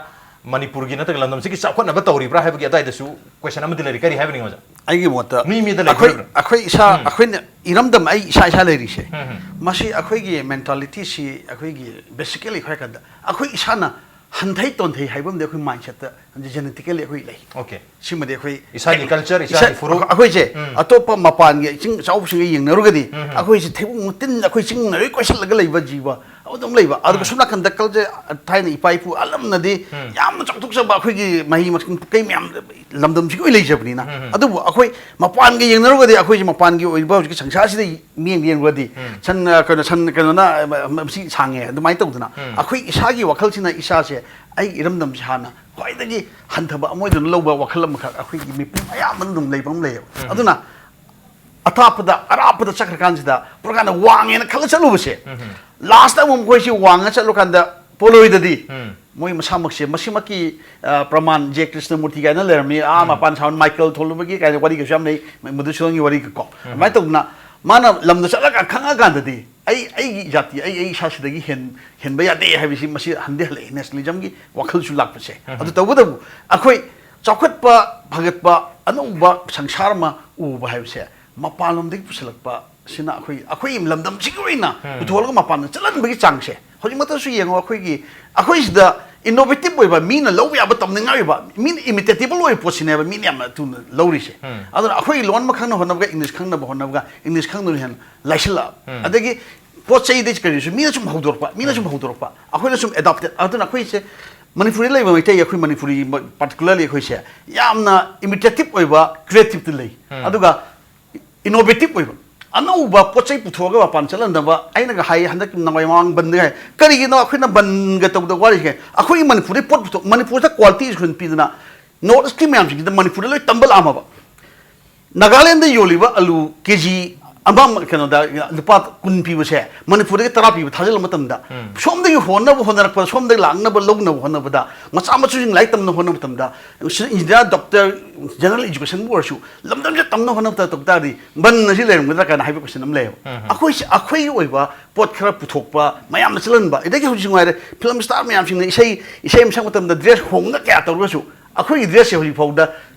ꯃꯅꯤꯄꯨꯔꯒꯤ ꯅꯠꯇ꯭ꯔꯒ ꯂꯝꯗꯝꯁꯤꯒꯤ ꯆꯥꯎꯈꯠꯅꯕ ꯇꯧꯔꯤꯕ꯭ꯔꯥ ꯍꯥꯏꯕꯒꯤ ꯑꯗꯨꯋꯥꯏꯗꯁꯨ question ꯑꯃꯗꯤ ꯂꯩꯔꯤ꯫ ꯀꯔꯤ ꯍꯥꯏꯕꯅꯤ, ꯑꯣꯖꯥ? ꯑꯩꯒꯤ ꯃꯣꯠꯇ ꯃꯤ ꯃꯤꯗ ꯑꯩꯈꯣꯏ, ꯂꯩꯕꯤꯕ꯭ꯔꯥ? ꯑꯩꯈꯣꯏ ꯏꯁꯥ, ꯎꯝ꯫ ꯑꯩꯈꯣꯏꯅ ꯏꯔꯝꯗꯝ, ꯑꯩ ꯏꯁꯥ ꯏꯁꯥ ꯂꯩꯔꯤꯁꯦ, ꯎꯝ, ꯎꯝ꯫ ꯃꯁꯤ ꯑꯩꯈꯣꯏꯒꯤ mentality ꯁꯤ, ꯑꯩꯈꯣꯏꯒꯤ basically ꯍꯥꯏ ꯀꯥꯟꯗ ꯑꯩꯈꯣꯏ ꯏꯁꯥꯅ ꯍꯟꯊꯩ ꯇꯣꯟꯊꯩ ꯍꯥꯏꯕ ꯑꯃꯗꯤ ꯑꯩꯈꯣꯏ mindset ꯇ, genetically ꯑꯩꯈꯣꯏ ꯂꯩ꯫ Okay꯫ ꯁꯤꯃꯗꯤ ꯑꯩꯈꯣꯏ ꯏꯁꯥꯒꯤ ꯊꯦꯡ-, culture, ꯏꯁꯥꯒꯤ ꯏꯁꯥ-, ꯐꯨꯔꯨꯞ꯫ ꯑꯩꯈꯣꯏꯁꯦ ꯎꯝ꯫ ꯑꯇꯣꯞꯄ ꯃꯄꯥꯟꯒꯤ ꯏꯁꯤꯡ ꯏꯆꯥꯎꯁꯤꯡꯒ ꯌꯦꯡꯅꯔꯨꯔꯒꯗꯤ, ꯎꯝ, ꯎꯝ꯫ ꯑꯩꯈꯣꯏꯁꯦ ꯊꯩꯕꯣꯡ ꯃꯇꯤꯟ, ꯑꯩꯈꯣꯏ ꯆꯤꯡꯅ ꯂꯣꯏ ꯀꯣꯏꯁꯤꯜꯂꯒ ꯂꯩꯕ ꯖꯤꯕ ꯑꯗꯨꯝ ꯂꯩꯕ꯫ ꯑꯗꯨꯒ ꯎꯝ꯫ ꯁꯣꯝ ꯅꯥꯀꯟꯗ culture, ꯊꯥꯏꯅ ꯏꯄꯥ ꯏꯄꯨ ꯑꯍꯜ ꯂꯃꯟꯅꯗꯤ ꯎꯝ꯫ ꯌꯥꯝꯅ ꯆꯥꯎꯊꯣꯛꯆꯕ ꯑꯩꯈꯣꯏꯒꯤ ꯃꯍꯩ ꯃꯁꯤꯡ ꯀꯩ ꯃꯌꯥꯝ ꯂꯝꯗꯝꯁꯤꯒꯤ ꯑꯣꯏ ꯂꯩꯖꯕꯅꯤꯅ꯫ ꯎꯝ, ꯎꯝ꯫ ꯑꯗꯨꯕꯨ ꯑꯩꯈꯣꯏ ꯃꯄꯥꯟꯒ ꯌꯦꯡꯅꯔꯨꯔꯒꯗꯤ, ꯑꯩꯈꯣꯏꯁꯦ ꯃꯄꯥꯟꯒꯤ ꯑꯣꯏꯔꯤꯕ ꯍꯧꯖꯤꯛꯀꯤ ꯁꯪꯁꯥꯔꯁꯤꯗ ꯃꯤꯠꯌꯦꯡ ꯌꯦꯡꯂꯨꯔꯗꯤ, ꯎꯝ꯫ ꯁꯟ, ꯑ, ꯀꯩꯅꯣ, ꯁꯟ, ꯀꯩꯅꯣꯅ, ꯑ, ꯃ-, ꯃꯁꯤ ꯁꯥꯡꯉꯦ ꯑꯗꯨꯃꯥꯏꯅ ꯇꯧꯗꯅ, ꯎꯝ꯫ ꯑꯩꯈꯣꯏ ꯏꯁꯥꯒꯤ ꯋꯥꯈꯜꯁꯤꯅ ꯏꯁꯥꯁꯦ, ꯑꯩꯒꯤ ꯏꯔꯝꯗꯝꯁꯦ ꯍꯥꯟꯅ ꯈ꯭ꯋꯥꯏꯗꯒꯤ ꯍꯟꯊꯕ ꯑꯃ ꯑꯣꯏꯗꯨꯅ ꯂꯧꯕ ꯋꯥꯈꯜ ꯑꯃꯈꯛ ꯑꯩꯈꯣꯏꯒꯤ ꯃꯤꯄꯨꯝ ꯑꯌꯥꯝꯕꯅ ꯑꯗꯨꯝ ꯂꯩꯕ ꯑꯃ ꯂꯩꯌꯦꯕ꯫ ꯎꯝ꯫ ꯑꯗꯨꯅ ꯑꯊꯥꯞꯄꯗ, ꯑꯔꯥꯞꯄꯗ ꯆꯠꯈ꯭ꯔꯀꯥꯟꯁꯤꯗ, ꯄꯨꯔꯥ ꯀꯥꯟꯗ ꯋꯥꯡꯉꯦꯅ ꯈꯜꯂ ꯆꯠꯂꯨꯕꯁꯦ, ꯎꯝ꯫ Last ꯇ ꯑꯃꯨꯛ ꯃꯈꯣꯏꯁꯤ ꯋꯥꯡꯉ ꯆꯠꯂꯨꯀꯥꯟꯗ ꯄꯣꯂꯣꯏꯗꯗꯤ, ꯎꯝ꯫ ꯃꯣꯏ ꯃꯁꯥꯃꯛꯁꯦ, ꯃꯁꯤꯃꯛꯀꯤ, ꯑ, ꯄ꯭ꯔꯃꯥꯟ, ꯖꯦ ꯀ꯭ꯔꯤꯁꯅꯃꯨꯔꯇꯤ ꯀꯥꯏꯅ ꯂꯩꯔꯝꯃꯤ, ꯑꯥ, ꯎꯝ꯫ ꯃꯄꯥꯟ ꯁꯥꯎꯟ ꯃꯥꯏꯀꯦꯜ ꯊꯣꯛꯂꯨꯕꯒꯤ ꯀꯥꯏꯅ ꯋꯥꯔꯤꯒꯁꯨ ꯌꯥꯝ ꯂꯩ, ꯃ-, ꯃꯙꯨꯁꯨꯗꯟꯒꯤ ꯋꯥꯔꯤꯒꯀꯣ꯫ ꯎꯝ꯫ ꯑꯗꯨꯃꯥꯏꯅ ꯇꯧꯗꯅ ꯃꯥꯅ ꯂꯝꯗ ꯆꯠꯂꯒ ꯈꯪꯉꯀꯥꯟꯗꯗꯤ, ꯑꯩ, ꯑꯩꯒꯤ ꯖꯥꯇꯤ, ꯑꯩ, ꯑꯩ ꯏꯁꯥꯁꯤꯗꯒꯤ ꯍꯦꯟ-, ꯍꯦꯟꯕ ꯌꯥꯗꯦ ꯍꯥꯏꯕꯁꯤ ꯃꯁꯤ ꯍꯟꯗꯤ ꯍꯜꯂꯛꯑꯦ, nationalism ꯒꯤ ꯋꯥꯈꯜꯁꯨ ꯂꯥꯛꯄꯁꯦ꯫ ꯎꯝ꯫ ꯑꯗꯨ ꯇꯧꯕꯇꯕꯨ ꯑꯩꯈꯣꯏ ꯆꯥꯎꯈꯠꯄ, ꯐꯒꯠꯄ, ꯑꯅꯧꯕ ꯁꯪꯁꯥꯔ ꯑꯃ ꯎꯕ ꯍꯥꯏꯕꯁꯦ ꯃꯄꯥꯟꯂꯣꯝꯗꯒꯤ ꯄꯨꯁꯤꯜꯂꯛꯄ ꯁꯤꯅ ꯑꯩꯈꯣꯏ, ꯑꯩꯈꯣꯏ ꯂꯝꯗꯝꯁꯤꯒꯤ ꯑꯣꯏꯅ ꯎꯝ꯫ ꯄꯨꯊꯣꯛꯂꯒ ꯃꯄꯥꯟꯗ ꯆꯠꯍꯟꯕꯒꯤ ꯆꯥꯡꯁꯦ ꯍꯧꯖꯤꯛꯃꯛꯇꯁꯨ ꯌꯦꯡꯉꯣ, ꯑꯩꯈꯣꯏꯒꯤ, ꯑꯩꯈꯣꯏ ꯁꯤꯗ innovative ꯑꯣꯏꯕ, ꯃꯤꯅ ꯂꯧꯕ ꯌꯥꯕ, ꯇꯝꯅꯤꯡꯉꯥꯏ ꯑꯣꯏꯕ, ꯃꯤꯅ imitatable ꯑꯣꯏꯕ ꯄꯣꯠꯁꯤꯅꯦꯕ ꯃꯤꯅ ꯌꯥꯝꯅ ꯊꯨꯅ ꯂꯧꯔꯤꯁꯦ꯫ ꯎꯝ꯫ ꯑꯗꯨꯅ ꯑꯩꯈꯣꯏꯒꯤ ꯂꯣꯟ ꯑꯃ ꯈꯪꯅ ꯍꯣꯠꯅꯕꯒ English ꯈꯪꯅꯕ ꯍꯣꯠꯅꯕꯒ English ꯈꯪꯗꯕꯅ ꯍꯦꯟꯅ ꯂꯥꯏꯁꯤꯜꯂꯛꯑꯕ꯫ ꯎꯝ꯫ ꯑꯗꯒꯤ ꯄꯣꯠ ꯆꯩꯗꯒꯤ ꯀꯔꯤꯁꯨ ꯃꯤꯅ ꯁꯨꯝ ꯍꯧꯗꯣꯔꯛꯄ, ꯃꯤꯅ ꯁꯨꯝ ꯎꯝ꯫ ꯍꯧꯗꯣꯔꯛꯄ, ꯑꯩꯈꯣꯏꯅ ꯁꯨꯝ adapted꯫ ꯑꯗꯨꯅ ꯑꯩꯈꯣꯏꯁꯦ ꯃꯅꯤꯄꯨꯔꯗ ꯂꯩꯕ ꯃꯩꯇꯩ, ꯑꯩꯈꯣꯏ ꯃꯅꯤꯄꯨꯔꯤ particularly ꯑꯩꯈꯣꯏꯁꯦ ꯌꯥꯝꯅ imitative ꯑꯣꯏꯕ, creative ꯇ ꯂꯩ꯫ ꯎꯝ꯫ ꯑꯗꯨꯒ innovative ꯑꯣꯏꯕ, ꯑꯅꯧꯕ ꯄꯣꯠ ꯆꯩ ꯄꯨꯊꯣꯛꯑꯒ ꯃꯄꯥꯟ ꯆꯠꯍꯟꯗꯕ꯫ ꯑꯩꯅꯒ ꯍꯥꯏ, ꯍꯟꯗꯛ ꯅꯋꯥꯏ ꯃꯃꯥꯡ ꯕꯟꯗꯒ ꯍꯥꯏ, ꯀꯔꯤꯒꯤꯅꯣ ꯑꯩꯈꯣꯏꯅ ꯕꯟꯒ ꯇꯧꯗ ꯋꯥꯔꯤꯁꯦ? ꯑꯩꯈꯣꯏꯒꯤ ꯃꯅꯤꯄꯨꯔꯗꯩ ꯄꯣꯠ ꯄꯨꯊꯣꯛ, ꯃꯅꯤꯄꯨꯔꯗ quality ꯁꯨꯅ ꯄꯤꯗꯅ North East ꯀꯤ ꯃꯌꯥꯝꯁꯤꯡꯁꯤꯗ ꯃꯅꯤꯄꯨꯔꯗ ꯂꯣꯏ ꯇꯝꯕ ꯂꯥꯛꯑꯝꯃꯕ꯫ ꯅꯥꯒꯥꯂꯦꯟꯗ ꯌꯣꯜꯂꯤꯕ ꯑꯂꯨ ꯀꯦ ꯖꯤ ꯑꯃ ꯀꯩꯅꯣꯗ ꯂꯨꯄꯥ ꯀꯨꯟ ꯄꯤꯕꯁꯦ ꯃꯅꯤꯄꯨꯔꯗꯒꯤ ꯇꯔꯥ ꯄꯤꯕ ꯊꯥꯖꯤꯜꯂ ꯃꯇꯝꯗ, ꯁꯣꯝꯗꯒꯤ ꯍꯣꯠꯅꯕ ꯍꯣꯠꯅꯔꯛꯄꯗ, ꯁꯣꯝꯗꯒꯤ ꯂꯥꯛꯅꯕ ꯂꯧꯅꯕ ꯍꯣꯠꯅꯕꯗ, ꯃꯆꯥ ꯃꯁꯨꯁꯤꯡ ꯂꯥꯏꯔꯤꯛ ꯇꯝꯅꯕ ꯍꯣꯠꯅꯕ ꯃꯇꯝꯗ, ꯏꯟꯖꯤꯅꯤꯌꯥꯔ, ꯗꯣꯛꯇꯔ, ꯖꯦꯅꯔꯦꯜ ꯏꯖꯨꯀꯦꯁꯟꯕꯨ ꯑꯣꯏꯔꯁꯨ ꯂꯝꯗꯝꯁꯦ ꯇꯝꯅꯕ ꯍꯣꯠꯅꯕꯗ ꯇꯧ ꯇꯥꯔꯗꯤ ꯕꯟ ꯑꯁꯤ ꯂꯩꯔꯝꯒꯗ꯭ꯔꯥ ꯀꯥꯏꯅ ꯍꯥꯏꯕ ꯀꯣꯏꯁꯟ ꯑꯃ ꯂꯩꯌꯦꯕ꯫ ꯑꯩꯈꯣꯏꯁꯦ ꯑꯩꯈꯣꯏꯒꯤ ꯑꯣꯏꯕ ꯄꯣꯠ ꯈꯔ ꯄꯨꯊꯣꯛꯄ, ꯃꯌꯥꯝꯅ ꯆꯠꯍꯟꯕ, ꯑꯗꯒꯤ ꯍꯧꯖꯤꯛꯁꯨ ꯉꯥꯏꯔꯦ, ꯐꯤꯂꯝ ꯁ꯭ꯇꯥꯔ ꯃꯌꯥꯝꯁꯤꯡꯅ ꯏꯁꯩ, ꯏꯁꯩ ꯑꯃ ꯁꯛꯄ ꯃꯇꯝꯗ ꯗ꯭ꯔꯦꯁ ꯍꯣꯡꯅ ꯀꯌꯥ ꯇꯧꯔꯒꯁꯨ ꯑꯩꯈꯣꯏꯒꯤ ꯗ꯭ꯔꯦꯁꯁꯦ ꯍꯧꯖꯤꯛ ꯐꯥꯎꯗ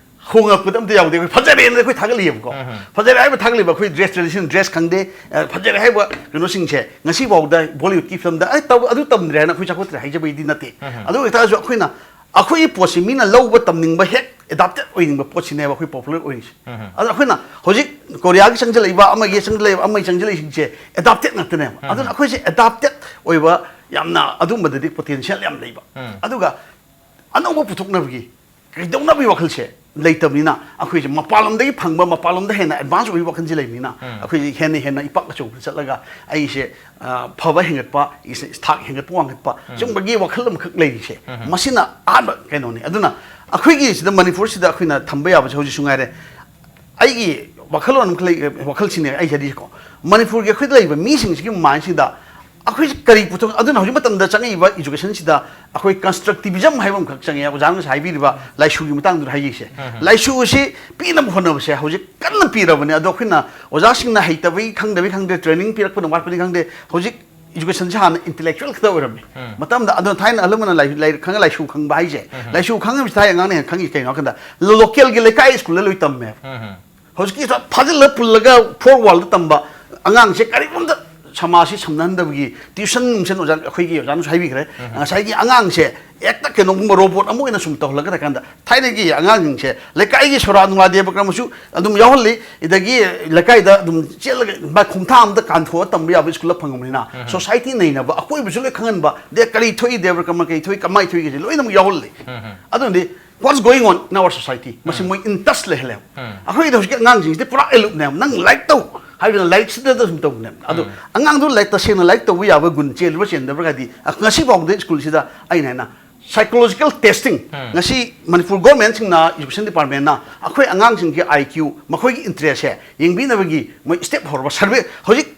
ꯍꯣꯡꯉꯛꯄꯗ ꯑꯝꯇ ꯌꯥꯎꯗꯦ꯫ ꯑꯩꯈꯣꯏ ꯐꯖꯔꯦꯅ ꯑꯩꯈꯣꯏ ꯊꯥꯒꯠꯂꯤꯑꯕꯀꯣ꯫ ꯐꯖꯔꯦ ꯍꯥꯏꯕ ꯊꯥꯒꯠꯂꯤꯕ ꯑꯩꯈꯣꯏ ꯗ꯭ꯔꯦꯁ, ꯇ꯭ꯔꯦꯗꯤꯁꯅꯦꯜ ꯗ꯭ꯔꯦꯁ ꯈꯪꯗꯦ, ꯑ, ꯐꯖꯔꯦ ꯍꯥꯏꯕ ꯀꯩꯅꯣꯁꯤꯡꯁꯦ ꯉꯁꯤ ꯐꯥꯎꯗ ꯕꯣꯂꯤꯋꯨꯗꯀꯤ ꯐꯤꯂꯝꯗ "ꯑꯩ ꯇꯧ-, ꯑꯗꯨ ꯇꯝꯗ꯭ꯔꯦ" ꯍꯥꯏꯅ ꯑꯩꯈꯣꯏ ꯆꯥꯎꯈꯠꯇ꯭ꯔꯦ ꯍꯥꯏꯖꯕꯒꯤꯗꯤ ꯅꯠꯇꯦ꯫ ꯑꯗꯨ ꯑꯣꯏꯇꯥꯔꯁꯨ ꯑꯩꯈꯣꯏꯅ ꯑꯩꯈꯣꯏꯒꯤ ꯄꯣꯠꯁꯤ ꯃꯤꯅ ꯂꯧꯕ ꯇꯝꯅꯤꯡꯕ ꯍꯦꯛ ꯑꯦꯗꯥꯞꯇꯦꯠ ꯑꯣꯏꯅꯤꯡꯕ ꯄꯣꯠꯁꯤꯅꯦꯕ ꯑꯩꯈꯣꯏ ꯄꯣꯄꯨꯂꯔ ꯑꯣꯏꯔꯤꯁꯦ꯫ ꯑꯗꯣ ꯑꯩꯈꯣꯏꯅ ꯍꯧꯖꯤꯛ ꯀꯣꯔꯤꯌꯥꯒꯤ ꯆꯪꯁꯤꯜꯂꯛꯏꯕ, ꯑꯃꯒꯤ ꯆꯪꯁꯤꯜꯂꯛꯏꯕ, ꯑꯃꯒꯤ ꯆꯪꯁꯤꯜꯂꯛꯏꯁꯤꯡꯁꯦ ꯑꯦꯗꯥꯞꯇꯦꯠ ꯉꯥꯛꯇꯅꯦꯕ꯫ ꯑꯗꯨꯅ ꯑꯩꯈꯣꯏꯁꯦ ꯑꯦꯗꯥꯞꯇꯦꯠ ꯑꯣꯏꯕ ꯌꯥꯝꯅ ꯑꯗꯨꯝꯕꯗꯗꯤ ꯄꯣꯇꯦꯟꯁꯤꯌꯦꯜ ꯌꯥꯝ ꯂꯩꯕ꯫ ꯑꯗꯨꯒ ꯑꯅꯧꯕ ꯄꯨꯊꯣꯛꯅꯕꯒꯤ ꯀꯩꯗꯧꯅꯕꯒꯤ ꯋꯥꯈꯜꯁꯦ ꯂꯩꯇꯕꯅꯤꯅ, ꯑꯩꯈꯣꯏꯁꯦ ꯃꯄꯥꯟꯂꯣꯝꯗꯒꯤ ꯐꯪꯕ, ꯃꯄꯥꯟꯂꯣꯝꯗ ꯍꯦꯟꯅ ꯑꯦꯗꯚꯥꯟꯁ ꯑꯣꯏꯕꯒꯤ ꯋꯥꯈꯜꯁꯦ ꯂꯩꯕꯅꯤꯅ, ꯑꯩꯈꯣꯏꯁꯦ ꯍꯦꯟꯅ ꯍꯦꯟꯅ ꯏꯄꯥꯛ ꯑꯆꯧꯕꯗ ꯆꯠꯂꯒ ꯑꯩꯁꯦ, ꯑ, ꯐꯕ ꯍꯦꯟꯒꯠꯄ, ꯏꯁ-, ꯊꯥꯛ ꯍꯦꯟꯒꯠꯄ ꯋꯥꯡꯈꯠꯄ, ꯁꯤꯒꯨꯝꯕꯒꯤ ꯋꯥꯈꯜ ꯑꯃꯈꯛ ꯂꯩꯔꯤꯁꯦ, ꯃꯁꯤꯅ ꯑꯍꯥꯟꯕ ꯀꯩꯅꯣꯅꯤ꯫ ꯑꯗꯨꯅ ꯑꯩꯈꯣꯏꯒꯤ ꯁꯤꯗ ꯃꯅꯤꯄꯨꯔꯁꯤꯗ ꯑꯩꯈꯣꯏꯅ ꯊꯝꯕ ꯌꯥꯕꯁꯦ ꯍꯧꯖꯤꯛꯁꯨ ꯉꯥꯏꯔꯦ, ꯑꯩꯒꯤ ꯋꯥꯈꯜꯂꯣꯟ ꯑꯃꯈꯛ ꯂꯩ, ꯋꯥꯈꯜꯁꯤꯅꯦ ꯑꯩ ꯍꯥꯏꯔꯤꯁꯦꯀꯣ꯫ ꯃꯅꯤꯄꯨꯔꯒꯤ ꯑꯩꯈꯣꯏꯗ ꯂꯩꯔꯤꯕ ꯃꯤꯁꯤꯡꯁꯤꯒꯤ ꯃꯥꯏꯟꯁꯤꯗ ꯑꯩꯈꯣꯏꯁꯤ ꯀꯔꯤ ꯄꯨꯊꯣꯛ-, ꯑꯗꯨꯅ ꯍꯧꯖꯤꯛ ꯃꯇꯝꯗ ꯆꯪꯉꯛꯏꯕ ꯏꯖꯨꯀꯦꯁꯟꯁꯤꯗ ꯑꯩꯈꯣꯏ ꯀꯟꯁꯇ꯭ꯔꯛꯇꯤꯚꯤꯖꯝ ꯍꯥꯏꯕ ꯑꯃꯈꯛ ꯆꯪꯉꯛꯑꯦ꯫ ꯑꯣꯖꯥꯅ ꯉꯁꯥꯏ ꯍꯥꯏꯕꯤꯔꯤꯕ ꯂꯥꯏꯁꯨꯒꯤ ꯃꯇꯥꯡꯗꯨꯗ ꯍꯥꯏꯖꯩꯁꯦ꯫ ꯂꯥꯏꯁꯨ ꯑꯁꯤ ꯄꯤꯅꯕ ꯍꯣꯠꯅꯕꯁꯦ ꯍꯧꯖꯤꯛ ꯀꯟꯅ ꯄꯤꯔꯕꯅꯦ꯫ ꯑꯗꯣ ꯑꯩꯈꯣꯏꯅ ꯑꯣꯖꯥꯁꯤꯡꯅ ꯍꯩꯇꯕꯩ ꯈꯪꯗꯕꯩ ꯈꯪꯗꯦ, ꯇ꯭ꯔꯦꯅꯤꯡ ꯄꯤꯔꯛꯄꯅ ꯋꯥꯠꯄꯅꯤ ꯈꯪꯗꯦ, ꯍꯧꯖꯤꯛ ꯏꯖꯨꯀꯦꯁꯟꯁꯦ ꯍꯥꯟꯅ ꯏꯟꯇꯦꯂꯦꯛꯆꯨꯋꯦꯜ ꯈꯛꯇ ꯑꯣꯏꯔꯝꯃꯤ꯫ ꯃꯇꯝꯗ ꯑꯗꯨꯅ ꯊꯥꯏꯅ ꯑꯍꯜ ꯂꯃꯟꯅ ꯂꯥꯏ-, ꯂꯥꯏꯔꯤꯛ ꯈꯪꯉ ꯂꯥꯏꯁꯨ ꯈꯪꯕ ꯍꯥꯏꯁꯦ, ꯂꯥꯏꯁꯨ ꯈꯪꯉꯝꯃꯤꯁꯦ ꯊꯥꯏꯅ ꯑꯉꯥꯡꯅ ꯍꯦꯟꯅ ꯈꯪꯉꯤ꯫ ꯀꯩꯅꯣ ꯍꯥꯏ ꯀꯥꯟꯗ ꯂꯣꯀꯦꯜꯒꯤ ꯂꯩꯀꯥꯏ ꯁ꯭ꯀꯨꯜꯗ ꯂꯣꯏ ꯇꯝꯃꯦ꯫ ꯍꯧꯖꯤꯛꯀꯤ ꯐꯥꯖꯤꯜꯂ ꯄꯨꯜꯂꯒ ꯐꯣꯔ ꯋꯥꯜꯗ ꯇꯝꯕ ꯑꯉꯥꯡꯁꯦ ꯀꯔꯤꯒꯨꯝꯕ ꯁꯃꯥꯖꯁꯤ ꯁꯝꯅꯍꯟꯗꯕꯒꯤ ꯇ꯭ꯌꯨꯁꯟ ꯅꯨꯡꯁꯟ ꯑꯣꯖꯥ, ꯑꯩꯈꯣꯏꯒꯤ ꯑꯣꯖꯥꯅꯁꯨ ꯍꯥꯏꯕꯤꯈ꯭ꯔꯦ꯫ ꯉꯁꯥꯏꯒꯤ ꯑꯉꯥꯡꯁꯦ ꯍꯦꯛꯇ ꯀꯩꯅꯣꯒꯨꯝꯕ ꯔꯣꯕꯣꯠ ꯑꯃ ꯑꯣꯏꯅ ꯁꯨꯝ ꯇꯧꯍꯜꯂꯒ ꯀꯥꯟꯗ ꯊꯥꯏꯅꯒꯤ ꯑꯉꯥꯡꯁꯤꯡꯁꯦ ꯂꯩꯀꯥꯏꯒꯤ ꯁꯣꯔꯥ ꯅꯨꯡꯂꯥ ꯗꯦꯕ ꯀꯔꯃꯁꯨ ꯑꯗꯨꯝ ꯌꯥꯎꯍꯜꯂꯤ, ꯑꯗꯒꯤ ꯂꯩꯀꯥꯏꯗ ꯑꯗꯨꯝ ꯆꯦꯜꯂꯒ ꯃꯥꯏ ꯈꯣꯡꯊꯥꯡ ꯑꯝꯗ ꯀꯥꯟꯊꯣꯛꯑ ꯇꯝꯕ ꯌꯥꯕ ꯁ꯭ꯀꯨꯜ ꯑꯃ ꯐꯪꯉꯕꯅꯤꯅ, ꯁꯣꯁꯥꯏꯇꯤ ꯅꯩꯅꯕ, ꯑꯀꯣꯏꯕꯁꯨ ꯂꯣꯏ ꯈꯪꯍꯟꯕ, ꯗꯦ ꯀꯔꯤ ꯊꯣꯛꯏ, ꯗꯦꯕ ꯀꯔꯃ ꯀꯔꯤ ꯊꯣꯛꯏ, ꯀꯃꯥꯏ ꯊꯣꯛꯏꯒꯁꯦ ꯂꯣꯏꯅꯃꯛ ꯌꯥꯎꯍꯜꯂꯤ꯫ ꯑꯗꯨꯅꯗꯤ what's going on in our society, ꯃꯁꯤ ꯃꯣꯏ ꯏꯟ ꯇꯁ ꯂꯩꯍꯜꯂꯦꯕ꯫ ꯑꯩꯈꯣꯏꯗ ꯍꯧꯖꯤꯛꯀꯤ ꯑꯉꯥꯡꯁꯤꯡꯁꯤꯗꯤ ꯄꯨꯔꯥ ꯑꯦꯂꯨꯞꯅꯦꯕ, ꯅꯪ ꯂꯥꯏꯔꯤꯛ ꯇꯧ ꯍꯥꯏꯕꯗ ꯂꯥꯏꯔꯤꯛꯁꯤꯗ ꯑꯗꯨꯝ ꯇꯧꯕꯅꯦꯕ꯫ ꯑꯗꯣ ꯑꯉꯥꯡꯗꯣ ꯂꯥꯏꯔꯤꯛ ꯇꯁꯦꯡꯅ ꯂꯥꯏꯔꯤꯛ ꯇꯧꯕ ꯌꯥꯕ ꯒꯨꯟ ꯆꯦꯜꯂꯤꯕ꯭ꯔꯥ ꯆꯦꯟꯗꯕ꯭ꯔꯥꯒꯗꯤ ꯉꯁꯤ ꯐꯥꯎꯕꯗ ꯁ꯭ꯀꯨꯜꯁꯤꯗ ꯑꯩꯅ ꯍꯥꯏꯅ Psychological testing, ꯉꯁꯤ ꯃꯅꯤꯄꯨꯔ ꯒꯣꯔꯃꯦꯟꯁꯤꯡꯅ, ꯏꯖꯨꯀꯦꯁꯟ ꯗꯤꯄꯥꯔꯠꯃꯦꯟꯅ ꯑꯩꯈꯣꯏ ꯑꯉꯥꯡꯁꯤꯡꯒꯤ ꯑꯥꯏ ꯀ꯭ꯌꯨ, ꯃꯈꯣꯏꯒꯤ ꯏꯟꯇꯔꯦꯁꯁꯦ ꯌꯦꯡꯕꯤꯅꯕꯒꯤ ꯃꯣꯏ ꯁ꯭ꯇꯦꯞ ꯍꯧꯔꯕ ꯁꯔꯚꯦ ꯍꯧꯖꯤꯛ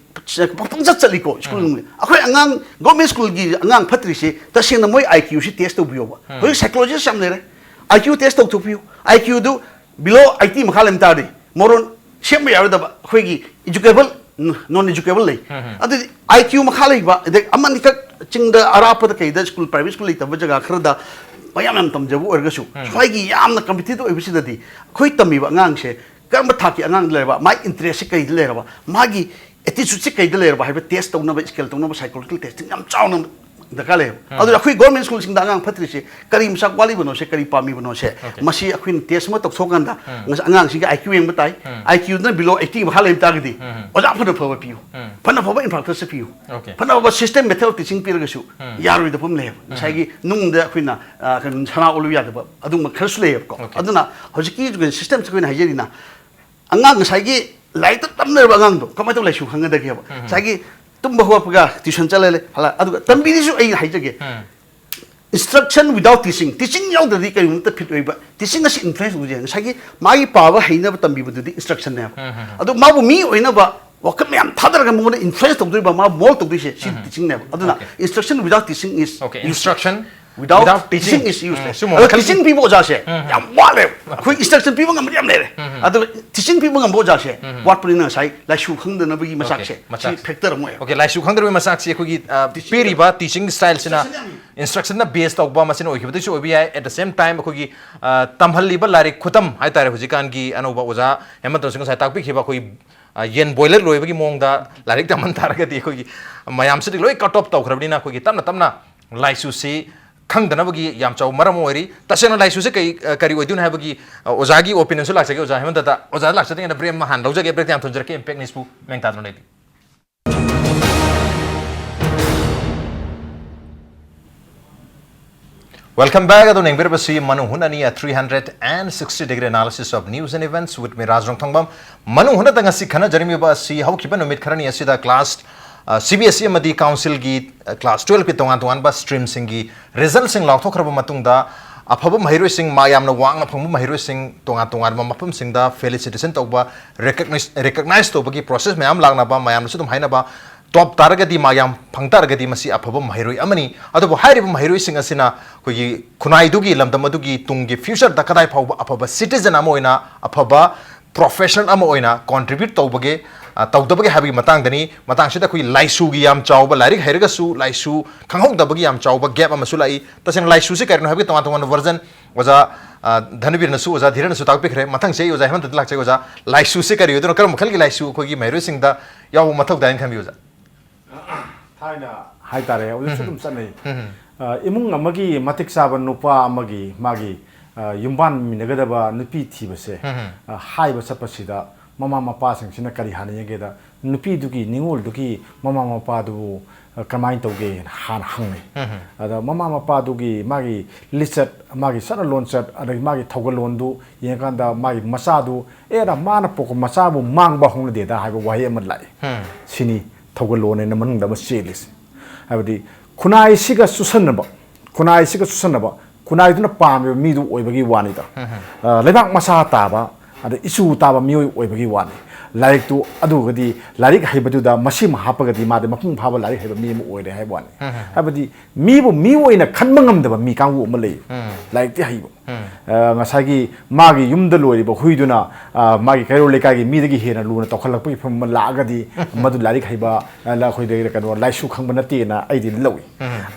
ꯄꯪꯆꯠ ꯆꯠꯂꯤꯀꯣ ꯁ꯭ꯀꯨꯜ꯫ ꯑꯩꯈꯣꯏ ꯑꯉꯥꯡ, ꯒꯣꯔꯃꯦꯟ ꯁ꯭ꯀꯨꯜꯒꯤ ꯑꯉꯥꯡ ꯐꯠꯇ꯭ꯔꯤꯁꯤ ꯇꯁꯦꯡꯅ ꯃꯣꯏ ꯑꯥꯏ ꯀ꯭ꯌꯨꯁꯤ ꯇꯦꯁ ꯇꯧꯕꯤꯌꯣꯕ꯫ ꯍꯧꯖꯤꯛ ꯁꯥꯏꯀꯣꯂꯣꯖꯤꯁ ꯌꯥꯝ ꯂꯩꯔꯦ, ꯑꯥꯏ ꯀ꯭ꯌꯨ ꯇꯦꯁ ꯇꯧꯊꯣꯛꯄꯤꯌꯨ, ꯑꯥꯏ ꯀ꯭ꯌꯨꯗꯨ below eighty ꯃꯈꯥ ꯂꯩꯕ ꯇꯥꯔꯗꯤ ꯃꯔꯣꯟ ꯁꯦꯝꯕ ꯌꯥꯔꯣꯏꯗꯕ ꯑꯩꯈꯣꯏꯒꯤ educable, non educable ꯂꯩ꯫ ꯑꯗꯨꯗꯤ ꯑꯥꯏ ꯀ꯭ꯌꯨ ꯃꯈꯥ ꯂꯩꯕ, ꯑꯗꯩ ꯑꯃꯅꯤꯈꯛ ꯆꯤꯡꯗ ꯑꯔꯥꯞꯄꯗ ꯀꯩꯗ ꯁ꯭ꯀꯨꯜ, ꯄ꯭ꯔꯥꯏꯚꯦꯠ ꯁ꯭ꯀꯨꯜ ꯂꯩꯇꯕ ꯖꯒꯥ ꯈꯔꯗ ꯃꯌꯥꯝ ꯌꯥꯝ ꯇꯝꯖꯕ ꯑꯣꯏꯔꯒꯁꯨ, ꯁ꯭ꯋꯥꯏꯒꯤ ꯌꯥꯝꯅ ꯀꯝꯄꯤꯇꯤꯇꯤꯚ ꯑꯣꯏꯕꯁꯤꯗꯗꯤ ꯑꯩꯈꯣꯏ ꯇꯝꯃꯤꯕ ꯑꯉꯥꯡꯁꯦ ꯀꯔꯝꯕ ꯊꯥꯛꯀꯤ ꯑꯉꯥꯡꯗ ꯂꯩꯔꯕ, ꯃꯥꯒꯤ ꯏꯟꯇꯔꯦꯁꯁꯦ ꯀꯩꯗ ꯂꯩꯔꯕ, ꯃꯥꯒꯤ ꯑꯦꯇꯤꯆꯨꯠꯁꯦ ꯀꯩꯗ ꯂꯩꯔꯕ ꯍꯥꯏꯕ ꯇꯦꯁ ꯇꯧꯅꯕ, ꯁ꯭ꯀꯦꯜ ꯇꯧꯅꯕ ꯁꯥꯏꯀꯣꯂꯣꯖꯤꯀꯦꯜ ꯇꯦꯁꯇꯤꯡ ꯌꯥꯝ ꯆꯥꯎꯅ ꯗꯔꯀꯥꯔ ꯂꯩꯌꯦꯕ꯫ ꯑꯗꯨꯅ ꯑꯩꯈꯣꯏ ꯒꯣꯔꯃꯦꯟ ꯁ꯭ꯀꯨꯜꯁꯤꯡꯗ ꯑꯉꯥꯡ ꯐꯠꯇ꯭ꯔꯤꯁꯦ ꯀꯔꯤ ꯃꯆꯥꯛ ꯋꯥꯠꯂꯤꯕꯅꯣꯁꯦ, ꯀꯔꯤ ꯄꯥꯝꯃꯤꯕꯅꯣꯁꯦ, ꯃꯁꯤ ꯑꯩꯈꯣꯏꯅ ꯇꯦꯁ ꯑꯃ ꯇꯧꯊꯣꯛꯀꯥꯟꯗ ꯉꯁ-, ꯑꯉꯥꯡꯁꯤꯡꯒꯤ ꯑꯥꯏ ꯀ꯭ꯌꯨ ꯌꯦꯡꯕ ꯇꯥꯏ꯫ ꯑꯥꯏ ꯀ꯭ꯌꯨꯗꯨꯅ below eighty ꯃꯈꯥ ꯂꯩꯕ ꯇꯥꯔꯒꯗꯤ ꯑꯣꯖꯥ ꯐꯅ ꯐꯕ ꯄꯤꯌꯨ, ꯐꯅ ꯐꯕ ꯏꯟꯐ꯭ꯔꯥꯁ꯭ꯇ꯭ꯔꯛꯆꯔ ꯄꯤꯌꯨ, ꯐꯅ ꯐꯕ system method of teaching ꯄꯤꯔꯒꯁꯨ ꯌꯥꯔꯣꯏꯗꯕ ꯑꯃ ꯂꯩꯌꯦꯕ꯫ ꯉꯁꯥꯏꯒꯤ ꯅꯨꯡꯗ ꯑꯩꯈꯣꯏꯅ, ꯑ, ꯀꯩꯅꯣ, ꯁꯅꯥ ꯑꯣꯜꯂꯨ ꯌꯥꯗꯕ ꯑꯗꯨꯒꯨꯝꯕ ꯈꯔꯁꯨ ꯂꯩꯌꯦꯕꯀꯣ꯫ ꯑꯗꯨꯅ ꯍꯧꯖꯤꯛꯀꯤ education systemꯁꯦ ꯑꯩꯈꯣꯏꯅ ꯍꯥꯏꯖꯔꯤꯅ ꯑꯉꯥꯡ ꯉꯁꯥꯏꯒꯤ ꯂꯥꯏꯔꯤꯛꯇ ꯇꯝ ꯂꯩꯔꯕ ꯑꯉꯥꯡꯗꯣ ꯀꯃꯥꯏꯅ ꯇꯧ ꯂꯥꯏꯁꯨ ꯈꯪꯒꯗꯒꯦꯕ? ꯉꯁꯥꯏꯒꯤ ꯇꯨꯝꯕ ꯍꯧꯒꯠꯄꯒ tuition ꯆꯠꯂꯦ, ꯍꯜꯂꯛ-, ꯑꯗꯨꯒ ꯇꯝꯕꯤꯔꯤꯁꯨ ꯑꯩ ꯍꯥꯏꯖꯒꯦ, instruction without teaching, teaching ꯌꯥꯎꯗ꯭ꯔꯗꯤ ꯀꯔꯤꯒꯨꯝꯕ ꯐꯤꯠ ꯑꯣꯏꯕ, teaching ꯑꯁꯤ influence ꯇꯧꯕꯁꯦ ꯉꯁꯥꯏꯒꯤ ꯃꯥꯒꯤ ꯄꯥꯕ ꯍꯩꯅꯕ ꯇꯝꯕꯤꯕꯗꯨꯗꯤ instructionꯅꯦꯕ꯫ ꯑꯗꯣ ꯃꯥꯕꯨ ꯃꯤ ꯑꯣꯏꯅꯕ ꯋꯥꯈꯜ ꯃꯌꯥꯝ ꯊꯥꯗꯔꯒ ꯃꯉꯣꯟꯗ influence ꯇꯧꯗꯣꯏꯕ, ꯃꯥ mold ꯇꯧꯗꯣꯏꯁꯦ ꯁꯤ teachingꯅꯦꯕ꯫ ꯑꯗꯨꯅ instruction without teaching is useless꯫ Instruction without teaching is useless꯫ ꯑꯗꯣ teaching ꯄꯤꯕ ꯑꯣꯖꯥꯁꯦ ꯌꯥꯝ ꯋꯥꯠꯂꯦꯕ꯫ ꯑꯩꯈꯣꯏ instruction ꯄꯤꯕ ꯉꯝꯕꯗꯤ ꯌꯥꯝ ꯂꯩꯔꯦ, ꯑꯗꯨꯒ teaching ꯄꯤꯕ ꯉꯝꯕ ꯑꯣꯖꯥꯁꯦ ꯋꯥꯠꯄꯅꯤꯅ ꯉꯁꯥꯏ ꯂꯥꯏꯁꯨ ꯈꯪꯗꯅꯕꯒꯤ ꯃꯆꯥꯛꯁꯦ ꯁꯤ factor ꯑꯃ ꯑꯣꯏꯌꯦꯕ꯫ Okay, ꯂꯥꯏꯁꯨ ꯈꯪꯗ꯭ꯔꯕꯒꯤ ꯃꯆꯥꯛꯁꯤ ꯑꯩꯈꯣꯏꯒꯤ, ꯑ, ꯄꯤꯔꯤꯕ teaching styleꯁꯤꯅ instructionꯅ base ꯇꯧꯕ ꯃꯁꯤꯅ ꯑꯣꯏꯈꯤꯕꯗꯒꯤꯁꯨ ꯑꯣꯏꯕ ꯌꯥꯏ꯫ At the same time ꯑꯩꯈꯣꯏꯒꯤ, ꯑ, ꯇꯝꯍꯜꯂꯤꯕ ꯂꯥꯏꯔꯤꯛ ꯈꯨꯇꯝ ꯍꯥꯏꯇꯥꯔꯦ, ꯍꯧꯖꯤꯛꯀꯥꯟꯒꯤ ꯑꯅꯧꯕ ꯑꯣꯖꯥ ꯍꯦꯃꯟꯇꯅꯁꯨ ꯉꯁꯥꯏ ꯇꯥꯛꯄꯤꯈꯤꯕ ꯑꯩꯈꯣꯏꯒꯤ, ꯑ, ꯌꯦꯟ ꯕꯣꯏꯂꯔ ꯂꯣꯏꯕꯒꯤ ꯃꯑꯣꯡꯗ ꯂꯥꯏꯔꯤꯛ ꯇꯝꯍꯟ ꯇꯥꯔꯒꯗꯤ ꯑꯩꯈꯣꯏꯒꯤ ꯃꯌꯥꯝꯁꯤꯗꯤ ꯂꯣꯏ cut off ꯇꯧꯈ꯭ꯔꯕꯅꯤꯅ ꯑꯩꯈꯣꯏꯒꯤ ꯇꯞꯅ ꯇꯞꯅ ꯂꯥꯏꯁꯨꯁꯤ ꯈꯪꯗꯅꯕꯒꯤ ꯌꯥꯝ ꯆꯥꯎꯕ ꯃꯔꯝ ꯑꯣꯏꯔꯤ꯫ ꯇꯁꯦꯡꯅ ꯂꯥꯏꯁꯨꯁꯦ ꯀꯩ, ꯑ, ꯀꯔꯤ ꯑꯣꯏꯗꯣꯏꯅꯣ ꯍꯥꯏꯕꯒꯤ, ꯑ, ꯑꯣꯖꯥꯒꯤ opinionꯁꯨ ꯂꯥꯛꯆꯒꯦ꯫ ꯑꯣꯖꯥ ꯍꯦꯃꯟꯇꯗ, ꯑꯣꯖꯥꯗ ꯂꯥꯛꯆꯗ꯭ꯔꯤꯉꯩꯗ break ꯑꯃ ꯍꯥꯟꯅ ꯂꯧꯖꯒꯦ꯫ Break ꯌꯥꯝ ꯊꯨꯅ ꯖꯔꯛꯀꯦ꯫ Impact Newsꯄꯨ ꯃꯦꯡ ꯇꯥꯗꯨꯅ ꯂꯩꯕꯤꯌꯨ꯫ Welcome back. ꯑꯗꯨ ꯌꯦꯡꯕꯤꯔꯕꯁꯤ ꯃꯅꯨꯡ ꯍꯨꯠꯅꯅꯤ, a three hundred and sixty degree analysis of news and events with me, ꯔꯥꯖ ꯔꯣꯡꯊꯣꯡꯕꯝ꯫ ꯃꯅꯨꯡ ꯍꯨꯠꯅꯗ ꯉꯁꯤ ꯈꯟꯅꯖꯔꯝꯃꯤꯕ ꯑꯁꯤ ꯍꯧꯈꯤꯕ ꯅꯨꯃꯤꯠ ꯈꯔꯅꯤ ꯑꯁꯤꯗ class C B S E ꯑꯃꯗꯤ ꯀꯥꯎꯟꯁꯤꯜꯒꯤ ꯀ꯭ꯂꯥꯁ ꯇꯨꯌꯦꯜꯞꯀꯤ ꯇꯣꯉꯥꯟ ꯇꯣꯉꯥꯟꯕ ꯁ꯭ꯇ꯭ꯔꯤꯝꯁꯤꯡꯒꯤ ꯔꯤꯖꯜꯠꯁꯤꯡ ꯂꯥꯎꯊꯣꯛꯈ꯭ꯔꯕ ꯃꯇꯨꯡꯗ, ꯑꯐꯕ ꯃꯍꯩꯔꯣꯏꯁꯤꯡ, ꯃꯥꯛ ꯌꯥꯝꯅ ꯋꯥꯡꯅ ꯐꯪꯕ ꯃꯍꯩꯔꯣꯏꯁꯤꯡ ꯇꯣꯉꯥꯟ ꯇꯣꯉꯥꯟꯕ ꯃꯐꯝꯁꯤꯡꯗ ꯐꯦꯂꯤꯁꯤꯇꯦꯁꯟ ꯇꯧꯕ, ꯔꯦꯀꯛꯅꯥꯏꯁ ꯔꯦꯀꯛꯅꯥꯏꯁ ꯇꯧꯕꯒꯤ ꯄ꯭ꯔꯣꯁꯦꯁ ꯃꯌꯥꯝ ꯂꯥꯛꯅꯕ, ꯃꯌꯥꯝꯅꯁꯨ ꯑꯗꯨꯝ ꯍꯥꯏꯅꯕ, ꯇꯣꯞ ꯇꯥꯔꯒꯗꯤ, ꯃꯥꯛ ꯌꯥꯝ ꯐꯪ ꯇꯥꯔꯒꯗꯤ ꯃꯁꯤ ꯑꯐꯕ ꯃꯍꯩꯔꯣꯏ ꯑꯃꯅꯤ꯫ ꯑꯗꯨꯕꯨ ꯍꯥꯏꯔꯤꯕ ꯃꯍꯩꯔꯣꯏꯁꯤꯡ ꯑꯁꯤꯅ ꯑꯩꯈꯣꯏꯒꯤ ꯈꯨꯟꯅꯥꯏꯗꯨꯒꯤ, ꯂꯝꯗꯝ ꯑꯗꯨꯒꯤ ꯇꯨꯡꯒꯤ ꯐ꯭ꯌꯨꯆꯔꯗ ꯀꯗꯥꯏ ꯐꯥꯎꯕ ꯑꯐꯕ ꯁꯤꯇꯤꯖꯟ ꯑꯃ ꯑꯣꯏꯅ, ꯑꯐꯕ ꯄ꯭ꯔꯣꯐꯦꯁꯅꯦꯜ ꯑꯃ ꯑꯣꯏꯅ ꯀꯣꯟꯇ꯭ꯔꯤꯕ꯭ꯌꯨꯠ ꯇꯧꯕꯒꯦ, ꯑ, ꯇꯧꯗꯕꯒꯦ ꯍꯥꯏꯕꯒꯤ ꯃꯇꯥꯡꯗꯅꯤ꯫ ꯃꯇꯥꯡꯁꯤꯗ ꯑꯩꯈꯣꯏ ꯂꯥꯏꯁꯨꯒꯤ ꯌꯥꯝ ꯆꯥꯎꯕ, ꯂꯥꯏꯔꯤꯛ ꯍꯩꯔꯒꯁꯨ ꯂꯥꯏꯁꯨ ꯈꯪꯍꯧꯗꯕꯒꯤ ꯌꯥꯝ ꯆꯥꯎꯕ ꯒꯦꯞ ꯑꯃꯁꯨ ꯂꯥꯛꯏ꯫ ꯇꯁꯦꯡꯅ ꯂꯥꯏꯁꯨꯁꯤ ꯀꯔꯤꯅꯣ ꯍꯥꯏꯕꯒꯤ ꯇꯣꯉꯥꯟ ꯇꯣꯉꯥꯟꯕ ꯚꯔꯖꯟ ꯑꯣꯖꯥ, ꯑ, ꯙꯅꯕꯤꯔꯅꯁꯨ, ꯑꯣꯖꯥ ꯙꯤꯔꯅꯁꯨ ꯇꯥꯛꯄꯤꯈ꯭ꯔꯦ꯫ ꯃꯊꯪꯁꯦ ꯑꯩ ꯑꯣꯖꯥ ꯍꯦꯃꯟꯇꯗ ꯂꯥꯛꯆꯒꯦ꯫ ꯑꯣꯖꯥ, ꯂꯥꯏꯁꯨꯁꯤ ꯀꯔꯤ ꯑꯣꯏꯗꯣꯏꯅꯣ? ꯀꯔꯝꯕ ꯃꯈꯜꯒꯤ ꯂꯥꯏꯁꯨ ꯑꯩꯈꯣꯏꯒꯤ ꯃꯍꯩꯔꯣꯏꯁꯤꯡꯗ ꯌꯥꯎꯕ ꯃꯊꯧ ꯇꯥꯏꯅ ꯈꯟꯕꯤ, ꯑꯣꯖꯥ? ꯊꯥꯏꯅ ꯍꯥꯏꯇꯥꯔꯦ, ꯍꯧꯖꯤꯛꯁꯨ ꯑꯗꯨꯝ ꯆꯠꯅꯩ꯫ ꯑ, ꯏꯃꯨꯡ ꯑꯃꯒꯤ ꯃꯇꯤꯛ ꯆꯥꯕ ꯅꯨꯄꯥ ꯑꯃꯒꯤ ꯃꯥꯒꯤ, ꯑ, ꯌꯨꯝꯕꯥꯟꯃꯤꯟꯅꯒꯗꯕ ꯅꯨꯄꯤ ꯊꯤꯕꯁꯦ, ꯑ, ꯍꯥꯏꯕ ꯆꯠꯄꯁꯤꯗ ꯃꯃꯥ ꯃꯄꯥꯁꯤꯡꯁꯤꯅ ꯀꯔꯤ ꯍꯥꯟꯅ ꯌꯦꯡꯒꯦꯗ, ꯅꯨꯄꯤꯗꯨꯒꯤ, ꯅꯤꯉꯣꯜꯗꯨꯒꯤ ꯃꯃꯥ ꯃꯄꯥꯗꯨꯕꯨ, ꯑ, ꯀꯃꯥꯏꯅ ꯇꯧꯒꯦꯅ ꯍꯥꯟꯅ ꯍꯪꯅꯩ꯫ ꯑꯗ ꯃꯃꯥ ꯃꯄꯥꯗꯨꯒꯤ ꯃꯥꯒꯤ ꯂꯤꯆꯠ, ꯃꯥꯒꯤ ꯆꯠꯅ ꯂꯣꯟꯆꯠ, ꯑꯗꯒꯤ ꯃꯥꯒꯤ ꯊꯧꯒꯜꯂꯣꯟꯗꯨ ꯌꯦꯡꯉꯀꯥꯟꯗ ꯃꯥꯒꯤ ꯃꯆꯥꯗꯨ, "ꯑꯦꯔꯥ, ꯃꯥꯅ ꯄꯣꯛꯄ ꯃꯆꯥꯕꯨ ꯃꯥꯡꯕ ꯍꯧꯅꯗꯦꯗ" ꯍꯥꯏꯕ ꯋꯥꯍꯩ ꯑꯃ ꯂꯥꯛꯏ꯫ ꯁꯤꯅꯤ ꯊꯧꯒꯜꯂꯣꯟ ꯍꯥꯏꯅ ꯃꯅꯨꯡꯗ ꯑꯃ ꯆꯦꯜꯂꯤꯁꯦ꯫ ꯍꯥꯏꯕꯗꯤ ꯈꯨꯟꯅꯥꯏꯁꯤꯒ ꯆꯨꯁꯟꯅꯕ, ꯈꯨꯟꯅꯥꯏꯁꯤꯒ ꯆꯨꯁꯟꯅꯕ, ꯈꯨꯟꯅꯥꯏꯗꯨꯅ ꯄꯥꯝꯃꯤꯕ ꯃꯤꯗꯨ ꯑꯣꯏꯕꯒꯤ ꯋꯥꯅꯤꯗ꯫ ꯑ, ꯂꯩꯕꯥꯛ ꯃꯆꯥ ꯇꯥꯕ, ꯑꯗ ꯏꯆꯨ ꯇꯥꯕ ꯃꯤꯑꯣꯏ ꯑꯣꯏꯕꯒꯤ ꯋꯥꯅꯤ꯫ ꯂꯥꯏꯔꯤꯛꯇꯨ ꯑꯗꯨꯒꯗꯤ, ꯂꯥꯏꯔꯤꯛ ꯍꯩꯕꯗꯨꯗ ꯃꯁꯤꯃ ꯍꯥꯞꯄꯒꯗꯤ ꯃꯥꯗꯤ ꯃꯄꯨꯡ ꯐꯥꯕ ꯂꯥꯏꯔꯤꯛ ꯍꯩꯕ ꯃꯤ ꯑꯃ ꯑꯣꯏꯔꯦ ꯍꯥꯏꯕ ꯋꯥꯅꯤ꯫ ꯍꯥꯏꯕꯗꯤ ꯃꯤꯕꯨ ꯃꯤ ꯑꯣꯏꯅ ꯈꯟꯕ ꯉꯝꯗꯕ ꯃꯤ ꯀꯥꯡꯕꯨ ꯑꯃ ꯂꯩ꯫ ꯂꯥꯏꯔꯤꯛꯇꯤ ꯍꯩꯕ꯫ ꯑ, ꯉꯁꯥꯏꯒꯤ ꯃꯥꯒꯤ ꯌꯨꯝꯗ ꯂꯣꯏꯔꯤꯕ ꯍꯨꯏꯗꯨꯅ, ꯑ, ꯃꯥꯒꯤ ꯀꯩꯔꯣꯜ ꯂꯩꯀꯥꯏꯒꯤ ꯃꯤꯗꯒꯤ ꯍꯦꯟꯅ ꯂꯨꯅ ꯇꯧꯈꯠꯂꯛꯄꯒꯤ ꯐꯤꯕꯝ ꯑꯃ ꯂꯥꯛꯑꯒꯗꯤ, ꯃꯗꯨ ꯂꯥꯏꯔꯤꯛ ꯍꯩꯕ, ꯑ, ꯑꯩꯈꯣꯏꯗ ꯀꯩꯅꯣ, ꯂꯥꯏꯁꯨ ꯈꯪꯕ ꯅꯠꯇꯦꯅ ꯑꯩꯗꯤ ꯂꯧꯏ꯫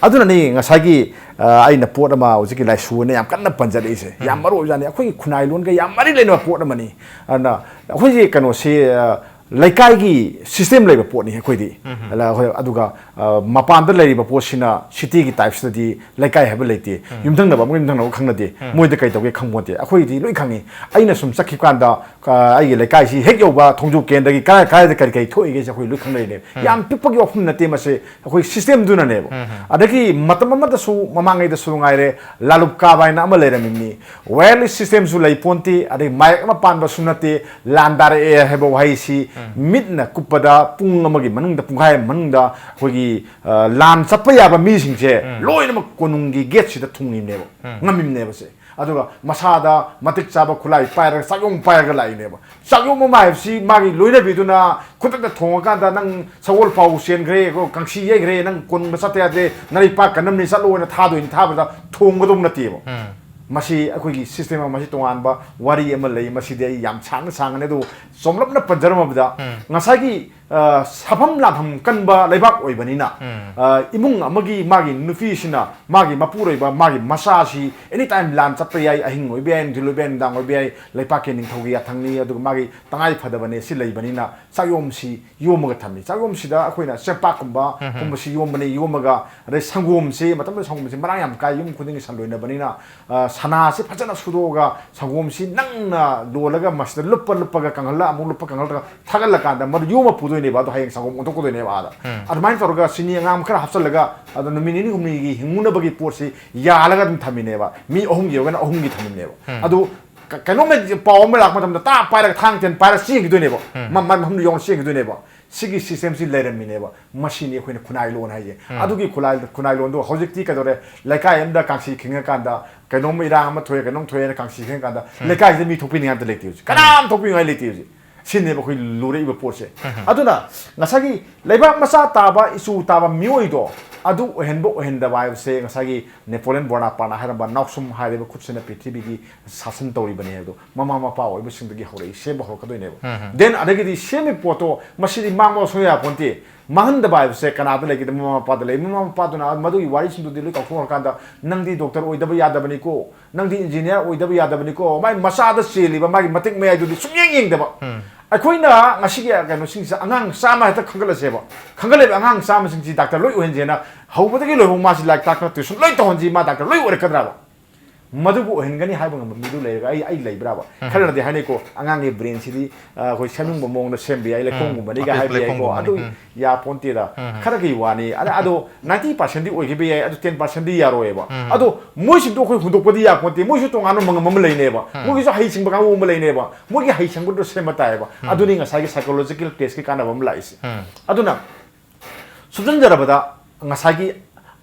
ꯑꯗꯨꯅꯅꯤ ꯉꯁꯥꯏꯒꯤ, ꯑ, ꯑꯩꯅ ꯄꯣꯠ ꯑꯃ ꯍꯧꯖꯤꯛꯀꯤ ꯂꯥꯏꯁꯨ ꯑꯅ ꯌꯥꯝ ꯀꯟꯅ ꯄꯟꯖꯔꯛꯏꯁꯦ꯫ ꯌꯥꯝ ꯃꯔꯨ ꯑꯣꯏꯕꯖꯥꯠꯅꯤ꯫ ꯑꯩꯈꯣꯏꯒꯤ ꯈꯨꯟꯅꯥꯏ ꯂꯣꯟꯒ ꯌꯥꯝ ꯃꯔꯤ ꯂꯩꯅꯕ ꯄꯣꯠ ꯑꯃꯅꯤ꯫ ꯑꯗꯨꯅ ꯑꯩꯈꯣꯏꯒꯤ ꯀꯩꯅꯣꯁꯤ, ꯑ, ꯂꯩꯀꯥꯏꯒꯤ ꯁꯤꯁꯇꯦꯝ ꯂꯩꯕ ꯄꯣꯠꯅꯤ ꯑꯩꯈꯣꯏꯗꯤ꯫ ꯑꯗ ꯑꯩꯈꯣꯏ, ꯑꯗꯨꯒ, ꯑ, ꯃꯄꯥꯟꯗ ꯂꯩꯔꯤꯕ ꯄꯣꯠꯁꯤꯅ ꯁꯤꯇꯤꯒꯤ ꯇꯥꯏꯞꯁꯤꯗꯗꯤ ꯂꯩꯀꯥꯏ ꯍꯥꯏꯕ ꯂꯩꯇꯦ꯫ ꯌꯨꯝꯊꯪꯅꯕ ꯑꯃꯒ ꯌꯨꯝꯊꯪꯅꯕ ꯈꯪꯅꯗꯦ꯫ ꯃꯣꯏꯗ ꯀꯩ ꯇꯧꯒꯦ ꯈꯪꯄꯣꯟꯇꯦ꯫ ꯑꯩꯈꯣꯏꯗꯤ ꯂꯣꯏ ꯈꯪꯉꯤ꯫ ꯑꯩꯅ ꯁꯨꯝ ꯆꯠꯈꯤꯕ ꯀꯥꯟꯗ, ꯑ, ꯑꯩꯒꯤ ꯂꯩꯀꯥꯏꯁꯤ ꯍꯦꯛ ꯌꯧꯕ ꯊꯣꯡꯖꯨ ꯀꯦꯟꯗ꯭ꯔꯒꯤ ꯀꯔꯥꯏ, ꯀꯔꯥꯏꯗ ꯀꯔꯤ ꯀꯔꯤ ꯊꯣꯛꯏꯒꯦꯁꯦ ꯑꯩꯈꯣꯏ ꯂꯣꯏ ꯈꯪꯅꯔꯤꯅꯦ꯫ ꯌꯥꯝ ꯄꯤꯛꯄꯒꯤ ꯋꯥꯐꯝ ꯅꯠꯇꯦ ꯃꯁꯦ꯫ ꯑꯩꯈꯣꯏ ꯁꯤꯁꯇꯦꯝꯗꯨꯅꯅꯦꯕ꯫ ꯑꯗꯒꯤ ꯃꯇꯝ ꯑꯃꯗꯁꯨ, ꯃꯃꯥꯡꯉꯩꯗꯁꯨ ꯉꯥꯏꯔꯦ, ꯂꯥꯂꯨꯞ ꯀꯥꯕ ꯍꯥꯏꯅ ꯑꯃ ꯂꯩꯔꯝꯃꯤꯕꯅꯤ꯫ ꯋꯥꯌꯔꯂꯦꯁ ꯁꯤꯁꯇꯦꯝꯁꯨ ꯂꯩ ꯄꯣꯟꯇꯦ, ꯑꯗꯩ ꯃꯥꯏꯛ ꯑꯃ ꯄꯥꯟꯕꯁꯨ ꯅꯠꯇꯦ, ꯂꯥꯟꯗꯥꯔꯛꯑꯦ ꯍꯥꯏꯕ ꯋꯥꯍꯩꯁꯤ ꯃꯤꯠꯅ ꯀꯨꯞꯄꯗ ꯄꯨꯡ ꯑꯃꯒꯤ ꯃꯅꯨꯡꯗ, ꯄꯨꯡꯈꯥꯏ ꯑꯃ ꯃꯅꯨꯡꯗ ꯑꯩꯈꯣꯏꯒꯤ, ꯑ, ꯂꯥꯟ ꯆꯠꯄ ꯌꯥꯕ ꯃꯤꯁꯤꯡꯁꯦ ꯂꯣꯏꯅꯃꯛ ꯀꯣꯅꯨꯡꯒꯤ ꯒꯦꯠꯁꯤꯗ ꯊꯨꯡꯉꯤꯕꯅꯦꯕ, ꯉꯝꯃꯤꯕꯅꯦꯕꯁꯦ꯫ ꯑꯗꯨꯒ ꯃꯁꯥꯗ ꯃꯇꯤꯛ ꯆꯥꯕ ꯈꯨꯠꯂꯥꯏ ꯄꯥꯏꯔꯒ, ꯆꯥꯛꯌꯣꯝ ꯄꯥꯏꯔꯒ ꯂꯥꯛꯏꯅꯦꯕ꯫ ꯆꯥꯛꯌꯣꯝ ꯑꯃ ꯍꯥꯏꯕꯁꯤ ꯃꯥꯒꯤ ꯂꯣꯏꯅꯕꯤꯗꯨꯅ ꯈꯨꯗꯛꯇ ꯊꯣꯡꯉꯀꯥꯟꯗ, "ꯅꯪ ꯁꯒꯣꯜ ꯐꯥꯎ ꯆꯦꯟꯈ꯭ꯔꯦ, ꯀꯣ, ꯀꯥꯡꯁꯤ ꯌꯩꯈ꯭ꯔꯦ, ꯅꯪ ꯀꯣꯟꯕ ꯆꯠꯇ ꯌꯥꯗꯦ, ꯅꯔꯩꯄꯥꯛ ꯀꯟꯅꯝꯅꯤ, ꯆꯠꯂꯣꯅ" ꯊꯥꯗꯣꯏꯅꯤ, ꯊꯥꯕꯗ ꯊꯣꯡꯒꯗꯧꯕ ꯅꯠꯇꯦꯕ꯫ ꯃꯁꯤ ꯑꯩꯈꯣꯏꯒꯤ system ꯑꯃ, ꯃꯁꯤ ꯇꯣꯉꯥꯟꯕ ꯋꯥꯔꯤ ꯑꯃ ꯂꯩ꯫ ꯃꯁꯤꯗꯤ ꯑꯩ ꯌꯥꯝ ꯁꯥꯡꯅ ꯁꯥꯡꯉꯅꯤ, ꯑꯗꯨꯕꯨ ꯆꯣꯝꯂꯞꯅ ꯄꯟꯖꯔꯝꯃꯕꯗ, ꯉꯁꯥꯏꯒꯤ, ꯑ, ꯁꯥꯐꯝ ꯂꯥꯟꯐꯝ ꯀꯟꯕ ꯂꯩꯕꯥꯛ ꯑꯣꯏꯕꯅꯤꯅ, ꯑ, ꯏꯃꯨꯡ ꯑꯃꯒꯤ ꯃꯥꯒꯤ ꯅꯨꯄꯤꯁꯤꯅ ꯃꯥꯒꯤ ꯃꯄꯨꯔꯣꯏꯕ, ꯃꯥꯒꯤ ꯃꯆꯥꯁꯤ anytime ꯂꯥꯟ ꯆꯠꯄ ꯌꯥꯏ, ꯑꯍꯤꯡ ꯑꯣꯏꯕ ꯌꯥꯏ, ꯅꯨꯡꯊꯤꯜ ꯑꯣꯏꯕ ꯌꯥꯏ, ꯅꯨꯡꯗꯥꯡ ꯑꯣꯏꯕ ꯌꯥꯏ, ꯂꯩꯄꯥꯛꯀꯤ ꯅꯤꯡꯊꯧꯒꯤ ꯌꯥꯊꯪꯅꯤ, ꯑꯗꯨꯒ ꯃꯥꯒꯤ ꯇꯉꯥꯏ ꯐꯗꯕꯅꯦ ꯁꯤ ꯂꯩꯕꯅꯤꯅ ꯆꯥꯛꯌꯣꯝꯁꯤ ꯌꯣꯝꯃꯒ ꯊꯝꯃꯤ꯫ ꯆꯥꯛꯌꯣꯝꯁꯤꯗ ꯑꯩꯈꯣꯏꯅ ꯆꯦꯡꯄꯥꯛꯀꯨꯝꯕ ꯀꯨꯝꯕꯁꯤ ꯌꯣꯝꯕꯅꯤ, ꯌꯣꯝꯃꯒ, ꯑꯗꯩ ꯁꯪꯒꯣꯝꯁꯤ, ꯃꯇꯝꯗꯨꯗ ꯁꯪꯒꯣꯝꯁꯤ ꯃꯔꯥꯡ ꯌꯥꯝ ꯀꯥꯏ, ꯌꯨꯝ ꯈꯨꯗꯤꯡꯒꯤ ꯁꯟ ꯂꯣꯏꯅꯕꯅꯤꯅ, ꯑ, ꯁꯅꯥꯁꯤ ꯐꯖꯅ ꯁꯨꯗꯣꯛꯑꯒ ꯁꯪꯒꯣꯝꯁꯤ ꯅꯪꯅ ꯂꯣꯜꯂꯒ ꯃꯁꯤꯗ ꯂꯨꯞꯄ ꯂꯨꯞꯄꯒ ꯀꯪꯍꯜꯂ, ꯑꯃꯨꯛ ꯂꯨꯞꯄ ꯀꯪꯍꯜꯂꯒ ꯊꯥꯒꯠꯂꯀꯥꯟꯗ ꯃꯗꯨ ꯌꯣꯝꯃ ꯄꯨꯗꯣꯏꯅꯦꯕ꯫ ꯑꯗꯣ ꯍꯌꯦꯡ ꯁꯪꯒꯣꯝ ꯑꯣꯟꯊꯣꯛꯀꯗꯣꯏꯅꯦꯕ ꯑꯥꯗ꯫ ꯑꯗꯨꯃꯥꯏꯅ ꯇꯧꯔꯒ ꯆꯤꯅꯤ ꯑꯉꯥꯡꯕ ꯈꯔ ꯍꯥꯞꯆꯜꯂꯒ ꯑꯗꯣ ꯅꯨꯃꯤꯠ ꯅꯤꯅꯤ ꯍꯨꯝꯅꯤꯒꯤ ꯍꯤꯡꯅꯅꯕꯒꯤ ꯄꯣꯠꯁꯤ ꯌꯥꯜꯂꯒ ꯑꯗꯨꯝ ꯊꯝꯃꯤꯅꯦꯕ꯫ ꯃꯤ ꯑꯍꯨꯝꯒꯤ ꯑꯣꯏꯔꯒꯅ ꯑꯍꯨꯝꯒꯤ ꯊꯝꯃꯤꯅꯦꯕ꯫ ꯑꯗꯨ ꯀ-, ꯀꯩꯅꯣꯝꯃ ꯄꯥꯎ ꯑꯃ ꯂꯥꯛꯄ ꯃꯇꯝꯗ ꯇꯥ ꯄꯥꯏꯔꯒ ꯊꯥꯡ ꯇꯦꯟ ꯄꯥꯏꯔꯒ ꯆꯦꯟꯈꯤꯗꯣꯏꯅꯦꯕ꯫ ꯃ-, ꯃ-, ꯃꯐꯝꯗꯨ ꯌꯧꯅ ꯆꯦꯟꯈꯤꯗꯣꯏꯅꯦꯕ꯫ ꯁꯤꯒꯤ systemꯁꯤ ꯂꯩꯔꯝꯃꯤꯅꯦꯕ꯫ ꯃꯁꯤꯅꯤ ꯑꯩꯈꯣꯏꯅ ꯈꯨꯟꯅꯥꯏ ꯂꯣꯟ ꯍꯥꯏꯁꯦ꯫ ꯑꯗꯨꯒꯤ ꯈꯨꯟꯅꯥꯏ, ꯈꯨꯟꯅꯥꯏ ꯂꯣꯟꯗꯣ ꯍꯧꯖꯤꯛꯇꯤ ꯀꯩꯗꯧꯔꯦ? ꯂꯩꯀꯥꯏ ꯑꯃꯗ ꯀꯥꯡꯁꯤ ꯈꯤꯡꯉꯀꯥꯟꯗ, ꯀꯩꯅꯣꯝ ꯏꯔꯥꯡ ꯑꯃ ꯊꯣꯛꯑꯦ, ꯀꯩꯅꯣꯝ ꯊꯣꯛꯑꯦꯅ ꯀꯥꯡꯁꯤ ꯈꯤꯡꯉꯀꯥꯟꯗ ꯂꯩꯀꯥꯏꯁꯤꯗ ꯃꯤ ꯊꯣꯛꯄꯤꯅꯤꯡꯉꯥꯏ ꯑꯝꯇ ꯂꯩꯇꯦ ꯍꯧꯖꯤꯛ꯫ ꯀꯅꯥꯝ ꯊꯣꯛꯄꯤꯅꯤꯡꯉꯥꯏ ꯂꯩꯇꯦ ꯍꯧꯖꯤꯛ꯫ ꯁꯤꯅꯦꯕ ꯑꯩꯈꯣꯏ ꯂꯨꯔꯛꯏꯕ ꯄꯣꯠꯁꯦ꯫ ꯑꯗꯨꯅ ꯉꯁꯥꯏꯒꯤ ꯂꯩꯕꯥꯛ ꯃꯆꯥ ꯇꯥꯕ, ꯏꯆꯨ ꯇꯥꯕ ꯃꯤꯑꯣꯏꯗꯣ ꯑꯗꯨ ꯑꯣꯏꯍꯟꯕ ꯑꯣꯏꯍꯟꯗꯕ ꯍꯥꯏꯕꯁꯦ ꯉꯁꯥꯏꯒꯤ ꯅꯦꯄꯣꯂꯤꯌꯟ ꯕꯣꯅꯥꯄꯥꯔꯠꯅ ꯍꯥꯏꯔꯝꯕ ꯅꯥꯎꯁꯨꯝ ꯍꯥꯏꯔꯤꯕ ꯈꯨꯠꯁꯤꯅ ꯄ꯭ꯔꯤꯊꯤꯕꯤꯒꯤ ꯁꯥꯁꯟ ꯇꯧꯔꯤꯕꯅꯦ ꯍꯥꯏꯕꯗꯣ ꯃꯃꯥ ꯃꯄꯥ ꯑꯣꯏꯕꯁꯤꯡꯗꯒꯤ ꯍꯧꯔꯛꯏ, ꯁꯦꯝꯕ ꯍꯧꯔꯛꯀꯗꯣꯏꯅꯦꯕ꯫ Then ꯑꯗꯒꯤꯗꯤ ꯁꯦꯝꯃꯤ ꯄꯣꯠꯇꯣ ꯃꯁꯤꯗꯤ ꯃꯥꯡꯕ ꯁꯨꯡꯌꯥ ꯌꯥꯄꯣꯟꯇꯦ꯫ ꯃꯥꯡꯍꯟꯗꯕ ꯍꯥꯏꯕꯁꯦ ꯀꯅꯥꯗ ꯂꯩꯒꯦꯗ? ꯃꯃꯥ ꯃꯄꯥꯗ ꯂꯩ꯫ ꯃꯃꯥ ꯃꯄꯥꯗꯨꯅ ꯃꯗꯨꯒꯤ ꯋꯥꯔꯤꯁꯤꯡꯗꯨꯗꯤ ꯂꯣꯏ ꯀꯥꯎꯊꯣꯛꯈ꯭ꯔꯀꯥꯟꯗ, "ꯅꯪꯗꯤ ꯗꯣꯛꯇꯔ ꯑꯣꯏꯗꯕ ꯌꯥꯗꯕꯅꯤꯀꯣ, ꯅꯪꯗꯤ ꯏꯟꯖꯤꯅꯤꯌꯥꯔ ꯑꯣꯏꯗꯕ ꯌꯥꯗꯕꯅꯤꯀꯣ", ꯃꯥꯏ ꯃꯆꯥꯗ ꯆꯦꯜꯂꯤꯕ ꯃꯥꯒꯤ ꯃꯇꯤꯛ ꯃꯌꯥꯏꯗꯨꯗꯤ ꯁꯨꯡꯌꯦꯡ ꯌꯦꯡꯗꯕ꯫ ꯑꯩꯈꯣꯏꯅ ꯉꯁꯤꯒꯤ ꯀꯩꯅꯣꯁꯤꯡꯁꯤꯗ ꯑꯉꯥꯡ ꯆꯥꯝꯃ ꯍꯦꯛꯇ ꯈꯟꯒꯠꯂꯁꯦꯕ꯫ ꯈꯟꯒꯠꯂꯤꯕ ꯑꯉꯥꯡ ꯆꯥꯝꯃꯁꯤꯡꯁꯤ ꯗꯥꯛꯇꯔ ꯂꯣꯏ ꯑꯣꯏꯍꯟꯁꯦꯅ ꯍꯧꯕꯗꯒꯤ ꯂꯣꯏꯐꯥꯎ ꯃꯥꯁꯤ ꯂꯥꯏꯔꯤꯛ ꯇꯥꯛꯇꯅ ꯇ꯭ꯌꯨꯁꯟ ꯂꯣꯏ ꯇꯧꯍꯟꯁꯤ, ꯃꯥ ꯗꯥꯛꯇꯔ ꯂꯣꯏ ꯑꯣꯏꯔꯛꯀꯗ꯭ꯔꯕ? ꯃꯗꯨꯕꯨ ꯑꯣꯏꯍꯟꯒꯅꯤ ꯍꯥꯏꯕ ꯉꯝꯕ ꯃꯤꯗꯨ ꯂꯩꯔꯒ ꯑꯩ ꯑꯩ ꯂꯩꯕ꯭ꯔꯥꯕ? ꯎꯝ꯫ ꯈꯔꯅꯗꯤ ꯍꯥꯏꯅꯩꯀꯣ, "ꯑꯉꯥꯡꯒꯤ brain ꯁꯤꯗꯤ, ꯑ, ꯑꯩꯈꯣꯏ ꯁꯦꯝꯅꯤꯡꯕ ꯃꯑꯣꯡꯗ ꯁꯦꯝꯕ ꯌꯥꯏ, ꯂꯩꯈꯣꯝꯒꯨꯝꯕꯅꯤꯒ" ꯎꯝ꯫ ꯍꯥꯏꯕ ꯌꯥꯏꯀꯣ꯫ ꯂꯩꯈꯣꯝꯒꯨꯝꯕꯅꯤ꯫ ꯑꯗꯨ ꯎꯝ꯫ ꯌꯥꯄꯣꯟꯇꯦꯗ꯫ ꯎꯝ꯫ ꯈꯔꯒꯤ ꯋꯥꯅꯤ꯫ ꯑꯗ ꯑꯗꯣ ninety percent ꯗꯤ ꯑꯣꯏꯈꯤꯕ ꯌꯥꯏ, ꯑꯗꯣ ten percent ꯗꯤ ꯌꯥꯔꯣꯏꯕ꯫ ꯎꯝ꯫ ꯑꯗꯣ ꯃꯣꯏꯁꯤꯡꯗꯣ ꯑꯩꯈꯣꯏ ꯍꯨꯟꯗꯣꯛꯄꯗꯤ ꯌꯥꯄꯣꯟꯇꯦ꯫ ꯃꯣꯏꯁꯨ ꯇꯣꯉꯥꯟꯕ ꯃꯉꯝ ꯑꯃ ꯂꯩꯅꯦꯕ꯫ ꯎꯝ꯫ ꯃꯣꯏꯒꯤꯁꯨ ꯍꯩꯁꯤꯡꯕ ꯀꯥꯡꯕꯨ ꯑꯃ ꯂꯩꯅꯦꯕ꯫ ꯃꯣꯏꯒꯤ ꯍꯩꯁꯤꯡꯕꯗꯣ ꯁꯦꯝꯕ ꯇꯥꯏꯌꯦꯕ꯫ ꯎꯝ꯫ ꯑꯗꯨꯅꯤ ꯉꯁꯥꯏꯒꯤ psychological test ꯀꯤ ꯀꯥꯟꯅꯕ ꯑꯃ ꯂꯥꯛꯏꯁꯦ꯫ ꯎꯝ꯫ ꯑꯗꯨꯅ ꯁꯨꯞꯆꯟꯖꯔꯕꯗ ꯉꯁꯥꯏꯒꯤ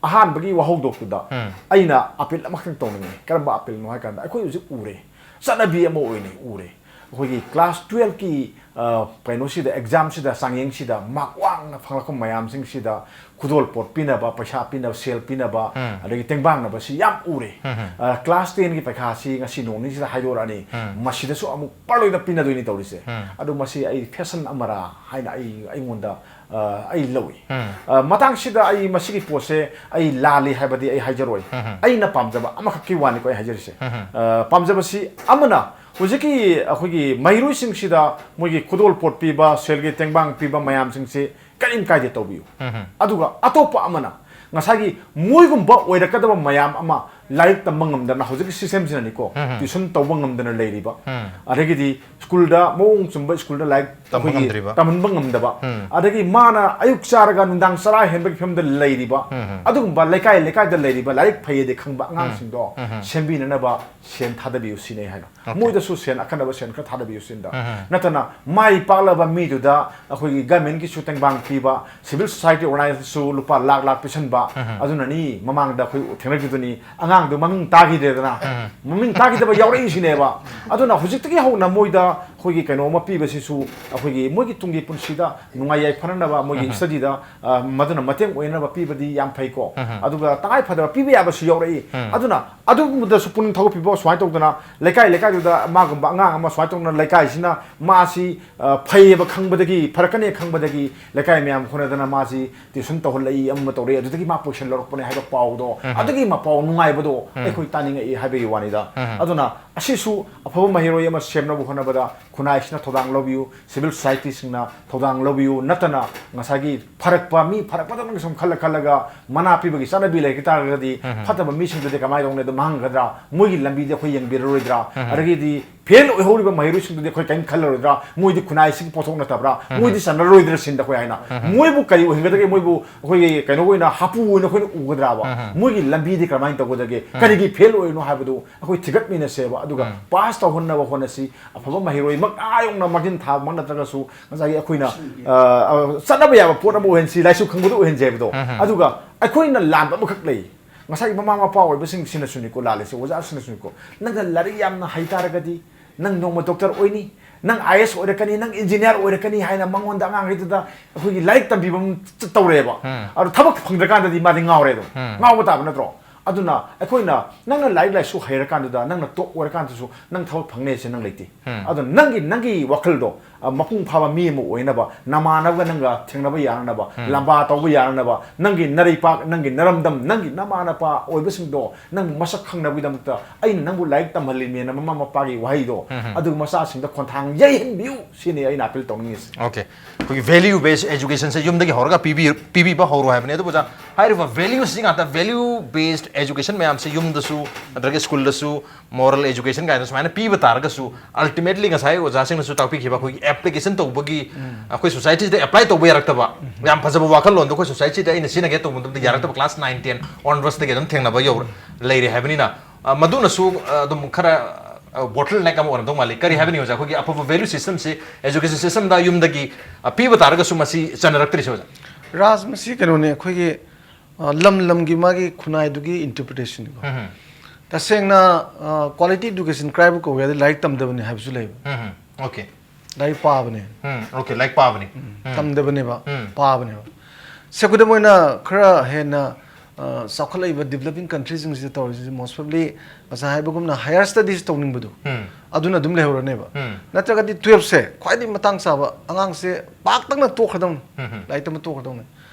ꯑꯍꯥꯟꯕꯒꯤ ꯋꯥꯍꯧꯗꯣꯛꯇꯨꯗ ꯎꯝ꯫ ꯑꯩꯅ appeal ꯑꯃꯈꯛꯇꯪ ꯇꯧꯅꯤꯡꯉꯤ꯫ ꯀꯔꯝꯕ appeal ꯅꯣ ꯍꯥꯏ ꯀꯥꯟꯗ, ꯑꯩꯈꯣꯏ ꯍꯧꯖꯤꯛ ꯎꯔꯦ, ꯆꯠꯅꯕꯤ ꯑꯃ ꯑꯣꯏꯅ ꯎꯔꯦ꯫ ꯑꯩꯈꯣꯏꯒꯤ class twelve ꯀꯤ, ꯑ, ꯀꯩꯅꯣꯁꯤꯗ, exam ꯁꯤꯗ, ꯆꯥꯡꯌꯦꯡꯁꯤꯗ mark ꯋꯥꯡꯅ ꯐꯪꯂꯛꯄ ꯃꯌꯥꯝꯁꯤꯡꯁꯤꯗ ꯈꯨꯗꯣꯜꯄꯣꯠ ꯄꯤꯅꯕ, ꯄꯩꯁꯥ ꯄꯤꯅꯕ, ꯁꯦꯜ ꯄꯤꯅꯕ, ꯎꯝ꯫ ꯑꯗꯒꯤ ꯇꯦꯡꯕꯥꯡꯅꯕꯁꯤ ꯌꯥꯝ ꯎꯔꯦ꯫ ꯎꯝ꯫ ꯑ, class ten ꯒꯤ ꯄꯩꯈꯥꯁꯤ ꯉꯁꯤ ꯅꯣꯡ ꯅꯤꯅꯤꯁꯤꯗ ꯍꯥꯏꯗꯣꯔꯛꯑꯅꯤ꯫ ꯎꯝ꯫ ꯃꯁꯤꯗꯁꯨ ꯑꯃꯨꯛ ꯄꯔꯂꯣꯏꯗ ꯄꯤꯅꯗꯣꯏꯅꯤ ꯇꯧꯔꯤꯁꯦ꯫ ꯎꯝ꯫ ꯑꯗꯨ ꯃꯁꯤ ꯑꯩ fashion ꯑꯃꯔꯥ ꯍꯥꯏꯅ ꯑꯩ, ꯑꯩꯉꯣꯟꯗ ꯑ, ꯑꯩ ꯂꯧꯏ꯫ ꯎꯝ꯫ ꯑ, ꯃꯇꯥꯡꯁꯤꯗ ꯑꯩ ꯃꯁꯤꯒꯤ ꯄꯣꯠꯁꯦ ꯑꯩ ꯂꯥꯜꯂꯤ ꯍꯥꯏꯕꯗꯤ ꯑꯩ ꯍꯥꯏꯖꯔꯣꯏ꯫ ꯎꯝ꯫ ꯑꯩꯅ ꯄꯥꯝꯖꯕ ꯑꯃꯈꯛꯀꯤ ꯋꯥꯅꯤꯀꯣ ꯑꯩ ꯍꯥꯏꯖꯔꯤꯁꯦ꯫ ꯎꯝ꯫ ꯑ, ꯄꯥꯝꯖꯕꯁꯤ ꯑꯃꯅ ꯍꯧꯖꯤꯛꯀꯤ ꯑꯩꯈꯣꯏꯒꯤ ꯃꯍꯩꯔꯣꯏꯁꯤꯡꯁꯤꯗ ꯃꯣꯏꯒꯤ ꯈꯨꯗꯣꯜ ꯄꯣꯠ ꯄꯤꯕ, ꯁꯦꯜꯒꯤ ꯇꯦꯡꯕꯥꯡ ꯄꯤꯕ ꯃꯌꯥꯝꯁꯤꯡꯁꯤ ꯀꯔꯤꯝ ꯀꯥꯏꯗꯦ ꯇꯧꯕꯤꯌꯨ꯫ ꯎꯝ꯫ ꯑꯗꯨꯒ ꯑꯇꯣꯞꯄ ꯑꯃꯅ ꯉꯁꯥꯏꯒꯤ ꯃꯣꯏꯒꯨꯝꯕ ꯑꯣꯏꯔꯛꯀꯗꯕ ꯃꯌꯥꯝ ꯑꯃ ꯂꯥꯏꯔꯤꯛ ꯇꯝꯕ ꯉꯝꯗꯅ ꯍꯧꯖꯤꯛꯀꯤ system ꯁꯤꯅꯅꯤꯀꯣ, ꯎꯝ꯫ Tuition ꯇꯧꯕ ꯉꯝꯗꯅ ꯂꯩꯔꯤꯕ, ꯎꯝ꯫ ꯑꯗꯒꯤꯗꯤ ꯁ꯭ꯀꯨꯜꯗ ꯃꯑꯣꯡ ꯆꯨꯝꯕ ꯁ꯭ꯀꯨꯜꯗ ꯂꯥꯏꯔꯤꯛ ꯇꯝꯕ ꯑꯩꯈꯣꯏꯒꯤ ꯉꯝꯗ꯭ꯔꯤꯕ꯫ ꯇꯝꯍꯟꯕ ꯉꯝꯗꯕ, ꯎꯝ꯫ ꯑꯗꯒꯤ ꯃꯥꯅ ꯑꯌꯨꯛ ꯆꯥꯔꯒ ꯅꯨꯡꯗꯥꯡ ꯆꯔꯥ ꯍꯦꯟꯕꯒꯤ ꯐꯤꯕꯝꯗ ꯂꯩꯔꯤꯕ, ꯎꯝ, ꯎꯝ꯫ ꯑꯗꯨꯒꯨꯝꯕ ꯂꯩꯀꯥꯏ ꯂꯩꯀꯥꯏꯗ ꯂꯩꯔꯤꯕ ꯂꯥꯏꯔꯤꯛ ꯐꯩꯌꯦꯗꯤ ꯈꯪꯕ ꯑꯉꯥꯡꯁꯤꯡꯗꯣ ꯎꯝ, ꯎꯝ꯫ ꯁꯦꯝꯕꯤꯅꯅꯕ ꯁꯦꯟ ꯊꯥꯗꯕꯤꯌꯨ ꯁꯤꯅꯦ ꯍꯥꯏꯅ꯫ Okay꯫ ꯃꯣꯏꯗꯁꯨ ꯁꯦꯟ, ꯑꯀꯟꯅꯕ ꯁꯦꯟ ꯈꯔ ꯊꯥꯗꯕꯤꯌꯨ ꯁꯤꯅꯤꯗ꯫ ꯎꯝ, ꯎꯝ꯫ ꯅꯠꯇꯅ ꯃꯥꯏ ꯄꯥꯛꯂꯕ ꯃꯤꯗꯨꯗ ꯑꯩꯈꯣꯏꯒꯤ government ꯀꯤꯁꯨ ꯇꯦꯡꯕꯥꯡ ꯄꯤꯕ, civil society organization ꯁꯨ ꯂꯨꯄꯥ ꯂꯥꯛ ꯂꯥꯛ ꯄꯤꯁꯟꯕ, ꯎꯝ꯫ ꯑꯗꯨꯅꯅꯤ ꯃꯃꯥꯡꯗ ꯑꯩꯈꯣꯏ ꯊꯦꯡꯅꯈꯤꯕꯗꯨꯅꯤ, ꯑꯉꯥꯡꯗꯨ ꯃꯃꯤꯡ ꯇꯥꯈꯤꯗ꯭ꯔꯦꯗꯅ꯫ ꯎꯝ꯫ ꯃꯃꯤꯡ ꯇꯥꯈꯤꯗꯕ ꯌꯥꯎꯔꯛꯏꯁꯤꯅꯦꯕ꯫ ꯑꯗꯨꯅ ꯍꯧꯖꯤꯛꯇꯒꯤ ꯍꯧꯅ ꯃꯣꯏꯗ ꯑꯩꯈꯣꯏꯒꯤ ꯀꯩꯅꯣ ꯑꯃ ꯄꯤꯕꯁꯤꯁꯨ ꯑꯩꯈꯣꯏꯒꯤ ꯃꯣꯏꯒꯤ ꯇꯨꯡꯒꯤ ꯄꯨꯟꯁꯤꯗ ꯅꯨꯡꯉꯥꯏ ꯌꯥꯏꯐꯅꯅꯕ, ꯃꯣꯏꯒꯤ ꯎꯝ꯫ Study ꯗ, ꯑ, ꯃꯗꯨꯅ ꯃꯇꯦꯡ ꯑꯣꯏꯅꯅꯕ ꯄꯤꯕꯗꯤ ꯌꯥꯝ ꯐꯩꯀꯣ꯫ ꯎꯝ꯫ ꯑꯗꯨꯒ ꯇꯉꯥꯏ ꯐꯗꯕ ꯄꯤꯕ ꯌꯥꯕꯁꯨ ꯌꯥꯎꯔꯛꯏ꯫ ꯎꯝ꯫ ꯑꯗꯨꯅ ꯑꯗꯨꯒꯨꯝꯕꯗꯁꯨ ꯄꯨꯛꯅꯤꯡ ꯊꯧꯒꯠꯄꯤꯕ, ꯁꯨꯃꯥꯏꯅ ꯇꯧꯗꯅ ꯂꯩꯀꯥꯏ ꯂꯩꯀꯥꯏꯗꯨꯗ ꯃꯥꯒꯨꯝꯕ ꯑꯉꯥꯡ ꯑꯃ ꯁꯨꯃꯥꯏꯅ ꯇꯧꯗꯅ ꯂꯩꯀꯥꯏꯁꯤꯅ ꯃꯥꯁꯤ, ꯑ, ꯐꯩꯌꯦꯕ ꯈꯪꯕꯗꯒꯤ, ꯐꯔꯛꯀꯅꯤ ꯈꯪꯕꯗꯒꯤ ꯂꯩꯀꯥꯏ ꯃꯌꯥꯝ ꯈꯣꯟꯅꯗꯅ ꯃꯥꯁꯤ tuition ꯇꯧꯍꯜꯂꯛꯏ, ꯑꯃ ꯇꯧꯔꯛꯏ, ꯑꯗꯨꯗꯒꯤ ꯃꯥ position ꯂꯧꯔꯛꯄꯅꯦ ꯍꯥꯏꯕ ꯄꯥꯎꯗꯣ, ꯎꯝ꯫ ꯑꯗꯨꯒꯤ ꯃꯄꯥꯎ ꯅꯨꯡꯉꯥꯏꯕꯗꯣ ꯎꯝ꯫ ꯑꯩꯈꯣꯏ ꯇꯥꯅꯤꯡꯉꯛꯏ ꯍꯥꯏꯕꯒꯤ ꯋꯥꯅꯤꯗ꯫ ꯎꯝ꯫ ꯑꯗꯨꯅ ꯑꯁꯤꯁꯨ ꯑꯐꯕ ꯃꯍꯩꯔꯣꯏ ꯑꯃ ꯁꯦꯝꯅꯕ ꯍꯣꯠꯅꯕꯗ ꯈꯨꯟꯅꯥꯏꯁꯤꯅ ꯊꯧꯗꯥꯡ ꯂꯧꯕꯤꯌꯨ, civil society ꯁꯤꯡꯅ ꯊꯧꯗꯥꯡ ꯂꯧꯕꯤꯌꯨ, ꯅꯠꯇꯅ ꯉꯁꯥꯏꯒꯤ ꯐꯔꯛꯄ ꯃꯤ ꯐꯔꯛꯄꯗꯪ ꯁꯨꯝ ꯈꯜꯂ ꯈꯜꯂꯒ ꯃꯅꯥ ꯄꯤꯕꯒꯤ ꯆꯠꯅꯕꯤ ꯂꯩꯈꯤ ꯇꯥꯔꯒꯗꯤ, ꯐꯠꯇꯕ ꯃꯤꯁꯤꯡꯗꯨꯗꯤ ꯀꯃꯥꯏꯅ ꯇꯧꯅꯤ? ꯑꯗꯨꯝ ꯃꯥꯡꯒꯗ꯭ꯔꯥ? ꯃꯣꯏꯒꯤ ꯂꯝꯕꯤꯗꯤ ꯑꯩꯈꯣꯏ ꯌꯦꯡꯕꯤꯔꯔꯣꯏꯗ꯭ꯔꯥ? ꯑꯗꯒꯤꯗꯤ ꯐꯦꯜ ꯑꯣꯏꯍꯧꯔꯤꯕ ꯃꯍꯩꯔꯣꯏꯁꯤꯡꯗꯨꯗꯤ ꯑꯩꯈꯣꯏ ꯀꯔꯤꯝ ꯈꯜꯂꯔꯣꯏꯗ꯭ꯔꯥ? ꯃꯣꯏꯗꯤ ꯈꯨꯟꯅꯥꯏꯁꯤꯒꯤ ꯄꯣꯠꯊꯣꯛ ꯅꯠꯇꯕ꯭ꯔꯥ? ꯃꯣꯏꯗꯤ ꯆꯟꯅꯔꯔꯣꯏꯗ꯭ꯔꯥ ꯁꯤꯅꯤꯗ ꯑꯩꯈꯣꯏ ꯍꯥꯏꯅ꯫ ꯃꯣꯏꯕꯨ ꯀꯔꯤ ꯑꯣꯏꯍꯟꯒꯗꯒꯦ? ꯃꯣꯏꯕꯨ ꯑꯩꯈꯣꯏꯒꯤ ꯀꯩꯅꯣ ꯑꯣꯏꯅ ꯍꯥꯄꯨ ꯑꯣꯏꯅ ꯑꯩꯈꯣꯏꯅ ꯎꯒꯗ꯭ꯔꯥꯕ? ꯃꯣꯏꯒꯤ ꯂꯝꯕꯤꯗꯤ ꯀꯃꯥꯏꯅ ꯇꯧꯒꯗꯒꯦ? ꯀꯔꯤꯒꯤ ꯐꯦꯜ ꯑꯣꯏꯔꯤꯅꯣ ꯍꯥꯏꯕꯗꯨ ꯑꯩꯈꯣꯏ ꯊꯤꯒꯠꯃꯤꯟꯅꯁꯦꯕ꯫ ꯑꯗꯨꯒ ꯄꯥꯁ ꯇꯧꯍꯟꯅꯕ ꯍꯣꯠꯅꯁꯤ꯫ ꯑꯐꯕ ꯃꯍꯩꯔꯣꯏꯃꯛ ꯑꯥ ꯌꯧꯅ ꯃꯥꯡꯖꯤꯟ ꯊꯥꯕꯃꯛ ꯅꯠꯇ꯭ꯔꯒꯁꯨ, ꯉꯁꯥꯏꯒꯤ ꯑꯩꯈꯣꯏꯅ, ꯑ, ꯑ, ꯆꯠꯅꯕ ꯌꯥꯕ ꯄꯣꯠ ꯑꯃ ꯑꯣꯏꯍꯟꯁꯤ, ꯂꯥꯏꯁꯨ ꯈꯪꯕꯗ ꯑꯣꯏꯍꯟꯁꯤ ꯍꯥꯏꯕꯗꯣ꯫ ꯑꯗꯨꯒ ꯑꯩꯈꯣꯏꯅ ꯂꯥꯟꯕ ꯑꯃꯈꯛ ꯂꯩ꯫ ꯉꯁꯥꯏꯒꯤ ꯃꯃꯥ ꯃꯄꯥ ꯑꯣꯏꯕꯁꯤꯡ ꯁꯤꯅꯁꯨꯅꯤꯀꯣ ꯂꯥꯜꯂꯤꯁꯦ, ꯑꯣꯖꯥꯁꯤꯡꯅꯁꯨꯅꯤꯀꯣ꯫ ꯅꯪꯅ ꯂꯥꯏꯔꯤꯛ ꯌꯥꯝꯅ ꯍꯩ ꯇꯥꯔꯒꯗꯤ ꯅꯪ ꯅꯣꯡꯃ ꯗꯣꯛꯇꯔ ꯑꯣꯏꯅꯤ, ꯅꯪ ꯑꯥꯏ ꯑꯦꯁ ꯑꯣꯏꯔꯛꯀꯅꯤ, ꯅꯪ ꯏꯟꯖꯤꯅꯤꯌꯥꯔ ꯑꯣꯏꯔꯛꯀꯅꯤ ꯍꯥꯏꯅ ꯃꯉꯣꯟꯗ, ꯑꯉꯥꯡꯈꯩꯗꯨꯗ ꯑꯩꯈꯣꯏꯒꯤ ꯂꯥꯏꯔꯤꯛ ꯇꯝꯕꯤꯕ ꯑꯃ ꯇꯧꯔꯦꯕ꯫ ꯑꯗꯣ ꯊꯕꯛ ꯐꯪꯗ꯭ꯔꯀꯥꯟꯗꯗꯤ ꯃꯥꯗꯤ ꯉꯥꯎꯔꯦ ꯑꯗꯨꯝ꯫ ꯉꯥꯎꯕ ꯇꯥꯕ ꯅꯠꯇ꯭ꯔꯣ? ꯑꯗꯨꯅ ꯑꯩꯈꯣꯏꯅ, ꯅꯪꯅ ꯂꯥꯏꯔꯤꯛ ꯂꯥꯏꯁꯨ ꯍꯩꯔꯀꯥꯟꯗꯨꯗ, ꯅꯪꯅ ꯇꯣꯞ ꯑꯣꯏꯔꯀꯥꯟꯗꯁꯨ ꯅꯪ ꯊꯕꯛ ꯐꯪꯅꯤ ꯍꯥꯏꯁꯦ ꯅꯪ ꯂꯩꯇꯦ꯫ ꯑꯗꯣ ꯅꯪꯒꯤ, ꯅꯪꯒꯤ ꯋꯥꯈꯜꯗꯣ, ꯑ, ꯃꯄꯨꯡ ꯐꯥꯕ ꯃꯤ ꯑꯃ ꯑꯣꯏꯅꯕ, ꯅꯃꯥꯟꯅꯕꯒ ꯅꯪꯒ ꯊꯦꯡꯅꯕ ꯌꯥꯅꯅꯕ, ꯂꯝꯕꯥ ꯇꯧꯕ ꯌꯥꯅꯅꯕ, ꯅꯪꯒꯤ ꯅꯔꯩꯄꯥꯛ, ꯅꯪꯒꯤ ꯅꯔꯝꯗꯝ, ꯅꯪꯒꯤ ꯅꯃꯥ ꯅꯄꯥ ꯑꯣꯏꯕꯁꯤꯡꯗꯣ ꯅꯪ ꯃꯁꯛ ꯈꯪꯅꯕꯒꯤꯗꯃꯛꯇ ꯑꯩꯅ ꯅꯪꯕꯨ ꯂꯥꯏꯔꯤꯛ ꯇꯝꯍꯜꯂꯤꯅꯦꯅ ꯃꯃꯥ ꯃꯄꯥꯒꯤ ꯋꯥꯍꯩꯗꯣ, ꯑꯗꯨ ꯃꯆꯥꯁꯤꯡꯗ ꯈꯣꯟꯊꯥꯡ ꯌꯩꯍꯟꯕꯤꯌꯨ ꯁꯤꯅꯤ ꯑꯩꯅ ꯑꯄꯤꯜ ꯇꯧꯅꯤꯡꯉꯤꯁꯦ꯫ ꯑꯣꯀꯦ꯫ ꯑꯩꯈꯣꯏꯒꯤ value based education ꯁꯦ ꯌꯨꯝꯗꯒꯤ ꯍꯧꯔꯒ ꯄꯤꯕꯤ-, ꯄꯤꯕꯤꯕ ꯍꯧꯔꯣ ꯍꯥꯏꯕꯅꯤ꯫ ꯑꯗꯨꯕꯨ ꯑꯣꯖꯥ, ꯍꯥꯏꯔꯤꯕ values ꯁꯤ ꯉꯥꯛꯇ, value based education ꯃꯌꯥꯝꯁꯦ ꯌꯨꯝꯗꯁꯨ ꯅꯠꯇ꯭ꯔꯒ ꯁ꯭ꯀꯨꯜꯗꯁꯨ moral education ꯀꯥꯏꯅ ꯁꯨꯃꯥꯏꯅ ꯄꯤꯕ ꯇꯥꯔꯒꯁꯨ, ultimately ꯉꯁꯥꯏ ꯑꯣꯖꯥꯁꯤꯡꯅꯁꯨ ꯇꯥꯛꯄꯤꯈꯤꯕ ꯑꯩꯈꯣꯏꯒꯤ application ꯇꯧꯕꯒꯤ, ꯑꯩꯈꯣꯏ society ꯗ apply ꯇꯧꯕ ꯌꯥꯔꯛꯇꯕ, ꯌꯥꯝ ꯐꯖꯕ ꯋꯥꯈꯜꯂꯣꯟꯗꯣ ꯑꯩꯈꯣꯏ society ꯗ ꯑꯩꯅ ꯁꯤꯖꯤꯟꯅꯒꯦ ꯇꯧꯕ ꯃꯇꯝꯗ ꯌꯥꯔꯛꯇꯕ class nine ten onwards ꯇꯒꯤ ꯑꯗꯨꯝ ꯊꯦꯡꯅꯕ ꯌꯧꯔ-, ꯂꯩꯔꯦ ꯍꯥꯏꯕꯅꯤꯅ, ꯑ, ꯃꯗꯨꯅꯁꯨ, ꯑ, ꯑꯗꯨꯝ ꯈꯔ, ꯑ, bottleneck ꯑꯃ ꯑꯣꯏꯔꯝꯗꯧ ꯃꯥꯜꯂꯤ꯫ ꯀꯔꯤ ꯍꯥꯏꯕꯅꯤ ꯑꯣꯖꯥ? ꯑꯩꯈꯣꯏꯒꯤ ꯑꯐꯕ value system ꯁꯤ education system ꯗ ꯌꯨꯝꯗꯒꯤ, ꯑ, ꯄꯤꯕ ꯇꯥꯔꯒꯁꯨ ꯃꯁꯤ ꯆꯟꯅꯔꯛꯇ꯭ꯔꯤꯁꯦ ꯑꯣꯖꯥ? ꯔꯥꯖ, ꯃꯁꯤ ꯀꯩꯅꯣꯅꯦ, ꯑꯩꯈꯣꯏꯒꯤ, ꯑ, ꯂꯝ ꯂꯝꯒꯤ ꯃꯥꯒꯤ ꯈꯨꯟꯅꯥꯏꯗꯨꯒꯤ interpretation ꯀꯣ꯫ ꯎꯝ꯫ ꯇꯁꯦꯡꯅ, ꯑ, quality education ꯀꯔꯥꯏꯕꯨ ꯀꯧꯒꯦ ꯍꯥꯏꯗꯤ ꯂꯥꯏꯔꯤꯛ ꯇꯝꯗꯕꯅꯤ ꯍꯥꯏꯕꯁꯨ ꯂꯩꯕ꯫ ꯎꯝ, okay꯫ ꯂꯥꯏꯔꯤꯛ ꯄꯥꯕꯅꯦ꯫ ꯎꯝ, okay, ꯂꯥꯏꯔꯤꯛ ꯄꯥꯕꯅꯤ꯫ ꯎꯝ, ꯎꯝ꯫ ꯇꯝꯗꯕꯅꯦꯕ, ꯎꯝ꯫ ꯄꯥꯕꯅꯦꯕ꯫ ꯁꯦ, ꯈꯨꯗꯝ ꯑꯣꯏꯅ ꯈꯔ ꯍꯦꯟꯅ, ꯑ, ꯆꯥꯎꯈꯠꯂꯛꯏꯕ developing country ꯁꯤꯡꯁꯤꯗ ꯇꯧꯔꯤꯁꯤꯡꯁꯤ most probably ꯉꯁꯥꯏ ꯍꯥꯏꯕꯒꯨꯝꯅ higher studies ꯇꯧꯅꯤꯡꯕꯗꯣ, ꯎꯝ꯫ ꯑꯗꯨꯅ ꯑꯗꯨꯝ ꯂꯩꯍꯧꯔꯅꯦꯕ꯫ ꯎꯝ꯫ ꯅꯠꯇ꯭ꯔꯒꯗꯤ twelve ꯁꯦ ꯈ꯭ꯋꯥꯏꯗꯒꯤ ꯃꯇꯥꯡ ꯆꯥꯕ, ꯑꯉꯥꯡꯁꯦ ꯄꯥꯛꯇꯛꯅ ꯇꯣꯛꯈ꯭ꯔꯗꯧꯅꯤ, ꯎꯝ, ꯎꯝ꯫ ꯂꯥꯏꯔꯤꯛ ꯇꯝꯕ ꯇꯣꯛꯈ꯭ꯔꯗꯧꯅꯤ꯫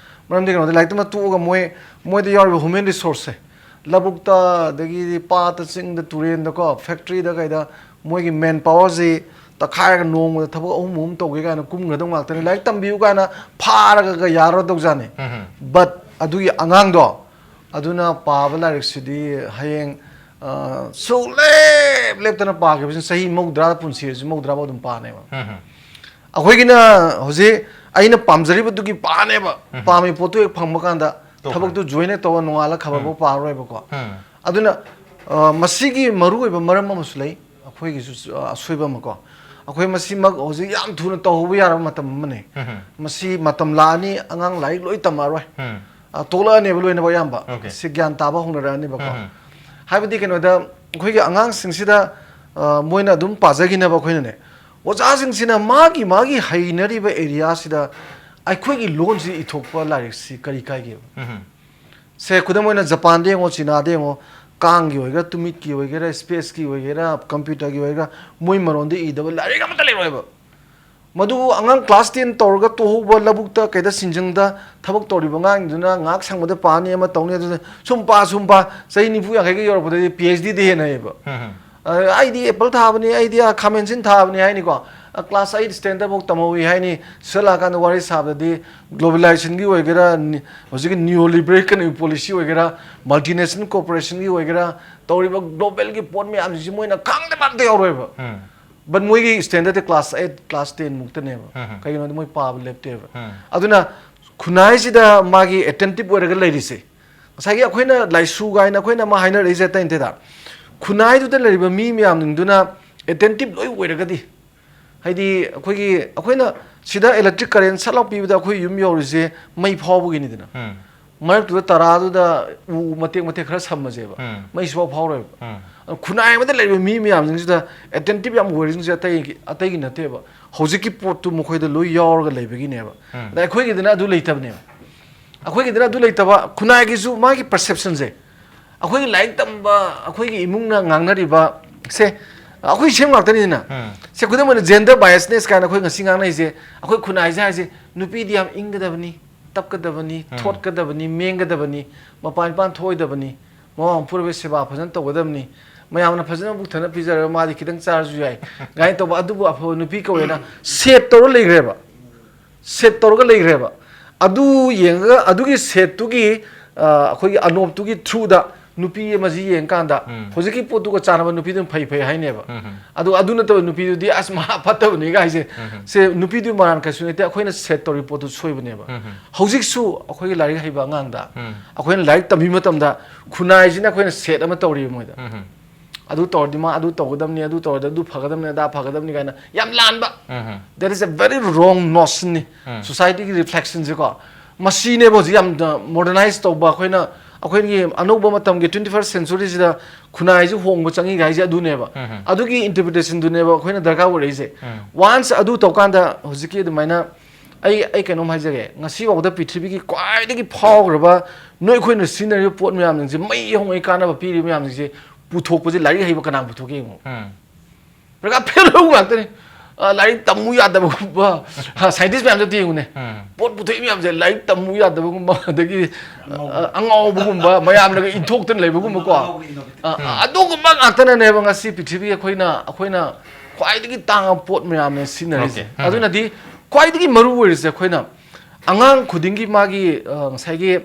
ꯃꯔꯝꯗꯤ ꯀꯩꯅꯣꯗ ꯂꯥꯏꯔꯤꯛ ꯇꯝꯕ ꯇꯣꯛꯑꯒ ꯃꯣꯏ, ꯃꯣꯏꯗ ꯌꯥꯎꯔꯤꯕ human resource ꯁꯦ, ꯂꯧꯕꯨꯛꯇ, ꯑꯗꯒꯤꯗꯤ ꯄꯥꯠꯇ, ꯆꯤꯡꯗ, ꯇꯨꯔꯦꯟꯗꯀꯣ, factory ꯗ ꯀꯩꯗ, ꯃꯣꯏꯒꯤ man power ꯁꯤ ꯇꯛꯈꯥꯏꯔꯒ ꯅꯣꯡꯃꯗ ꯊꯕꯛ ꯑꯍꯨꯝ ꯑꯍꯨꯝ ꯇꯧꯒꯦ ꯀꯥꯏꯅ ꯀꯨꯝꯒ꯭ꯔꯗꯧ ꯉꯥꯛꯇꯅꯤ꯫ ꯂꯥꯏꯔꯤꯛ ꯇꯝꯕꯤꯌꯨ ꯀꯥꯏꯅ ꯐꯥꯔꯒ ꯌꯥꯔꯗꯧꯖꯥꯠꯅꯤ꯫ But ꯑꯗꯨꯒꯤ ꯑꯉꯥꯡꯗꯣ, ꯑꯗꯨꯅ ꯄꯥꯕ ꯂꯥꯏꯔꯤꯛꯁꯤꯗꯤ ꯍꯌꯦꯡ, ꯑ, ꯁꯨꯛꯂꯦꯞ ꯂꯦꯞꯇꯅ ꯄꯥꯈꯤꯕꯁꯤꯅ ꯆꯍꯤ ꯃꯧꯗ꯭ꯔꯥ ꯄꯨꯟꯁꯤꯔꯁꯨ ꯃꯧꯗ꯭ꯔꯥꯐꯥꯎ ꯑꯗꯨꯝ ꯄꯥꯅꯦꯕ꯫ ꯑꯩꯈꯣꯏꯒꯤꯅ ꯍꯧꯖꯤꯛ ꯑꯩꯅ ꯄꯥꯝꯖꯔꯤꯕꯗꯨꯒꯤ ꯄꯥꯅꯦꯕ꯫ ꯄꯥꯝꯃꯤ ꯄꯣꯠꯇꯨ ꯍꯦꯛ ꯐꯪꯕ ꯀꯥꯟꯗ ꯊꯕꯛꯇꯨ join ꯍꯦꯛ ꯇꯧꯔ ꯅꯣꯡꯉꯥꯜꯂ ꯈꯕꯔꯐꯥꯎ ꯄꯥꯔꯔꯣꯏꯕꯀꯣ꯫ ꯑꯗꯨꯅ, ꯑ, ꯃꯁꯤꯒꯤ ꯃꯔꯨꯑꯣꯏꯕ ꯃꯔꯝ ꯑꯃꯁꯨ ꯂꯩ꯫ ꯑꯩꯈꯣꯏꯒꯤꯁꯨ, ꯑ, ꯑꯁꯣꯏꯕ ꯑꯃꯀꯣ꯫ ꯑꯩꯈꯣꯏ ꯃꯁꯤꯃꯛ ꯍꯧꯖꯤꯛ ꯌꯥꯝ ꯊꯨꯅ ꯇꯧꯍꯧꯕ ꯌꯥꯔꯕ ꯃꯇꯝ ꯑꯃꯅꯤ꯫ ꯃꯁꯤ ꯃꯇꯝ ꯂꯥꯛꯑꯅꯤ, ꯑꯉꯥꯡ ꯂꯥꯏꯔꯤꯛ ꯂꯣꯏ ꯇꯝꯃꯛꯑꯔꯣꯏ꯫ ꯑ, ꯇꯣꯛꯂꯛꯑꯅꯦꯕ ꯂꯣꯏꯅꯃꯛ ꯑꯌꯥꯝꯕ꯫ ꯁꯤ ꯒ꯭ꯌꯥꯟ ꯇꯥꯕ ꯍꯧꯅꯔꯛꯑꯅꯦꯕꯀꯣ꯫ ꯍꯥꯏꯕꯗꯤ ꯀꯩꯅꯣꯗ, ꯑꯩꯈꯣꯏꯒꯤ ꯑꯉꯥꯡꯁꯤꯡꯁꯤꯗ, ꯑ, ꯃꯣꯏꯅ ꯑꯗꯨꯝ ꯄꯥꯖꯈꯤꯅꯕ ꯑꯩꯈꯣꯏꯅꯅꯦ꯫ ꯑꯣꯖꯥꯁꯤꯡꯁꯤꯅ ꯃꯥꯒꯤ, ꯃꯥꯒꯤ ꯍꯩꯅꯔꯤꯕ areaꯁꯤꯗ ꯑꯩꯈꯣꯏꯒꯤ ꯂꯣꯟꯁꯤ ꯏꯊꯣꯛꯄ ꯂꯥꯏꯔꯤꯛꯁꯤ ꯀꯔꯤ ꯀꯥꯏꯒꯦꯕ? ꯁꯦ, ꯈꯨꯗꯝ ꯑꯣꯏꯅ ꯖꯄꯥꯟꯗ ꯌꯦꯡꯉꯣ, ꯆꯤꯅꯥꯗ ꯌꯦꯡꯉꯣ, ꯀꯥꯡꯒꯤ ꯑꯣꯏꯒꯦꯔꯥ, ꯇꯨꯃꯤꯠꯀꯤ ꯑꯣꯏꯒꯦꯔꯥ, spaceꯀꯤ ꯑꯣꯏꯒꯦꯔꯥ, computerꯒꯤ ꯑꯣꯏꯒꯦꯔꯥ, ꯃꯣꯏ ꯃꯔꯣꯟꯗ ꯏꯗꯕ ꯂꯥꯏꯔꯤꯛ ꯑꯃꯠꯇ ꯂꯩꯔꯣꯏꯕ꯫ ꯃꯗꯨꯕꯨ ꯑꯉꯥꯡ class ten ꯇꯧꯔꯒ ꯇꯣꯛꯍꯧꯕ, ꯂꯧꯕꯨꯛꯇ ꯀꯩꯗ ꯁꯤꯟꯖꯪꯗ ꯊꯕꯛ ꯇꯧꯔꯤꯕ ꯑꯉꯥꯡꯗꯨꯅ ꯉꯥꯏꯍꯥꯛ ꯁꯪꯕꯗ ꯄꯥꯅꯤ ꯑꯃ ꯇꯧꯅꯤ, ꯑꯗꯨꯅ ꯁꯨꯝ ꯄꯥ, ꯁꯨꯝ ꯄꯥ, ꯆꯍꯤ ꯅꯤꯐꯨ ꯌꯥꯡꯈꯩꯒ ꯌꯧꯔꯛꯄꯗꯗꯤ PhDꯗ ꯍꯦꯟꯅꯩꯌꯦꯕ꯫ ꯑ, ꯑꯩꯗꯤ apple ꯊꯥꯕꯅꯤ, ꯑꯩꯗꯤ, ꯑ, ꯈꯥꯃꯦꯟꯁꯤꯟ ꯊꯥꯕꯅꯤ ꯍꯥꯏꯅꯤꯀꯣ꯫ ꯑ, class eight standardꯐꯥꯎ ꯇꯝꯍꯧꯏ ꯍꯥꯏꯅꯤ꯫ ꯁꯤꯗ ꯂꯥꯛꯑꯀꯥꯟꯗ ꯋꯥꯔꯤ ꯁꯥꯕꯗꯗꯤ globalizationꯒꯤ ꯑꯣꯏꯒꯦꯔꯥ, ꯅꯤ-, ꯍꯧꯖꯤꯛꯀꯤ neoliberal economic policy ꯑꯣꯏꯒꯦꯔꯥ, multinational corporationꯒꯤ ꯑꯣꯏꯒꯦꯔꯥ, ꯇꯧꯔꯤꯕ globalꯒꯤ ꯄꯣꯠ ꯃꯌꯥꯝꯁꯤꯡꯁꯤ ꯃꯣꯏꯅ ꯈꯪꯗꯕ ꯑꯝꯇ ꯌꯥꯎꯔꯣꯏꯕ꯫ But ꯃꯣꯏꯒꯤ standardꯇꯤ class eight, class ten ꯃꯨꯛꯇꯅꯦꯕ꯫ ꯀꯩꯒꯤꯅꯣꯗꯤ ꯃꯣꯏ ꯄꯥꯕ ꯂꯦꯞꯇꯦꯕ꯫ ꯑꯗꯨꯅ ꯈꯨꯟꯅꯥꯏꯁꯤꯗ ꯃꯥꯒꯤ attentive ꯑꯣꯏꯔꯒ ꯂꯩꯔꯤꯁꯦ, ꯉꯁꯥꯏꯒꯤ ꯑꯩꯈꯣꯏꯅ ꯂꯥꯏꯁꯨ ꯀꯥꯏꯅ ꯑꯩꯈꯣꯏꯅ ꯑꯃ ꯍꯥꯏꯅꯔꯛꯏꯁꯦ ꯑꯇꯩ ꯅꯠꯇꯦꯗ, ꯈꯨꯟꯅꯥꯏꯗꯨꯗ ꯂꯩꯔꯤꯕ ꯃꯤ ꯃꯌꯥꯝꯁꯤꯡꯗꯨꯅ attentive ꯂꯣꯏ ꯑꯣꯏꯔꯒꯗꯤ, ꯍꯥꯏꯗꯤ ꯑꯩꯈꯣꯏꯒꯤ, ꯑꯩꯈꯣꯏꯅ ꯁꯤꯗ electric current ꯁꯠ ꯂꯥꯎ ꯄꯤꯕꯗ ꯑꯩꯈꯣꯏ ꯌꯨꯝ ꯌꯧꯔꯤꯁꯦ ꯃꯩ ꯐꯥꯎꯕꯒꯤꯅꯤꯗꯅ꯫ ꯃꯔꯛꯇꯨꯗ ꯇꯔꯥꯗꯨꯗ ꯎ ꯃꯇꯦꯛ ꯃꯇꯦꯛ ꯈꯔ ꯁꯝꯃꯁꯦꯕ, ꯃꯩ ꯁꯨꯐꯥꯎ ꯐꯥꯎꯔꯣꯏꯕ꯫ ꯑꯗꯣ ꯈꯨꯟꯅꯥꯏ ꯑꯃꯗ ꯂꯩꯔꯤꯕ ꯃꯤ ꯃꯌꯥꯝꯁꯤꯡꯁꯤꯗ attentive ꯌꯥꯝ ꯑꯣꯏꯔꯤꯁꯤꯡꯁꯦ ꯑꯇꯩꯒꯤ, ꯑꯇꯩꯒꯤ ꯅꯠꯇꯦꯕ, ꯍꯧꯖꯤꯛꯀꯤ ꯄꯣꯠꯇꯨ ꯃꯈꯣꯏꯗ ꯂꯣꯏ ꯌꯥꯎꯔꯒ ꯂꯩꯕꯒꯤꯅꯦꯕ꯫ ꯑꯗ ꯑꯩꯈꯣꯏꯒꯤꯗꯅ ꯑꯗꯨ ꯂꯩꯇꯕꯅꯦꯕ꯫ ꯑꯩꯈꯣꯏꯒꯤꯗꯅ ꯑꯗꯨ ꯂꯩꯇꯕ, ꯈꯨꯟꯅꯥꯏꯒꯤꯁꯨ ꯃꯥꯒꯤ perceptionꯁꯦ, ꯑꯩꯈꯣꯏꯒꯤ ꯂꯥꯏꯔꯤꯛ ꯇꯝꯕ, ꯑꯩꯈꯣꯏꯒꯤ ꯏꯃꯨꯡꯅ ꯉꯥꯡꯅꯔꯤꯕ ꯁꯦ, ꯑꯩꯈꯣꯏ ꯁꯦꯝ ꯉꯥꯛꯇꯅꯤꯗꯅ꯫ ꯁꯦ, ꯈꯨꯗꯝ ꯑꯣꯏꯅ gender biasness ꯀꯥꯏꯅ ꯑꯩꯈꯣꯏ ꯉꯁꯤ ꯉꯥꯡꯅꯔꯤꯁꯦ, ꯑꯩꯈꯣꯏ ꯈꯨꯟꯅꯥꯏꯁꯦ ꯍꯥꯏꯁꯦ ꯅꯨꯄꯤꯗꯤ ꯌꯥꯝ ꯏꯪꯒꯗꯕꯅꯤ, ꯇꯞꯀꯗꯕꯅꯤ, ꯊꯣꯠꯀꯗꯕꯅꯤ, ꯃꯦꯡꯒꯗꯕꯅꯤ, ꯃꯄꯥꯟ ꯏꯄꯥꯟ ꯊꯣꯛꯑꯣꯏꯗꯕꯅꯤ, ꯃꯃꯥ ꯃꯄꯨꯔꯣꯏꯕ ꯁꯦꯕꯥ ꯐꯖꯅ ꯇꯧꯒꯗꯕꯅꯤ, ꯃꯌꯥꯝꯅ ꯐꯖꯅ ꯄꯨꯛ ꯊꯟꯅ ꯄꯤꯖꯔꯒ ꯃꯥꯗꯤ ꯈꯤꯇꯪ ꯆꯥꯔꯁꯨ ꯌꯥꯏ ꯀꯥꯏꯅ ꯇꯧꯕ, ꯑꯗꯨꯕꯨ ꯑꯐꯕ ꯅꯨꯄꯤ ꯀꯧꯋꯦꯅ ꯁꯦꯠ ꯇꯧꯔ ꯂꯩꯈ꯭ꯔꯦꯕ꯫ ꯁꯦꯠ ꯇꯧꯔꯒ ꯂꯩꯈ꯭ꯔꯦꯕ꯫ ꯑꯗꯨ ꯌꯦꯡꯉꯒ ꯑꯗꯨꯒꯤ ꯁꯦꯠꯇꯨꯒꯤ, ꯑ, ꯑꯩꯈꯣꯏꯒꯤ ꯑꯅꯣꯞꯇꯨꯒꯤ ꯊ꯭ꯔꯨꯗ ꯅꯨꯄꯤ ꯑꯃꯁꯤ ꯌꯦꯡꯀꯥꯟꯗ ꯎꯝ꯫ ꯍꯧꯖꯤꯛꯀꯤ ꯄꯣꯠꯇꯨꯒ ꯆꯥꯟꯅꯕ ꯅꯨꯄꯤꯗꯨꯅ ꯐꯩ ꯐꯩ ꯍꯥꯏꯅꯦꯕ꯫ ꯎꯝ ꯍꯝ꯫ ꯑꯗꯨ, ꯑꯗꯨ ꯅꯠꯇꯕ ꯅꯨꯄꯤꯗꯨꯗꯤ ꯑꯁ ꯃꯍꯥ ꯐꯠꯇꯕꯅꯤꯒ ꯍꯥꯏꯁꯦ꯫ ꯎꯝ ꯍꯝ꯫ ꯁꯦ ꯅꯨꯄꯤꯗꯨꯒꯤ ꯃꯔꯥꯟ ꯀꯩꯁꯨ ꯅꯠꯇꯦ, ꯑꯩꯈꯣꯏꯅ ꯁꯦꯠ ꯇꯧꯔꯤ ꯄꯣꯠꯇꯨ ꯁꯣꯏꯕꯅꯦꯕ꯫ ꯎꯝ ꯍꯝ꯫ ꯍꯧꯖꯤꯛꯁꯨ ꯑꯩꯈꯣꯏꯒꯤ ꯂꯥꯏꯔꯤꯛ ꯍꯩꯕ ꯑꯉꯥꯡꯗ ꯎꯝ꯫ ꯑꯩꯈꯣꯏꯅ ꯂꯥꯏꯔꯤꯛ ꯇꯝꯕꯤ ꯃꯇꯝꯗ ꯈꯨꯟꯅꯥꯏꯁꯤꯅ ꯑꯩꯈꯣꯏꯅ ꯁꯦꯠ ꯑꯃ ꯇꯧꯔꯤꯕ ꯃꯣꯏꯗ꯫ ꯎꯝ ꯍꯝ꯫ ꯑꯗꯨ ꯇꯧꯔꯗꯤ ꯃꯥ ꯑꯗꯨ ꯇꯧꯒꯗꯕꯅꯤ, ꯑꯗꯨ ꯇꯧꯔꯗꯤ ꯑꯗꯨ ꯐꯒꯗꯕꯅꯤ, ꯑꯗꯥ ꯐꯒꯗꯕꯅꯤ ꯀꯥꯏꯅ ꯌꯥꯝ ꯂꯥꯟꯕ꯫ ꯎꯝ ꯍꯝ꯫ That is a very wrong notion ꯅꯤ꯫ ꯎꯝ꯫ Society ꯒꯤ reflection ꯁꯦꯀꯣ꯫ ꯃꯁꯤꯅꯦꯕ ꯍꯧꯖꯤꯛ ꯌꯥꯝꯅ modernize ꯇꯧꯕ ꯑꯩꯈꯣꯏꯅ, ꯑꯩꯈꯣꯏꯒꯤ ꯑꯅꯧꯕ ꯃꯇꯝꯒꯤ twenty first century ꯁꯤꯗ ꯈꯨꯟꯅꯥꯏꯁꯤ ꯍꯣꯡꯕ ꯆꯪꯉꯤ ꯍꯥꯏꯁꯦ ꯑꯗꯨꯅꯦꯕ꯫ ꯎꯝ ꯍꯝ꯫ ꯑꯗꯨꯒꯤ interpretation ꯗꯨꯅꯦꯕ ꯑꯩꯈꯣꯏꯅ ꯗꯔꯀꯥꯔ ꯑꯣꯏꯔꯛꯏꯁꯦ꯫ ꯎꯝ꯫ Once ꯑꯗꯨ ꯇꯧꯀꯥꯟꯗ ꯍꯧꯖꯤꯛꯀꯤ ꯑꯗꯨꯃꯥꯏꯅ ꯑꯩ, ꯑꯩ ꯀꯩꯅꯣꯝ ꯍꯥꯏꯖꯒꯦ, ꯉꯁꯤꯐꯥꯎꯗ ꯄ꯭ꯔꯤꯊꯤꯕꯤꯒꯤ ꯈ꯭ꯋꯥꯏꯗꯒꯤ ꯐꯥꯎꯈ꯭ꯔꯕ ꯅꯣꯏ ꯑꯩꯈꯣꯏꯅ ꯁꯤꯖꯤꯟꯅꯔꯤꯕ ꯄꯣꯠ ꯃꯌꯥꯝꯁꯤꯡꯁꯦ, ꯃꯩ ꯍꯧꯉꯩ ꯀꯥꯟꯅꯕ ꯄꯤꯔꯤꯕ ꯃꯌꯥꯝꯁꯤꯡꯁꯦ ꯄꯨꯊꯣꯛꯄꯁꯦ ꯂꯥꯏꯔꯤꯛ ꯍꯩꯕ ꯀꯅꯥ ꯄꯨꯊꯣꯛꯀꯦ ꯌꯦꯡꯉꯣ꯫ ꯎꯝ꯫ ꯄ꯭ꯔꯒꯥ ꯐꯦꯜ ꯑꯣꯏꯕ ꯉꯥꯛꯇꯅꯤ꯫ ꯑ, ꯂꯥꯏꯔꯤꯛ ꯇꯝꯃꯨ ꯌꯥꯗꯕꯒꯨꯝꯕ, ꯁꯥꯏꯟꯇꯤꯁ ꯃꯌꯥꯝꯁꯦ ꯑꯝꯇ ꯌꯦꯡꯉꯨꯅꯦ꯫ ꯎꯝ꯫ ꯄꯣꯠ ꯄꯨꯊꯣꯛꯏ ꯃꯌꯥꯝꯁꯦ ꯂꯥꯏꯔꯤꯛ ꯇꯝꯃꯨ ꯌꯥꯗꯕꯒꯨꯝꯕ, ꯑꯗꯒꯤ, ꯑ, ꯑꯉꯥꯎꯕꯒꯨꯝꯕ, ꯃꯌꯥꯝꯅꯒ ꯏꯟꯊꯣꯛꯇꯅ ꯂꯩꯕꯒꯨꯝꯕꯀꯣ꯫ ꯑꯉꯥꯎꯕ innovative꯫ ꯑ, ꯎꯝ꯫ ꯑꯗꯨꯒꯨꯝꯕ ꯉꯥꯛꯇꯅꯅꯦꯕ ꯉꯁꯤ ꯄ꯭ꯔꯤꯊꯤꯕꯤꯒꯤ ꯑꯩꯈꯣꯏꯅ, ꯑꯩꯈꯣꯏꯅ ꯈ꯭ꯋꯥꯏꯗꯒꯤ ꯇꯥꯡꯕ ꯄꯣꯠ ꯃꯌꯥꯝꯅꯦ ꯁꯤꯖꯤꯟꯅꯔꯤꯁꯦ꯫ Okay꯫ ꯎꯝ꯫ ꯑꯗꯨꯅꯗꯤ ꯈ꯭ꯋꯥꯏꯗꯒꯤ ꯃꯔꯨ ꯑꯣꯏꯔꯤꯁꯦ ꯑꯩꯈꯣꯏꯅ ꯑꯉꯥꯡ ꯈꯨꯗꯤꯡꯒꯤ ꯃꯥꯒꯤ, ꯑ, ꯉꯁꯥꯏꯒꯤ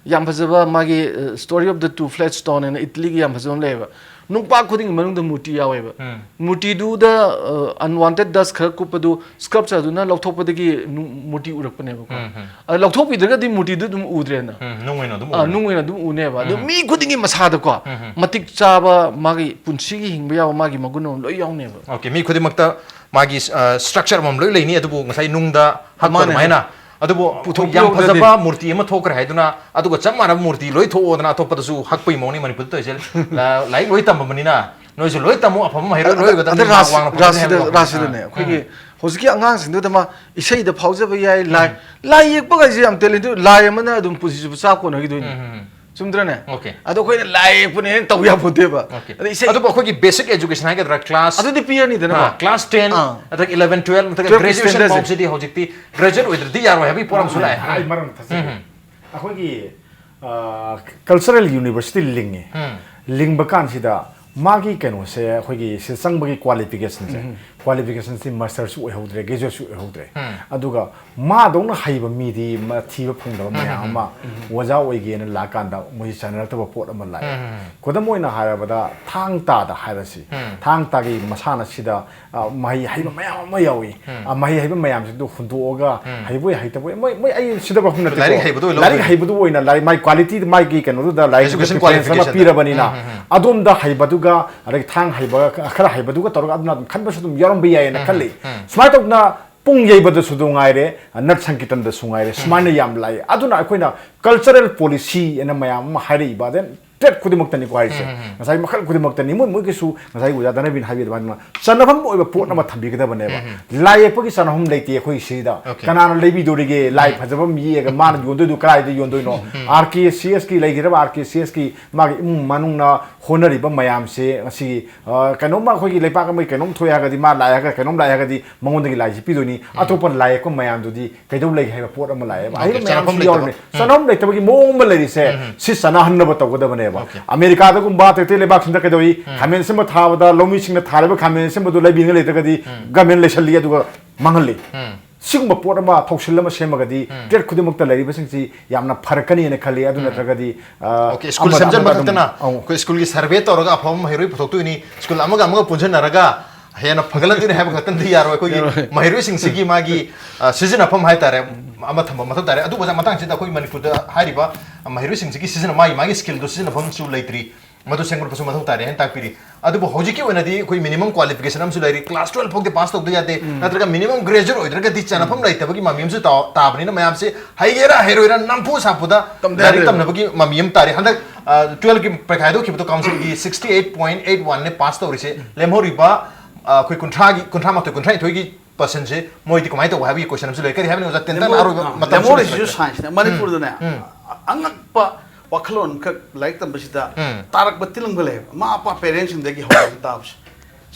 ꯌꯥꯝ ꯐꯖꯕ ꯃꯥꯒꯤ, ꯑ, Story of the Two Flat Stone ꯍꯥꯏꯅ ꯏꯇꯂꯤꯒꯤ ꯌꯥꯝ ꯐꯖꯕ ꯑꯃ ꯂꯩꯌꯦꯕ꯫ ꯅꯨꯄꯥ ꯈꯨꯗꯤꯡꯒꯤ ꯃꯅꯨꯡꯗ ꯃꯨꯔꯇꯤ ꯌꯥꯎꯋꯦꯕ꯫ ꯎꯝ꯫ ꯃꯨꯔꯇꯤꯗꯨꯗ, ꯑ, unwanted dust ꯈꯔ ꯀꯨꯞꯄꯗꯨ sculpture ꯗꯨꯅ ꯂꯧꯊꯣꯛꯄꯗꯒꯤ ꯅꯨ-, ꯃꯨꯔꯇꯤ ꯎꯔꯛꯄꯅꯦꯕꯀꯣ꯫ ꯎꯝ, ꯎꯝ꯫ ꯑꯗ ꯂꯧꯊꯣꯛꯄꯤꯗ꯭ꯔꯒꯗꯤ ꯃꯨꯔꯇꯤꯗꯨ ꯑꯗꯨꯝ ꯎꯗ꯭ꯔꯦꯅ꯫ ꯎꯝ, ꯅꯨꯡ ꯑꯣꯏꯅ ꯑꯗꯨꯝ ꯑ, ꯎꯔꯅꯤ꯫ ꯅꯨꯡ ꯑꯣꯏꯅ ꯑꯗꯨꯝ ꯎꯅꯦꯕ꯫ ꯑꯗꯨ ꯎꯝ꯫ ꯃꯤ ꯈꯨꯗꯤꯡꯒꯤ ꯃꯁꯥꯗꯀꯣ ꯎꯝ, ꯎꯝ꯫ ꯃꯇꯤꯛ ꯆꯥꯕ ꯃꯥꯒꯤ ꯄꯨꯟꯁꯤꯒꯤ ꯍꯤꯡꯕ ꯌꯥꯕ ꯃꯥꯒꯤ ꯃꯒꯨꯟ ꯑꯃ ꯂꯣꯏ ꯌꯥꯎꯅꯦꯕ꯫ Okay, ꯃꯤ ꯈꯨꯗꯤꯡꯃꯛꯇ ꯃꯥꯒꯤ, ꯑ, structure ꯑꯃꯃꯝ ꯂꯣꯏ ꯂꯩꯅꯤ, ꯑꯗꯨꯕꯨ ꯉꯁꯥꯏ ꯅꯨꯡꯗ ꯍꯛꯄ ꯃꯥꯅꯦ꯫ ꯑꯗꯨꯃꯥꯏꯅ꯫ ꯑꯗꯨꯕꯨ ꯄꯨꯊꯣꯛꯄ ꯌꯥꯝ ꯌꯥꯎꯗ꯭ꯔꯗꯤ꯫ ꯐꯖꯕ ꯃꯨꯔꯇꯤ ꯑꯃ ꯊꯣꯛꯈ꯭ꯔꯦ ꯍꯥꯏꯗꯨꯅ, ꯑꯗꯨꯒ ꯆꯞ ꯃꯥꯟꯅꯕ ꯃꯨꯔꯇꯤ ꯂꯣꯏ ꯊꯣꯛꯑꯣꯗꯅ ꯑꯇꯣꯞꯄꯗꯁꯨ ꯍꯛꯄꯒꯤ ꯃꯑꯣꯡꯅꯤ ꯃꯅꯤꯄꯨꯔꯗ ꯇꯧꯔꯤꯁꯦ꯫ ꯂ-, ꯂꯥꯏꯔꯤꯛ ꯂꯣꯏ ꯇꯝꯃꯕꯅꯤꯅ ꯅꯣꯏꯁꯨ ꯂꯣꯏ ꯇꯝꯃꯨ, ꯑꯐꯕ ꯃꯍꯩꯔꯣꯏ ꯂꯣꯏ ꯑꯗ, ꯑꯣꯏꯒꯗꯕꯅꯤ, ꯑꯗ ꯃꯍꯥꯛ ꯔꯥꯁ-, ꯋꯥꯡꯅ ꯐꯪꯒꯅꯤ ꯔꯥꯁꯤꯗ, ꯍꯥꯏꯕ꯫ ꯔꯥꯁꯤꯗꯅꯦ, ꯎꯝ꯫ ꯑꯩꯈꯣꯏꯒꯤ ꯎꯝ꯫ ꯍꯧꯖꯤꯛꯀꯤ ꯑꯉꯥꯡꯁꯤꯡꯗꯨꯗ ꯃꯥ ꯏꯁꯩꯗ ꯐꯥꯎꯖꯕ ꯌꯥꯏ, ꯂꯥꯏ, ꯎꯝ꯫ ꯂꯥꯏ ꯌꯦꯛꯄꯒꯁꯦ ꯌꯥꯝ talented, ꯂꯥꯏ ꯑꯃꯅ ꯑꯗꯨꯝ ꯄꯨꯟꯁꯤ ꯆꯨꯞꯄ ꯆꯥ ꯀꯣꯟꯅꯈꯤꯗꯣꯏꯅꯤ꯫ ꯎꯝ, ꯎꯝ, ꯎꯝ꯫ ꯆꯨꯝꯗ꯭ꯔꯅꯦ? Okay꯫ ꯑꯗꯣ ꯑꯩꯈꯣꯏꯅ ꯂꯥꯏ ꯌꯦꯛꯄꯅꯦꯅ ꯇꯧ ꯌꯥꯄꯣꯠꯇꯦꯕ꯫ Okay꯫ ꯑꯗ ꯏꯁꯩ ꯑꯗꯨꯕꯨ ꯑꯩꯈꯣꯏꯒꯤ basic education ꯍꯥꯏꯒꯗ꯭ꯔꯥ, class ꯑꯗꯨꯗꯤ ꯄꯤꯔꯅꯤꯗꯅꯀꯣ꯫ ꯑꯥ, class ten, ꯑꯥ꯫ ꯑꯗꯒꯤ eleven, twelve, ꯅꯠꯇ꯭ꯔꯒ twelve ꯒꯤ graduation standardꯁꯦ꯫ ꯐꯥꯎꯁꯤꯗꯤ ꯍꯧꯖꯤꯛꯇꯤ graduate ꯑꯣꯏꯗ꯭ꯔꯗꯤ ꯌꯥꯔꯣꯏ ꯍꯥꯏꯕꯒꯤ ꯄꯣꯠ ꯑꯃꯁꯨ ꯂꯥꯛꯑꯦ꯫ ꯑꯩ ꯃꯔꯝ ꯊꯥꯖꯒꯦ꯫ ꯎꯝ꯫ ꯑꯩꯈꯣꯏꯒꯤ, ꯑ, cultural university ꯂꯤꯡꯉꯤ꯫ ꯎꯝ꯫ ꯂꯤꯡꯕ ꯀꯥꯟꯁꯤꯗ ꯃꯥꯒꯤ ꯀꯩꯅꯣꯁꯦ, ꯑꯩꯈꯣꯏꯒꯤ ꯁꯤꯗ ꯆꯪꯕꯒꯤ ꯀ꯭ꯋꯥꯂꯤꯐꯤꯀꯦꯁꯟꯁꯦ, ꯀ꯭ꯋꯥꯂꯤꯐꯤꯀꯦꯁꯟꯁꯤ ꯃꯥꯁꯇꯔꯁꯨ ꯑꯣꯏꯍꯧꯗ꯭ꯔꯦ, ꯒ꯭ꯔꯦꯖꯨꯑꯦꯠꯁꯨ ꯑꯣꯏꯍꯧꯗ꯭ꯔꯦ꯫ ꯑꯗꯨꯒ ꯃꯥꯗꯧꯅ ꯍꯩꯕ ꯃꯤꯗꯤ ꯃ-, ꯊꯤꯕ ꯐꯪꯗꯕ ꯃꯌꯥꯝ ꯑꯃ ꯑꯣꯖꯥ ꯑꯣꯏꯒꯦꯅ ꯂꯥꯛꯀꯥꯟꯗ ꯃꯣꯏꯁꯤ ꯆꯟꯅꯔꯛꯇꯕ ꯄꯣꯠ ꯑꯃ ꯂꯥꯛꯑꯦ꯫ ꯈꯨꯗꯝ ꯑꯣꯏꯅ ꯍꯥꯏꯔꯕꯗ, ꯊꯥꯡ ꯇꯥꯗ ꯍꯥꯏꯔꯁꯤ, ꯊꯥꯡ ꯇꯥꯒꯤ ꯃꯁꯥꯟꯅꯁꯤꯗ, ꯑ, ꯃꯍꯩ ꯍꯩꯕ ꯃꯌꯥꯝ ꯑꯃ ꯌꯥꯎꯏ꯫ ꯑ, ꯃꯍꯩ ꯍꯩꯕ ꯃꯌꯥꯝꯁꯤꯡꯗꯨ ꯍꯨꯟꯗꯣꯛꯑꯒ, ꯍꯩꯕꯣꯏ ꯍꯩꯇꯕꯣꯏ, ꯃꯣꯏ, ꯃꯣꯏ ꯑꯩ ꯁꯤꯗꯕ ꯃꯐꯝ ꯅꯠꯇꯦꯀꯣ꯫ ꯂꯥꯏꯔꯤꯛ ꯍꯩꯕꯗꯨ ꯑꯣꯏ ꯂꯧꯗꯣꯏꯅꯤ꯫ ꯂꯥꯏꯔꯤꯛ ꯍꯩꯕꯗꯨ ꯑꯣꯏꯅ, ꯂꯥꯏꯔꯤꯛ, ꯃꯥꯒꯤ ꯀ꯭ꯋꯥꯂꯤꯇꯤ, ꯃꯥꯒꯤ ꯀꯩꯅꯣꯗꯨꯗ, ꯂꯥꯏꯔꯤꯛꯇꯨꯗ education preference ꯑꯃ qualification ꯗ꯫ ꯄꯤꯔꯕꯅꯤꯅ, ꯑꯗꯣꯝꯗ ꯍꯩꯕꯗꯨꯒ, ꯑꯗꯒꯤ ꯊꯥꯡ ꯍꯩꯕ ꯈꯔ ꯍꯩꯕꯗꯨꯒ ꯇꯧꯔꯒ ꯑꯗꯨꯅ ꯑꯗꯨꯝ ꯈꯟꯕꯁꯨ ꯑꯗꯨꯝ ꯌꯥꯎꯔꯝꯕ ꯌꯥꯏꯌꯦꯅ ꯈꯜꯂꯤ꯫ ꯁꯨꯃꯥꯏꯅ ꯇꯧꯗꯅ ꯄꯨꯡ ꯌꯩꯕꯗꯁꯨ ꯑꯗꯨ ꯉꯥꯏꯔꯦ, ꯅꯠ ꯁꯪꯀꯤꯔꯇꯟꯗꯁꯨ ꯉꯥꯏꯔꯦ, ꯁꯨꯃꯥꯏꯅ ꯌꯥꯝ ꯂꯥꯛꯏ꯫ ꯑꯗꯨꯅ ꯑꯩꯈꯣꯏꯅ cultural policy ꯑꯅ ꯃꯌꯥꯝ ꯑꯃ ꯍꯥꯏꯔꯛꯏꯕ, then trade ꯈꯨꯗꯤꯡꯃꯛꯇꯅꯤꯀꯣ ꯍꯥꯏꯔꯤꯁꯦ꯫ ꯉꯁꯥꯏ ꯃꯈꯜ ꯈꯨꯗꯤꯡꯃꯛꯇꯅꯤ꯫ ꯃꯣꯏ, ꯃꯣꯏꯒꯤꯁꯨ ꯉꯁꯥꯏ ꯑꯣꯖꯥ ꯙꯅꯕꯤꯅ ꯍꯥꯏꯕꯤꯕ ꯑꯗꯨꯃꯥꯏꯅ ꯆꯟꯅꯐꯝ ꯑꯣꯏꯕ ꯄꯣꯠ ꯑꯃ ꯊꯝꯕꯤꯒꯗꯕꯅꯦꯕ꯫ ꯂꯥꯏ ꯌꯦꯛꯄꯒꯤ ꯆꯟꯅꯐꯝ ꯂꯩꯇꯦ ꯑꯩꯈꯣꯏ ꯁꯤꯗ꯫ Okay. ꯀꯅꯥꯅ ꯂꯩꯕꯤꯗꯣꯔꯤꯒꯦ? ꯂꯥꯏ ꯐꯖꯕ ꯑꯃ ꯌꯦꯛꯑꯒ ꯃꯥꯅ ꯌꯣꯟꯗꯣꯏꯗꯨ ꯀꯗꯥꯏꯗ ꯌꯣꯟꯗꯣꯏꯅꯣ? ꯑꯥꯔ ꯀꯦ ꯁꯤ ꯑꯦꯁꯀꯤ ꯂꯩꯈꯤꯗ꯭ꯔꯕ ꯑꯥꯔ ꯀꯦ ꯁꯤ ꯑꯦꯁꯀꯤ ꯃꯥꯒꯤ ꯏꯃꯨꯡ ꯃꯅꯨꯡꯅ ꯍꯣꯠꯅꯔꯤꯕ ꯃꯌꯥꯝꯁꯦ ꯉꯁꯤꯒꯤ, ꯑ, ꯀꯩꯅꯣꯝꯃ ꯑꯩꯈꯣꯏꯒꯤ ꯂꯩꯄꯥꯛ ꯑꯃꯒꯤ ꯀꯩꯅꯣꯝ ꯊꯣꯛꯑꯦ ꯍꯥꯏꯔꯒꯗꯤ ꯃꯥ ꯂꯥꯛꯑꯦ ꯍꯥꯏꯔꯒ ꯀꯩꯅꯣꯝ ꯂꯥꯛꯑꯦ ꯍꯥꯏꯔꯒꯗꯤ ꯃꯉꯣꯟꯗꯒꯤ ꯂꯥꯏ ꯌꯦꯛꯄ ꯃꯌꯥꯝꯗꯨꯗꯤ ꯀꯩꯗꯧ ꯂꯩ ꯍꯥꯏꯕ ꯄꯣꯠ ꯑꯃ ꯂꯥꯛꯑꯦꯕ꯫ Okay, ꯑꯍꯩꯕ ꯆꯟꯅꯐꯝ ꯃꯌꯥꯝꯁꯨ ꯂꯩꯇꯕ꯫ ꯌꯥꯎꯔꯝꯃꯤ꯫ ꯆꯟꯅꯐꯝ ꯂꯩꯇꯕꯒꯤ ꯃꯑꯣꯡ ꯑꯃ ꯂꯩꯔꯤꯁꯦ, ꯁꯤ ꯆꯠꯅꯍꯟꯅꯕ ꯇꯧꯒꯗꯕꯅꯦꯕ꯫ Okay. ꯑꯃꯦꯔꯤꯀꯥꯗꯒꯨꯝꯕ ꯑꯇꯩ ꯑꯇꯩ ꯂꯩꯕꯥꯛꯁꯤꯡꯗ ꯀꯩꯗꯧꯏ? ꯈꯥꯃꯦꯟ ꯑꯁꯤꯟꯕ ꯊꯥꯕꯗ ꯂꯧꯃꯤꯁꯤꯡꯅ ꯊꯥꯔꯤꯕ ꯈꯥꯃꯦꯟ ꯑꯁꯤꯟꯕꯗꯨ ꯂꯩꯕꯤꯅ ꯂꯩꯇ꯭ꯔꯒꯗꯤ ꯒꯃꯦꯟ ꯂꯩꯁꯜꯂꯤ, ꯑꯗꯨꯒ ꯃꯥꯡꯍꯜꯂꯤ꯫ ꯁꯤꯒꯨꯝꯕ ꯄꯣꯠ ꯑꯃ, ꯊꯧꯁꯤꯜ ꯑꯃ ꯁꯦꯝꯃꯒꯗꯤ trade ꯈꯨꯗꯤꯡꯃꯛꯇ ꯂꯩꯔꯤꯕꯁꯤꯡꯁꯤ ꯌꯥꯝꯅ ꯐꯔꯛꯀꯅꯤꯅ ꯈꯜꯂꯤ꯫ ꯑꯗꯨ ꯅꯠꯇ꯭ꯔꯒꯗꯤ, ꯑ, Okay, ꯁ꯭ꯀꯨꯜ ꯑꯃꯗ, ꯁꯦꯝꯖꯤꯟꯕ ꯑꯃꯗ ꯑꯗꯨꯝ, ꯈꯛꯇꯅ, ꯑꯧ꯫ ꯑꯩꯈꯣꯏ ꯁ꯭ꯀꯨꯜꯒꯤ ꯁꯔꯚꯦ ꯇꯧꯔꯒ ꯑꯐꯕ ꯃꯍꯩꯔꯣꯏ ꯄꯨꯊꯣꯛꯇꯣꯏꯅꯤ, ꯁ꯭ꯀꯨꯜ ꯑꯃꯒ ꯑꯃꯒ ꯄꯨꯟꯁꯤꯟꯅꯔꯒ ꯍꯦꯟꯅ ꯐꯒꯠꯂꯛꯇꯣꯏꯅꯤ ꯍꯥꯏꯕ ꯈꯛꯇꯪꯗꯤ ꯌꯥꯔꯣꯏ꯫ ꯑꯩꯈꯣꯏꯒꯤ ꯌꯥꯔꯣꯏ꯫ ꯃꯍꯩꯔꯣꯏꯁꯤꯡꯁꯤꯒꯤ ꯃꯥꯒꯤ, ꯑ, ꯁꯤꯖꯤꯟꯅꯐꯝ ꯍꯥꯏꯇꯥꯔꯦ, ꯑꯃ ꯊꯝꯕ ꯃꯊꯧ ꯇꯥꯔꯦ꯫ ꯑꯗꯨꯕꯨ ꯑꯣꯖꯥ, ꯃꯇꯥꯡꯁꯤꯗ ꯑꯩꯈꯣꯏ ꯃꯅꯤꯄꯨꯔꯗ ꯍꯥꯏꯔꯤꯕ ꯃꯍꯩꯔꯣꯏꯁꯤꯡꯁꯤꯒꯤ ꯁꯤꯖꯤꯟꯅ-, ꯃꯥꯒꯤ, ꯃꯥꯒꯤ skill ꯗꯨ ꯁꯤꯖꯤꯟꯅꯐꯝꯁꯨ ꯂꯩꯇ꯭ꯔꯤ꯫ ꯃꯗꯨ ꯁꯦꯝꯒꯠꯄꯁꯨ ꯃꯊꯧ ꯇꯥꯔꯦ ꯍꯥꯏꯅ ꯇꯥꯛꯄꯤꯔꯤ꯫ ꯑꯗꯨꯕꯨ ꯍꯧꯖꯤꯛꯀꯤ ꯑꯣꯏꯅꯗꯤ ꯑꯩꯈꯣꯏ minimum qualification ꯑꯃꯁꯨ ꯂꯩꯔꯤ, class twelve ꯐꯥꯎꯗꯤ pass ꯇꯧꯗ ꯌꯥꯗꯦ, ꯅꯠꯇ꯭ꯔꯒ minimum graduate ꯑꯣꯏꯗ꯭ꯔꯒꯗꯤ ꯆꯟꯅꯐꯝ ꯂꯩꯇꯕꯒꯤ ꯃꯃꯤ ꯑꯃꯁꯨ ꯇꯥ-, ꯇꯥꯕꯅꯤꯅ ꯃꯌꯥꯝꯁꯦ ꯍꯩꯒꯦꯔꯥ ꯍꯩꯔꯣꯏꯔꯥ ꯅꯝꯐꯨ ꯁꯥꯐꯨꯗ ꯇꯝꯗ ꯂꯥꯏꯔꯤꯛ ꯌꯥꯗꯦ꯫ ꯇꯝꯅꯕꯒꯤ ꯃꯃꯤ ꯑꯃ ꯇꯥꯔꯦ꯫ ꯍꯟꯗꯛ, ꯑ, twelve ꯀꯤ ꯄꯔꯤꯈꯥ ꯍꯥꯏꯗꯣꯛꯈꯤꯕꯗꯣ council ꯒꯤ sixty eight point eight one ꯅꯦ pass ꯇꯧꯔꯤꯁꯦ꯫ ꯂꯦꯝꯍꯧꯔꯤꯕ, ꯑ, ꯑꯩꯈꯣꯏ ꯀꯨꯟꯊ꯭ꯔꯥꯒꯤ, ꯀꯨꯟꯊ꯭ꯔꯥ ꯃꯥꯊꯣꯏ, ꯀꯨꯟꯊ꯭ꯔꯥ ꯅꯤꯊꯣꯏꯒꯤ percent ꯁꯦ ꯃꯣꯏꯗꯤ ꯀꯃꯥꯏꯅ ꯇꯧꯕ ꯍꯥꯏꯕꯒꯤ question ꯑꯃꯁꯨ ꯂꯩ꯫ ꯀꯔꯤ ꯍꯥꯏꯕꯅꯤ ꯑꯣꯖꯥ? ꯇꯦꯟꯇꯛꯅ ꯂꯦꯝꯍꯧꯔꯤ-, ꯑꯔꯣꯏꯕ ꯑ, ꯃꯇꯝꯁꯨ ꯂꯦꯝꯍꯧꯔꯤꯁꯤꯁꯨ ꯂꯩꯁꯤꯜꯂꯛꯇ꯭ꯔꯦ꯫ Science ꯅꯦ꯫ ꯃꯅꯤꯄꯨꯔꯗꯅꯦ, ꯎꯝ, ꯎꯝ꯫ ꯑꯉꯛꯄ ꯋꯥꯈꯜꯂꯣꯟ ꯑꯃꯈꯛ ꯂꯥꯏꯔꯤꯛ ꯇꯝꯕꯁꯤꯗ ꯎꯝ꯫ ꯇꯥꯔꯛꯄ ꯇꯤꯜꯂꯝꯒ ꯂꯩꯌꯦꯕ꯫ ꯃꯃꯥ ꯃꯄꯥ parent ꯁꯤꯡꯗꯒꯤ ꯍꯧꯔꯒ ꯇꯥꯕꯁꯦ꯫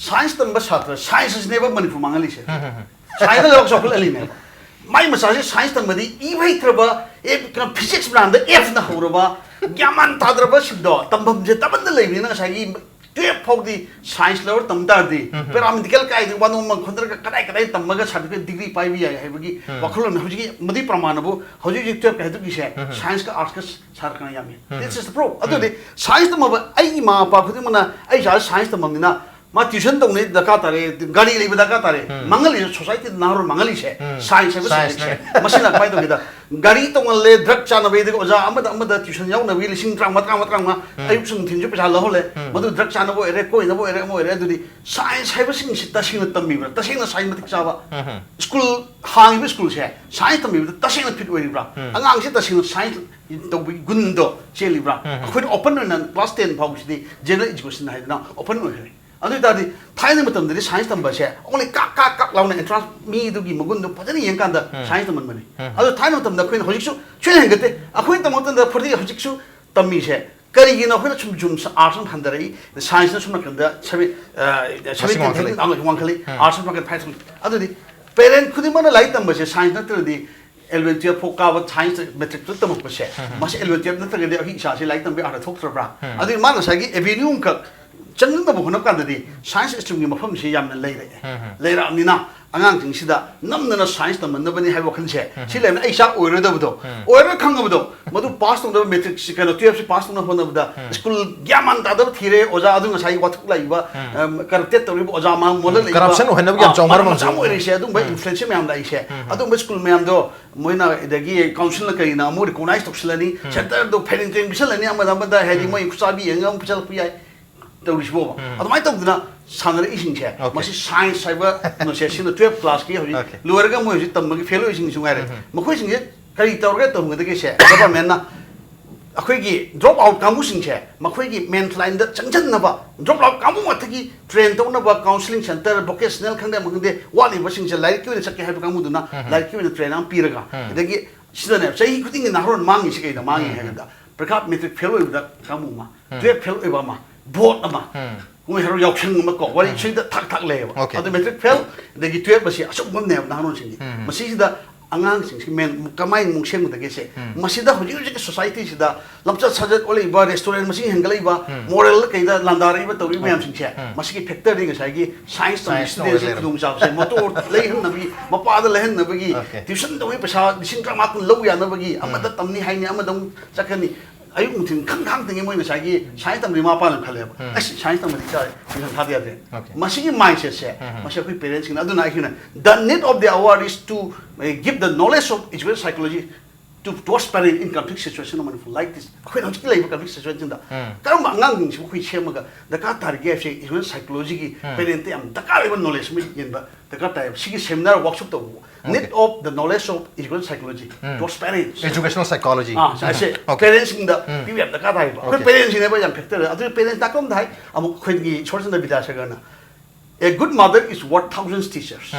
Science ꯇꯝꯕ ꯁꯥꯇ꯭ꯔ, science ꯑꯁꯤꯅꯦꯕ ꯃꯅꯤꯄꯨꯔ ꯃꯥꯡꯍꯜꯂꯤꯁꯦ꯫ ꯎꯝ, ꯎꯝ, ꯎꯝ꯫ Science ꯅ ꯂꯩꯕꯥꯛ ꯆꯥꯎꯈꯠꯍꯜꯂꯤꯅꯦꯕ꯫ ꯃꯥꯏ ꯃꯆꯥꯁꯦ science ꯇꯝꯕꯗꯤ ꯏꯕ ꯍꯩꯇ꯭ꯔꯕ, ꯑꯦ, ꯀꯩꯅꯣ, physics ꯕ꯭ꯔꯥꯟꯗ F ꯅ ꯍꯧꯔꯕ, ꯒ꯭ꯌꯥꯟ ꯃꯥꯟ ꯇꯥꯗ꯭ꯔꯕꯁꯤꯡꯗꯣ ꯇꯝꯐꯝꯁꯦ ꯇꯝꯃꯟꯗ ꯂꯩꯕꯅꯤꯅ ꯉꯁꯥꯏꯒꯤ ꯇꯨꯌꯦꯜꯐ ꯐꯥꯎꯗꯤ ꯁꯥꯏꯟꯁ ꯂꯧꯔ ꯇꯝ ꯇꯥꯔꯗꯤ ꯄꯦꯔꯥꯃꯦꯗꯤꯀꯦꯜ ꯀꯥꯏꯗ ꯋꯥꯅꯣꯝ ꯈꯣꯟꯗꯔꯒ ꯀꯗꯥꯏ ꯀꯗꯥꯏ ꯇꯝꯃꯒ ꯁꯥꯔꯇꯤꯐꯤꯀꯦꯠ ꯗꯤꯒ꯭ꯔꯤ ꯄꯥꯏꯕ ꯌꯥꯏ ꯍꯥꯏꯕꯒꯤ ꯋꯥꯈꯜꯂꯣꯟ꯫ ꯍꯧꯖꯤꯛꯀꯤ ꯃꯗꯨꯒꯤ ꯄ꯭ꯔꯃꯥꯟ ꯑꯕꯨ ꯍꯧꯖꯤꯛ ꯍꯧꯖꯤꯛ ꯇꯨꯌꯦꯜꯐ ꯀꯥꯏꯗꯨꯒꯤꯁꯦ ꯁꯥꯏꯟꯁꯀ ꯑꯥꯔꯠꯁꯀ ꯁꯥꯔ ꯀꯅꯥ ꯌꯥꯝꯃꯤ? This is the proof. ꯑꯗꯨꯗꯤ ꯁꯥꯏꯟꯁ ꯇꯝꯃꯕ ꯑꯩꯒꯤ ꯏꯃꯥ ꯏꯄꯥ ꯈꯨꯗꯤꯡꯃꯛꯅ ꯑꯩ ꯏꯆꯥꯁꯦ ꯁꯥꯏꯟꯁ ꯇꯝꯃꯕꯅꯤꯅ ꯃꯥ ꯇ꯭ꯌꯨꯁꯟ ꯇꯧꯅꯤ ꯗꯔꯀꯥꯔ ꯇꯥꯔꯦ, ꯒꯥꯔꯤ ꯂꯩꯕ ꯗꯔꯀꯥꯔ ꯇꯥꯔꯦ꯫ ꯃꯥꯡꯍꯜꯂꯤꯁꯦ ꯁꯣꯁꯥꯏꯇꯤꯗ ꯅꯍꯥꯔꯣꯜ ꯃꯥꯡꯍꯜꯂꯤꯁꯦ ꯁꯥꯏꯟꯁ ꯍꯥꯏꯕ ꯁꯥꯏꯟꯁꯅ꯫ ꯁꯕꯖꯦꯛꯁꯦ꯫ ꯃꯁꯤꯅ ꯀꯃꯥꯏꯅ ꯇꯧꯒꯦꯗ, ꯒꯥꯔꯤ ꯇꯣꯡꯍꯜꯂꯦ, ꯗ꯭ꯔꯒ ꯆꯥꯅꯕꯒꯤ ꯑꯣꯖꯥ ꯑꯃꯗ ꯑꯃꯗ ꯇ꯭ꯌꯨꯁꯟ ꯌꯥꯎꯅꯕꯒꯤ ꯂꯤꯁꯤꯡ ꯇꯔꯥꯃꯉꯥ, ꯇꯔꯥꯃꯉꯥ, ꯇꯔꯥꯃꯉꯥ ꯑꯌꯨꯛꯁꯨ ꯅꯨꯡꯊꯤꯟꯁꯨ ꯄꯩꯁꯥ ꯂꯧꯍꯜꯂꯦ꯫ ꯃꯗꯨ ꯗ꯭ꯔꯒ ꯆꯥꯅꯕ ꯑꯣꯏꯔꯦ, ꯀꯣꯏꯅꯕ ꯑꯣꯏꯔꯦ, ꯑꯃ ꯑꯣꯏꯔꯦ꯫ ꯑꯗꯨꯗꯤ ꯁꯥꯏꯟꯁ ꯍꯥꯏꯕꯁꯤꯡꯁꯤ ꯇꯁꯦꯡꯅ ꯇꯝꯃꯤꯕ꯭ꯔꯥ? ꯇꯁꯦꯡꯅ ꯁꯥꯏꯟꯁ ꯃꯇꯤꯛ ꯆꯥꯕ ꯁ꯭ꯀꯨꯜ ꯍꯥꯡꯉꯤꯕ ꯁ꯭ꯀꯨꯜꯁꯦ ꯁꯥꯏꯟꯁ ꯇꯝꯕꯤꯕꯗ ꯇꯁꯦꯡꯅ ꯐꯤꯠ ꯑꯣꯏꯔꯤꯕ꯭ꯔꯥ? ꯑꯉꯥꯡꯁꯦ ꯇꯁꯦꯡꯅ ꯁꯥꯏꯟꯁ ꯇꯧꯕꯒꯤ ꯒꯨꯟꯗꯣ ꯆꯦꯜꯂꯤꯕ꯭ꯔꯥ? ꯑꯩꯈꯣꯏꯅ ꯑꯣꯄꯟ ꯑꯣꯏꯅ ꯀ꯭ꯂꯥꯁ ꯇꯦꯟ ꯐꯥꯎꯕꯁꯤꯗꯤ ꯖꯦꯅꯔꯦꯜ ꯏꯖꯨꯀꯦꯁꯟ ꯍꯥꯏꯗꯅ ꯑꯣꯄꯟ ꯑꯣꯏꯈ꯭ꯔꯦ꯫ ꯑꯗꯨ ꯑꯣꯏꯇꯥꯔꯗꯤ ꯊꯥꯏꯅ ꯃꯇꯝꯗꯗꯤ ꯁꯥꯏꯟꯁ ꯇꯝꯕꯁꯦ only ꯀꯥꯛ ꯀꯥꯛ ꯀꯥꯛ ꯂꯥꯎꯅ ꯑꯦꯟꯇ꯭ꯔꯥꯟꯁ ꯃꯤꯗꯨꯒꯤ ꯃꯒꯨꯟꯗꯣ ꯐꯖꯅ ꯌꯦꯡꯀꯥꯟꯗ ꯁꯥꯏꯟꯁ ꯇꯝꯃꯟꯕꯅꯤ꯫ ꯑꯗꯣ ꯊꯥꯏꯅ ꯃꯇꯝꯗ ꯑꯩꯈꯣꯏꯅ ꯍꯧꯖꯤꯛꯁꯨ ꯁꯣꯏꯅ ꯍꯦꯟꯒꯠꯇꯦ꯫ ꯑꯩꯈꯣꯏꯅ ꯇꯝꯕ ꯃꯇꯝꯗ ꯐꯣꯔꯇꯤ ꯍꯧꯖꯤꯛꯁꯨ ꯇꯝꯃꯤꯁꯦ ꯀꯔꯤꯒꯤꯅꯣ? ꯑꯩꯈꯣꯏꯅ ꯁꯨꯝ ꯁꯨꯝ ꯑꯥꯔꯠꯁ ꯍꯟꯊꯔꯛꯏ, ꯁꯥꯏꯟꯁꯅ ꯁꯨꯝ ꯅꯥꯀꯟꯗ ꯁꯚꯦꯟ ꯁꯚꯦꯟꯇꯤꯟ ꯋꯥꯡꯈꯠꯂꯛꯏ꯫ ꯊꯥꯔꯇꯤꯟ ꯋꯥꯡꯈꯠꯂꯛꯏ, ꯑꯥꯔꯠꯁ ꯅꯥꯀꯟꯗ ꯐꯥꯏꯚ꯫ ꯑꯗꯨꯗꯤ ꯄꯦꯔꯦꯟ ꯈꯨꯗꯤꯡꯃꯛꯅ ꯂꯥꯏꯔꯤꯛ ꯇꯝꯕꯁꯦ ꯁꯥꯏꯟꯁ ꯅꯠꯇ꯭ꯔꯗꯤ ꯑꯦꯂꯚꯦꯟ ꯇꯨꯌꯦꯜꯐ ꯐꯥꯎ ꯀꯥꯕ ꯁꯥꯏꯟꯁ ꯃꯦꯇ꯭ꯔꯤꯛꯇ ꯇꯝꯃꯛꯄꯁꯦ ꯃꯁꯤ ꯑꯦꯂꯚꯦꯟ ꯇꯨꯌꯦꯜꯐ ꯅꯠꯇ꯭ꯔꯒꯗꯤ ꯑꯩꯈꯣꯏ ꯏꯁꯥꯁꯦ ꯂꯥꯏꯔꯤꯛ ꯇꯝꯕ ꯑꯥꯔꯊ ꯊꯣꯛꯇ꯭ꯔꯕ꯭ꯔꯥ? ꯑꯗꯨꯗꯤ ꯃꯥꯅ ꯉꯁꯥꯏꯒꯤ ꯑꯦꯚꯦꯅ꯭ꯌꯨ ꯑꯃꯈꯛ ꯆꯪꯅꯕ ꯍꯣꯠꯅꯕ ꯀꯥꯟꯗꯗꯤ ꯁꯥꯏꯟꯁ ꯁ꯭ꯇ꯭ꯔꯤꯝꯒꯤ ꯃꯐꯝꯁꯤ ꯌꯥꯝꯅ ꯂꯩꯔꯛꯑꯦ꯫ ꯂꯩꯔꯛꯑꯕꯅꯤꯅ ꯑꯉꯥꯡꯁꯤꯡꯁꯤꯗ ꯅꯝꯗꯅ ꯁꯥꯏꯟꯁ ꯇꯝꯍꯟꯅꯕꯅꯤ ꯍꯥꯏꯕ ꯋꯥꯈꯜꯁꯦ ꯁꯤ ꯂꯩꯔꯕꯅꯤꯅ ꯑꯩ ꯏꯆꯥ ꯑꯣꯏꯔꯣꯏꯗꯕꯗꯣ, ꯑꯣꯏꯔꯣꯏ ꯈꯪꯉꯕꯗꯣ, ꯃꯗꯨ ꯄꯥꯁ ꯇꯧꯅꯕ ꯃꯦꯇ꯭ꯔꯤꯛꯁꯤ ꯀꯩꯅꯣ ꯇꯨꯌꯦꯜꯐꯁꯤ ꯄꯥꯁ ꯇꯧꯅꯕ ꯍꯣꯠꯅꯕꯗ ꯁ꯭ꯀꯨꯜ ꯒ꯭ꯌꯥꯟ ꯃꯥꯟ ꯇꯥꯗꯕ ꯊꯤꯔꯦ, ꯑꯣꯖꯥ ꯑꯗꯨ ꯉꯁꯥꯏꯒꯤ ꯋꯥꯊꯣꯛ ꯂꯥꯛꯏꯕ ꯀꯔꯞꯇꯦꯠ ꯇꯧꯔꯤꯕ ꯑꯣꯖꯥ ꯃꯥꯡ ꯃꯣꯜꯂ ꯂꯩꯕ, ꯀꯔꯞꯁꯟ ꯑꯣꯏꯍꯟꯅꯕꯒꯤ ꯌꯥꯝ ꯆꯥꯎꯕ ꯃꯔꯝ ꯃꯆꯥ ꯑꯃꯁꯨ ꯑꯃ ꯑꯣꯏꯔꯤꯁꯦ ꯑꯗꯨꯝꯕ ꯏꯟꯐ꯭ꯂꯨꯌꯦꯟꯁ ꯃꯌꯥꯝ ꯂꯥꯛꯏꯁꯦ꯫ ꯑꯗꯨꯝꯕ ꯁ꯭ꯀꯨꯜ ꯃꯌꯥꯝꯗꯣ ꯃꯣꯏꯅ ꯑꯗꯒꯤ ꯀꯥꯎꯟꯁꯤꯜꯅ ꯀꯔꯤꯅ ꯑꯃꯨꯛ ꯔꯤꯀꯣꯒꯅꯥꯏꯁ ꯇꯧꯁꯤꯜꯂꯅꯤ, ꯁꯦꯟꯇꯔꯗꯣ ꯐꯦꯔꯤꯡ ꯇꯦꯡ ꯄꯤꯁꯜꯂꯅꯤ, ꯑꯃꯗ ꯑꯃꯗ ꯍꯥꯏꯗꯤ ꯃꯣꯏ ꯈꯨꯠꯆꯥꯕꯤ ꯌꯦꯡꯉꯒ ꯑꯃꯨꯛ ꯄꯤꯁꯜꯂꯛꯄ ꯌꯥꯏ꯫ ꯇꯧꯔꯤꯁꯤꯕꯣꯕ꯫ ꯑꯗꯨꯃꯥꯏꯅ ꯇꯧꯗꯅ ꯁꯥꯟꯅꯔꯛꯏꯁꯤꯡꯁꯦ ꯃꯁꯤ ꯁꯥꯏꯟꯁ ꯍꯥꯏꯕ ꯀꯩꯅꯣꯁꯦ ꯁꯤꯅ ꯇꯨꯌꯦꯜꯐ ꯀ꯭ꯂꯥꯁꯀꯤ ꯍꯧꯖꯤꯛ ꯂꯣꯏꯔꯒ ꯃꯣꯏ ꯍꯧꯖꯤꯛ ꯇꯝꯕꯒꯤ ꯐꯦꯜ ꯑꯣꯏꯁꯤꯡꯁꯨ ꯉꯥꯏꯔꯦ꯫ ꯃꯈꯣꯏꯁꯤꯡꯁꯦ ꯀꯔꯤ ꯇꯧꯔꯒ ꯇꯧꯍꯟꯒꯗꯒꯦꯁꯦ ꯒꯚꯔꯟꯃꯦꯟꯠꯅ ꯑꯩꯈꯣꯏꯒꯤ ꯗ꯭ꯔꯣꯞ ꯑꯥꯎꯠ ꯀꯥꯡꯕꯨꯁꯤꯡꯁꯦ ꯃꯈꯣꯏꯒꯤ ꯃꯦꯟ ꯂꯥꯏꯟꯗ ꯆꯪꯁꯤꯟꯅꯕ, ꯗ꯭ꯔꯣꯞ ꯑꯥꯎꯠ ꯀꯥꯡꯕꯨ ꯉꯥꯛꯇꯒꯤ ꯇ꯭ꯔꯦꯟ ꯇꯧꯅꯕ ꯀꯥꯎꯟꯁꯤꯂꯤꯡ ꯁꯦꯟꯇꯔ, ꯚꯣꯀꯦꯁꯅꯦꯜ ꯈꯪꯗꯦ ꯑꯃ ꯈꯪꯗꯦ, ꯋꯥꯠꯂꯤꯕꯁꯤꯡꯁꯦ ꯂꯥꯏꯔꯤꯛꯀꯤ ꯑꯣꯏꯅ ꯆꯠꯀꯦ ꯍꯥꯏꯕ ꯀꯥꯡꯕꯨꯗꯨꯅ ꯂꯥꯏꯔꯤꯛꯀꯤ ꯑꯣꯏꯅ ꯇ꯭ꯔꯦꯟ ꯑꯃ ꯄꯤꯔꯒ ꯑꯗꯒꯤ ꯁꯤꯗꯅꯦ ꯆꯍꯤ ꯈꯨꯗꯤꯡꯒꯤ ꯅꯍꯥꯔꯣꯟ ꯃꯥꯡꯉꯤꯁꯤ ꯀꯩꯗ ꯃꯥꯡꯉꯤ ꯍꯥꯏ ꯀꯥꯟꯗ ꯄ꯭ꯔꯤꯈꯥ ꯃꯦꯇ꯭ꯔꯤꯛ ꯐꯦꯜ ꯑꯣꯏꯕꯗ ꯀꯥꯡꯕꯨ ꯑꯃ, ꯇꯨꯌꯦꯜꯐ ꯐꯦꯜ ꯑꯣꯏꯕ ꯑꯃ, ꯕꯣꯠ ꯑꯃ, ꯀꯨꯝꯍꯩ ꯍꯔꯥꯎ ꯌꯥꯎꯁꯪ ꯑꯃ ꯀꯣ, ꯋꯥꯔꯤ ꯁꯤꯗ ꯊꯥꯛ ꯊꯥꯛ ꯂꯩꯌꯦꯕ꯫ ꯑꯗꯣ ꯃꯦꯇ꯭ꯔꯤꯛ ꯐꯦꯜ ꯑꯗꯒꯤ ꯇꯨꯌꯦꯜꯐ ꯑꯁꯤ ꯑꯆꯧꯕ ꯑꯃꯅꯦꯕ ꯅꯍꯥꯔꯣꯟꯁꯤꯡꯒꯤ꯫ ꯃꯁꯤꯁꯤꯗ ꯑꯉꯥꯡꯁꯤꯡꯁꯤ ꯃꯦꯟ ꯀꯃꯥꯏꯅ ꯑꯃꯨꯛ ꯁꯦꯝꯒꯗꯒꯦꯁꯦ, ꯃꯁꯤꯗ ꯍꯧꯖꯤꯛ ꯍꯧꯖꯤꯛꯀꯤ ꯁꯣꯁꯥꯏꯇꯤꯁꯤꯗ ꯂꯝꯆꯠ ꯁꯥꯖꯠ ꯑꯣꯜꯂꯛꯏꯕ, ꯔꯦꯁꯇꯨꯔꯦꯟ ꯃꯁꯤꯡ ꯍꯦꯟꯒꯠꯂꯛꯏꯕ, ꯃꯣꯔꯦꯜꯗ ꯀꯩꯗ ꯂꯥꯟꯗꯥꯔꯛꯏꯕ ꯇꯧꯔꯤꯕ ꯃꯌꯥꯝꯁꯤꯡꯁꯦ, ꯃꯁꯤꯒꯤ ꯐꯦꯛꯇꯔꯗꯤ ꯉꯁꯥꯏꯒꯤ ꯁꯥꯏꯟꯁ ꯇꯝꯕ ꯁꯥꯏꯟꯁꯅ ꯁ꯭ꯇꯨꯗꯦꯟꯁꯤꯡ ꯑꯣꯏꯔꯦ꯫ ꯈꯨꯗꯣꯡꯆꯥꯕꯁꯦ, ꯃꯣꯇꯣꯔ ꯂꯩꯍꯟꯅꯕꯒꯤ, ꯃꯄꯥꯗ ꯂꯩꯍꯟꯅꯕꯒꯤ, ꯑꯣꯀꯦ꯫ ꯇ꯭ꯌꯨꯁꯟ ꯇꯧꯕꯒꯤ ꯄꯩꯁꯥ ꯂꯤꯁꯤꯡ ꯇꯔꯥꯃꯉꯥ ꯀꯨꯟ ꯂꯧ ꯌꯥꯅꯕꯒꯤ, ꯑꯃꯗ ꯇꯝꯅꯤ ꯍꯥꯏꯅꯤ, ꯑꯃꯗ ꯑꯃꯨꯛ ꯆꯠꯀꯅꯤ, ꯑꯌꯨꯛ ꯅꯨꯡꯊꯤꯟ ꯈꯪ ꯈꯪꯗꯉꯩ ꯃꯣꯏ ꯉꯁꯥꯏꯒꯤ ꯁꯥꯏꯟꯁ ꯇꯝꯕꯗꯤ ꯃꯃꯥ ꯃꯄꯥꯅ ꯈꯜꯂꯦꯕ, ꯑꯁ, ꯁꯥꯏꯟꯁ ꯇꯝꯕꯗꯤ ꯏꯆꯥ ꯇ꯭ꯌꯨꯁꯟ ꯊꯥꯗ ꯌꯥꯗ꯭ꯔꯦ꯫ ꯑꯣꯀꯦ꯫ ꯃꯁꯤꯒꯤ ꯃꯥꯏꯟꯁꯦꯠꯁꯦ, ꯃꯁꯤ ꯑꯩꯈꯣꯏ ꯄꯦꯔꯦꯟꯁꯁꯤꯡꯅ, ꯑꯗꯨꯅ ꯑꯩꯈꯣꯏꯅ, the need of the hour is to uh, give the knowledge of educational psychology to towards parent in conflict situation of Manipur like this. ꯑꯩꯈꯣꯏꯅ ꯍꯧꯖꯤꯛꯀꯤ ꯂꯩꯔꯤꯕ ꯀꯟꯐ꯭ꯂꯤꯛ ꯁꯤꯆꯨꯋꯦꯁꯟꯗ ꯀꯔꯝꯕ ꯑꯉꯥꯡꯁꯤꯡꯁꯤꯕꯨ ꯑꯩꯈꯣꯏ ꯁꯦꯝꯃꯒ ꯗꯔꯀꯥꯔ ꯇꯥꯔꯤꯒꯦ ꯍꯥꯏꯕꯁꯦ, ꯏꯖꯨꯀꯦꯁꯅꯦꯜ ꯁꯥꯏꯀꯣꯂꯣꯖꯤꯒꯤ ꯄꯦꯔꯦꯟꯠꯇ ꯌꯥꯝ ꯗꯔꯀꯥꯔ ꯑꯣꯏꯕ ꯅꯣꯂꯦꯖ ꯑꯃ ꯌꯦꯟꯕ ꯗꯔꯀꯥꯔ ꯇꯥꯏꯌꯦꯕ꯫ ꯁꯤꯒꯤ ꯁꯦꯃꯤꯅꯥꯔ ꯋꯥꯛꯁꯣꯞ ꯇꯧꯕ, need of the knowledge of educational psychology towards parents. Educational psychology. ꯑꯥ, ꯑꯁꯦ ꯄꯦꯔꯦꯟꯠꯁꯤꯡꯗ ꯄꯤꯕ ꯌꯥꯝ ꯗꯔꯀꯥꯔ ꯇꯥꯏꯌꯦꯕ꯫ ꯑꯩꯈꯣꯏ ꯄꯦꯔꯦꯟꯠꯁꯤꯡꯅꯦꯕ ꯌꯥꯝ ꯐꯦꯛꯇꯔ꯫ ꯑꯗꯨ ꯄꯦꯔꯦꯟꯠ ꯅꯥꯀꯣꯡꯗ ꯍꯥꯏ, ꯑꯃꯨꯛ ꯑꯩꯈꯣꯏꯒꯤ ꯁꯣꯔꯆꯟꯗ꯭ꯔ ꯕꯤꯗ꯭ꯌꯥꯁꯥꯒꯔꯅ, "A good mother is worth thousand teachers."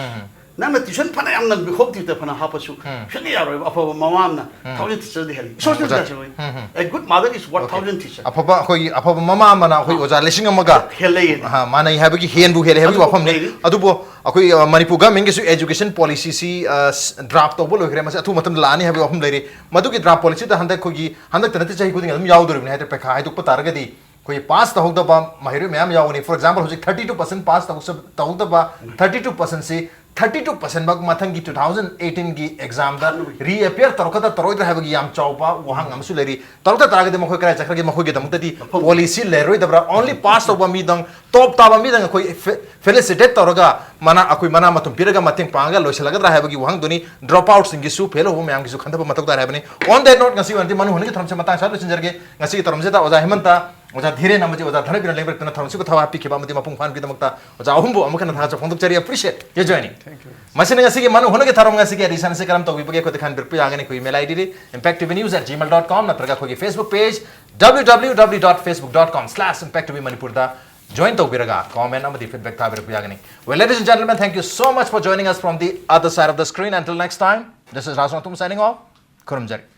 ꯅꯪꯅ ꯇ꯭ꯌꯨꯁꯟ ꯐꯅ ꯌꯥꯝꯅ ꯍꯣꯝ ꯇ꯭ꯌꯨꯇꯔ ꯐꯅ ꯍꯥꯞꯄꯁꯨ ꯁꯨꯡꯌꯥ ꯌꯥꯔꯣꯏꯕ꯫ ꯑꯐꯕ ꯃꯃꯥ ꯑꯃꯅ ꯊꯥꯎꯖꯟ ꯇꯤꯆꯔꯗꯤ ꯍꯦꯜꯂꯤ꯫ ꯏꯁꯣꯔꯁꯤꯅ ꯑꯣꯖꯥ꯫ ꯇꯁꯦꯡꯅ, "A good mother is worth thousand teachers." ꯑꯐꯕ ꯑꯩꯈꯣꯏꯒꯤ ꯑꯐꯕ ꯃꯃꯥ ꯑꯃꯅ ꯑꯩꯈꯣꯏ ꯑꯣꯖꯥ ꯂꯤꯁꯤꯡ ꯑꯃꯒ ꯍꯦꯜꯂꯦ꯫ ꯑꯍꯥ, ꯃꯥꯟꯅꯩ ꯍꯥꯏꯕꯒꯤ ꯍꯦꯟꯕꯨ ꯍꯦꯜꯂꯦ ꯍꯥꯏꯕꯒꯤ ꯑꯗꯨꯕꯨ ꯋꯥꯐꯝꯅꯤ꯫ ꯂꯩꯔꯤ꯫ ꯑꯗꯨꯕꯨ ꯑꯩꯈꯣꯏ, ꯑ, ꯃꯅꯤꯄꯨꯔ ꯒꯃꯦꯟꯒꯤꯁꯨ ꯑꯦꯖꯨꯀꯦꯁꯟ ꯄꯣꯂꯤꯁꯤꯁꯤ, ꯑ, ꯁ-, ꯗ꯭ꯔꯥꯐ ꯇꯧꯕ ꯂꯣꯏꯈ꯭ꯔꯦ꯫ ꯃꯁꯤ ꯑꯊꯨꯕ ꯃꯇꯝꯗ ꯂꯥꯛꯑꯅꯤ ꯍꯥꯏꯕꯒꯤ ꯋꯥꯐꯝ ꯂꯩꯔꯤ꯫ ꯃꯗꯨꯒꯤ ꯗ꯭ꯔꯥꯐ ꯄꯣꯂꯤꯁꯤꯗ ꯍꯟꯗꯛ ꯑꯩꯈꯣꯏꯒꯤ, ꯍꯟꯗꯛꯇ ꯅꯠꯇꯦ, ꯆꯍꯤ ꯈꯨꯗꯤꯡꯒꯤ ꯑꯗꯨꯝ ꯌꯥꯎꯗꯣꯔꯤꯕꯅꯤ ꯍꯥꯏꯇꯥꯔꯦ꯫ ꯄꯩꯈꯥ ꯍꯥꯏꯗꯣꯛꯄ ꯇꯥꯔꯒꯗꯤ ꯑꯩꯈꯣꯏꯒꯤ ꯄꯥꯁ ꯇꯧꯍꯧꯗꯕ ꯃꯍꯩꯔꯣꯏ ꯃꯌꯥꯝ ꯌꯥꯎꯒꯅꯤ꯫ For example, ꯍꯧꯖꯤꯛ thirty two percent ꯄꯥꯁ ꯇꯧꯍꯧ-, ꯇꯧꯍꯧꯗꯕ thirty two percentꯁꯤ thirty two percent ꯃꯛ ꯃꯊꯪꯒꯤ two thousand eighteenꯒꯤ examꯗ reappear ꯇꯧꯔꯛꯀꯗ꯭ꯔꯥ ꯇꯧꯔꯣꯏꯗ꯭ꯔꯥ ꯍꯥꯏꯕꯒꯤ ꯌꯥꯝ ꯆꯥꯎꯕ ꯋꯥꯍꯪ ꯑꯃꯁꯨ ꯂꯩꯔꯤ꯫ ꯇꯧꯔꯛꯇ ꯇꯥꯔꯒꯗꯤ ꯃꯈꯣꯏ ꯀꯗꯥꯏ ꯆꯠꯈ꯭ꯔꯒꯦ? ꯃꯈꯣꯏꯒꯤꯗꯃꯛꯇꯗꯤ ꯃꯐꯝ ꯄꯣꯂꯤꯁꯤ ꯂꯩꯔꯣꯏꯗꯕ꯭ꯔꯥ? Only ꯄꯥꯁ ꯇꯧꯕ ꯃꯤꯗꯪ, ꯇꯣꯞ ꯇꯥꯕ ꯃꯤꯗꯪ ꯑꯩꯈꯣꯏ ꯐꯦ-, ꯐꯦꯂꯤꯁꯤꯇꯦꯠ ꯇꯧꯔꯒ ꯃꯅꯥ, ꯑꯩꯈꯣꯏ ꯃꯅꯥ ꯃꯊꯨꯝ ꯄꯤꯔꯒ ꯃꯇꯦꯡ ꯄꯥꯡꯉꯒ ꯂꯣꯏꯁꯤꯜꯂꯒꯗ꯭ꯔꯥ ꯍꯥꯏꯕꯒꯤ ꯋꯥꯍꯪꯗꯨꯅꯤ꯫ ꯗ꯭ꯔꯣꯞ ꯑꯥꯎꯠꯁꯤꯡꯒꯤꯁꯨ, ꯐꯦꯜ ꯑꯣꯏꯕ ꯃꯌꯥꯝꯒꯤꯁꯨ ꯈꯟꯊꯕ ꯃꯊꯧ ꯇꯥꯏ ꯍꯥꯏꯕꯅꯤ꯫ On that note, ꯉꯁꯤ ꯑꯣꯏꯅꯗꯤ ꯃꯅꯨ ꯍꯨꯟꯒꯤ ꯊꯧꯔꯝꯁꯦ ꯃꯇꯥꯡ ꯆꯥꯅ ꯂꯣꯏꯁꯤꯟꯖꯔꯒꯦ꯫ ꯉꯁꯤꯒꯤ ꯊꯧꯔꯝꯁꯤꯗ ꯑꯣꯖꯥ ꯍꯦꯃꯟꯇ, ꯑꯣꯖꯥ ꯙꯤꯔꯦꯟ ꯑꯃꯗꯤ ꯑꯣꯖꯥ ꯙꯅꯕꯤꯔ ꯂꯦꯡꯕꯤꯔꯛꯇꯨꯅ ꯊꯧꯔꯝꯁꯤꯕꯨ ꯊꯋꯥꯏ ꯍꯥꯞꯄꯤꯈꯤꯕ ꯑꯃꯗꯤ ꯃꯄꯨꯡ ꯐꯥꯍꯟꯕꯒꯤꯗꯃꯛꯇ ꯑꯣꯖꯥ ꯑꯍꯨꯝꯕꯨ ꯑꯃꯨꯛ ꯍꯟꯅ ꯊꯥꯒꯠꯆꯕ ꯐꯣꯡꯗꯣꯛꯆꯔꯤ꯫ Appreciate your joining꯫ Thank you꯫ ꯃꯁꯤꯅ ꯉꯁꯤꯒꯤ ꯃꯅꯨ ꯍꯨꯟꯒꯤ ꯊꯧꯔꯝ ꯉꯁꯤꯒꯤ editionꯁꯤ ꯀꯔꯝ ꯇꯧꯕꯤꯕꯒꯦ? ꯑꯩꯈꯣꯏꯗ ꯈꯟꯕꯤꯔꯛꯄ ꯌꯥꯒꯅꯤ꯫ ꯑꯩꯈꯣꯏꯒꯤ email IDꯗꯤ impact T V news at gmail dot com ꯅꯠꯇ꯭ꯔꯒ ꯑꯩꯈꯣꯏꯒꯤ Facebook page W W W dot facebook dot com slash impact T V Manipurꯗ join ꯇꯧꯕꯤꯔꯒ comment ꯑꯃꯗꯤ feedback ꯊꯥꯕꯤꯔꯛꯄ ꯌꯥꯒꯅꯤ꯫ Well, ladies and gentlemen, thank you so much for joining us from the other side of the screen. Until next time, this is Rajnath Tum signing off. ꯈꯨꯔꯨꯝꯖꯔꯤ꯫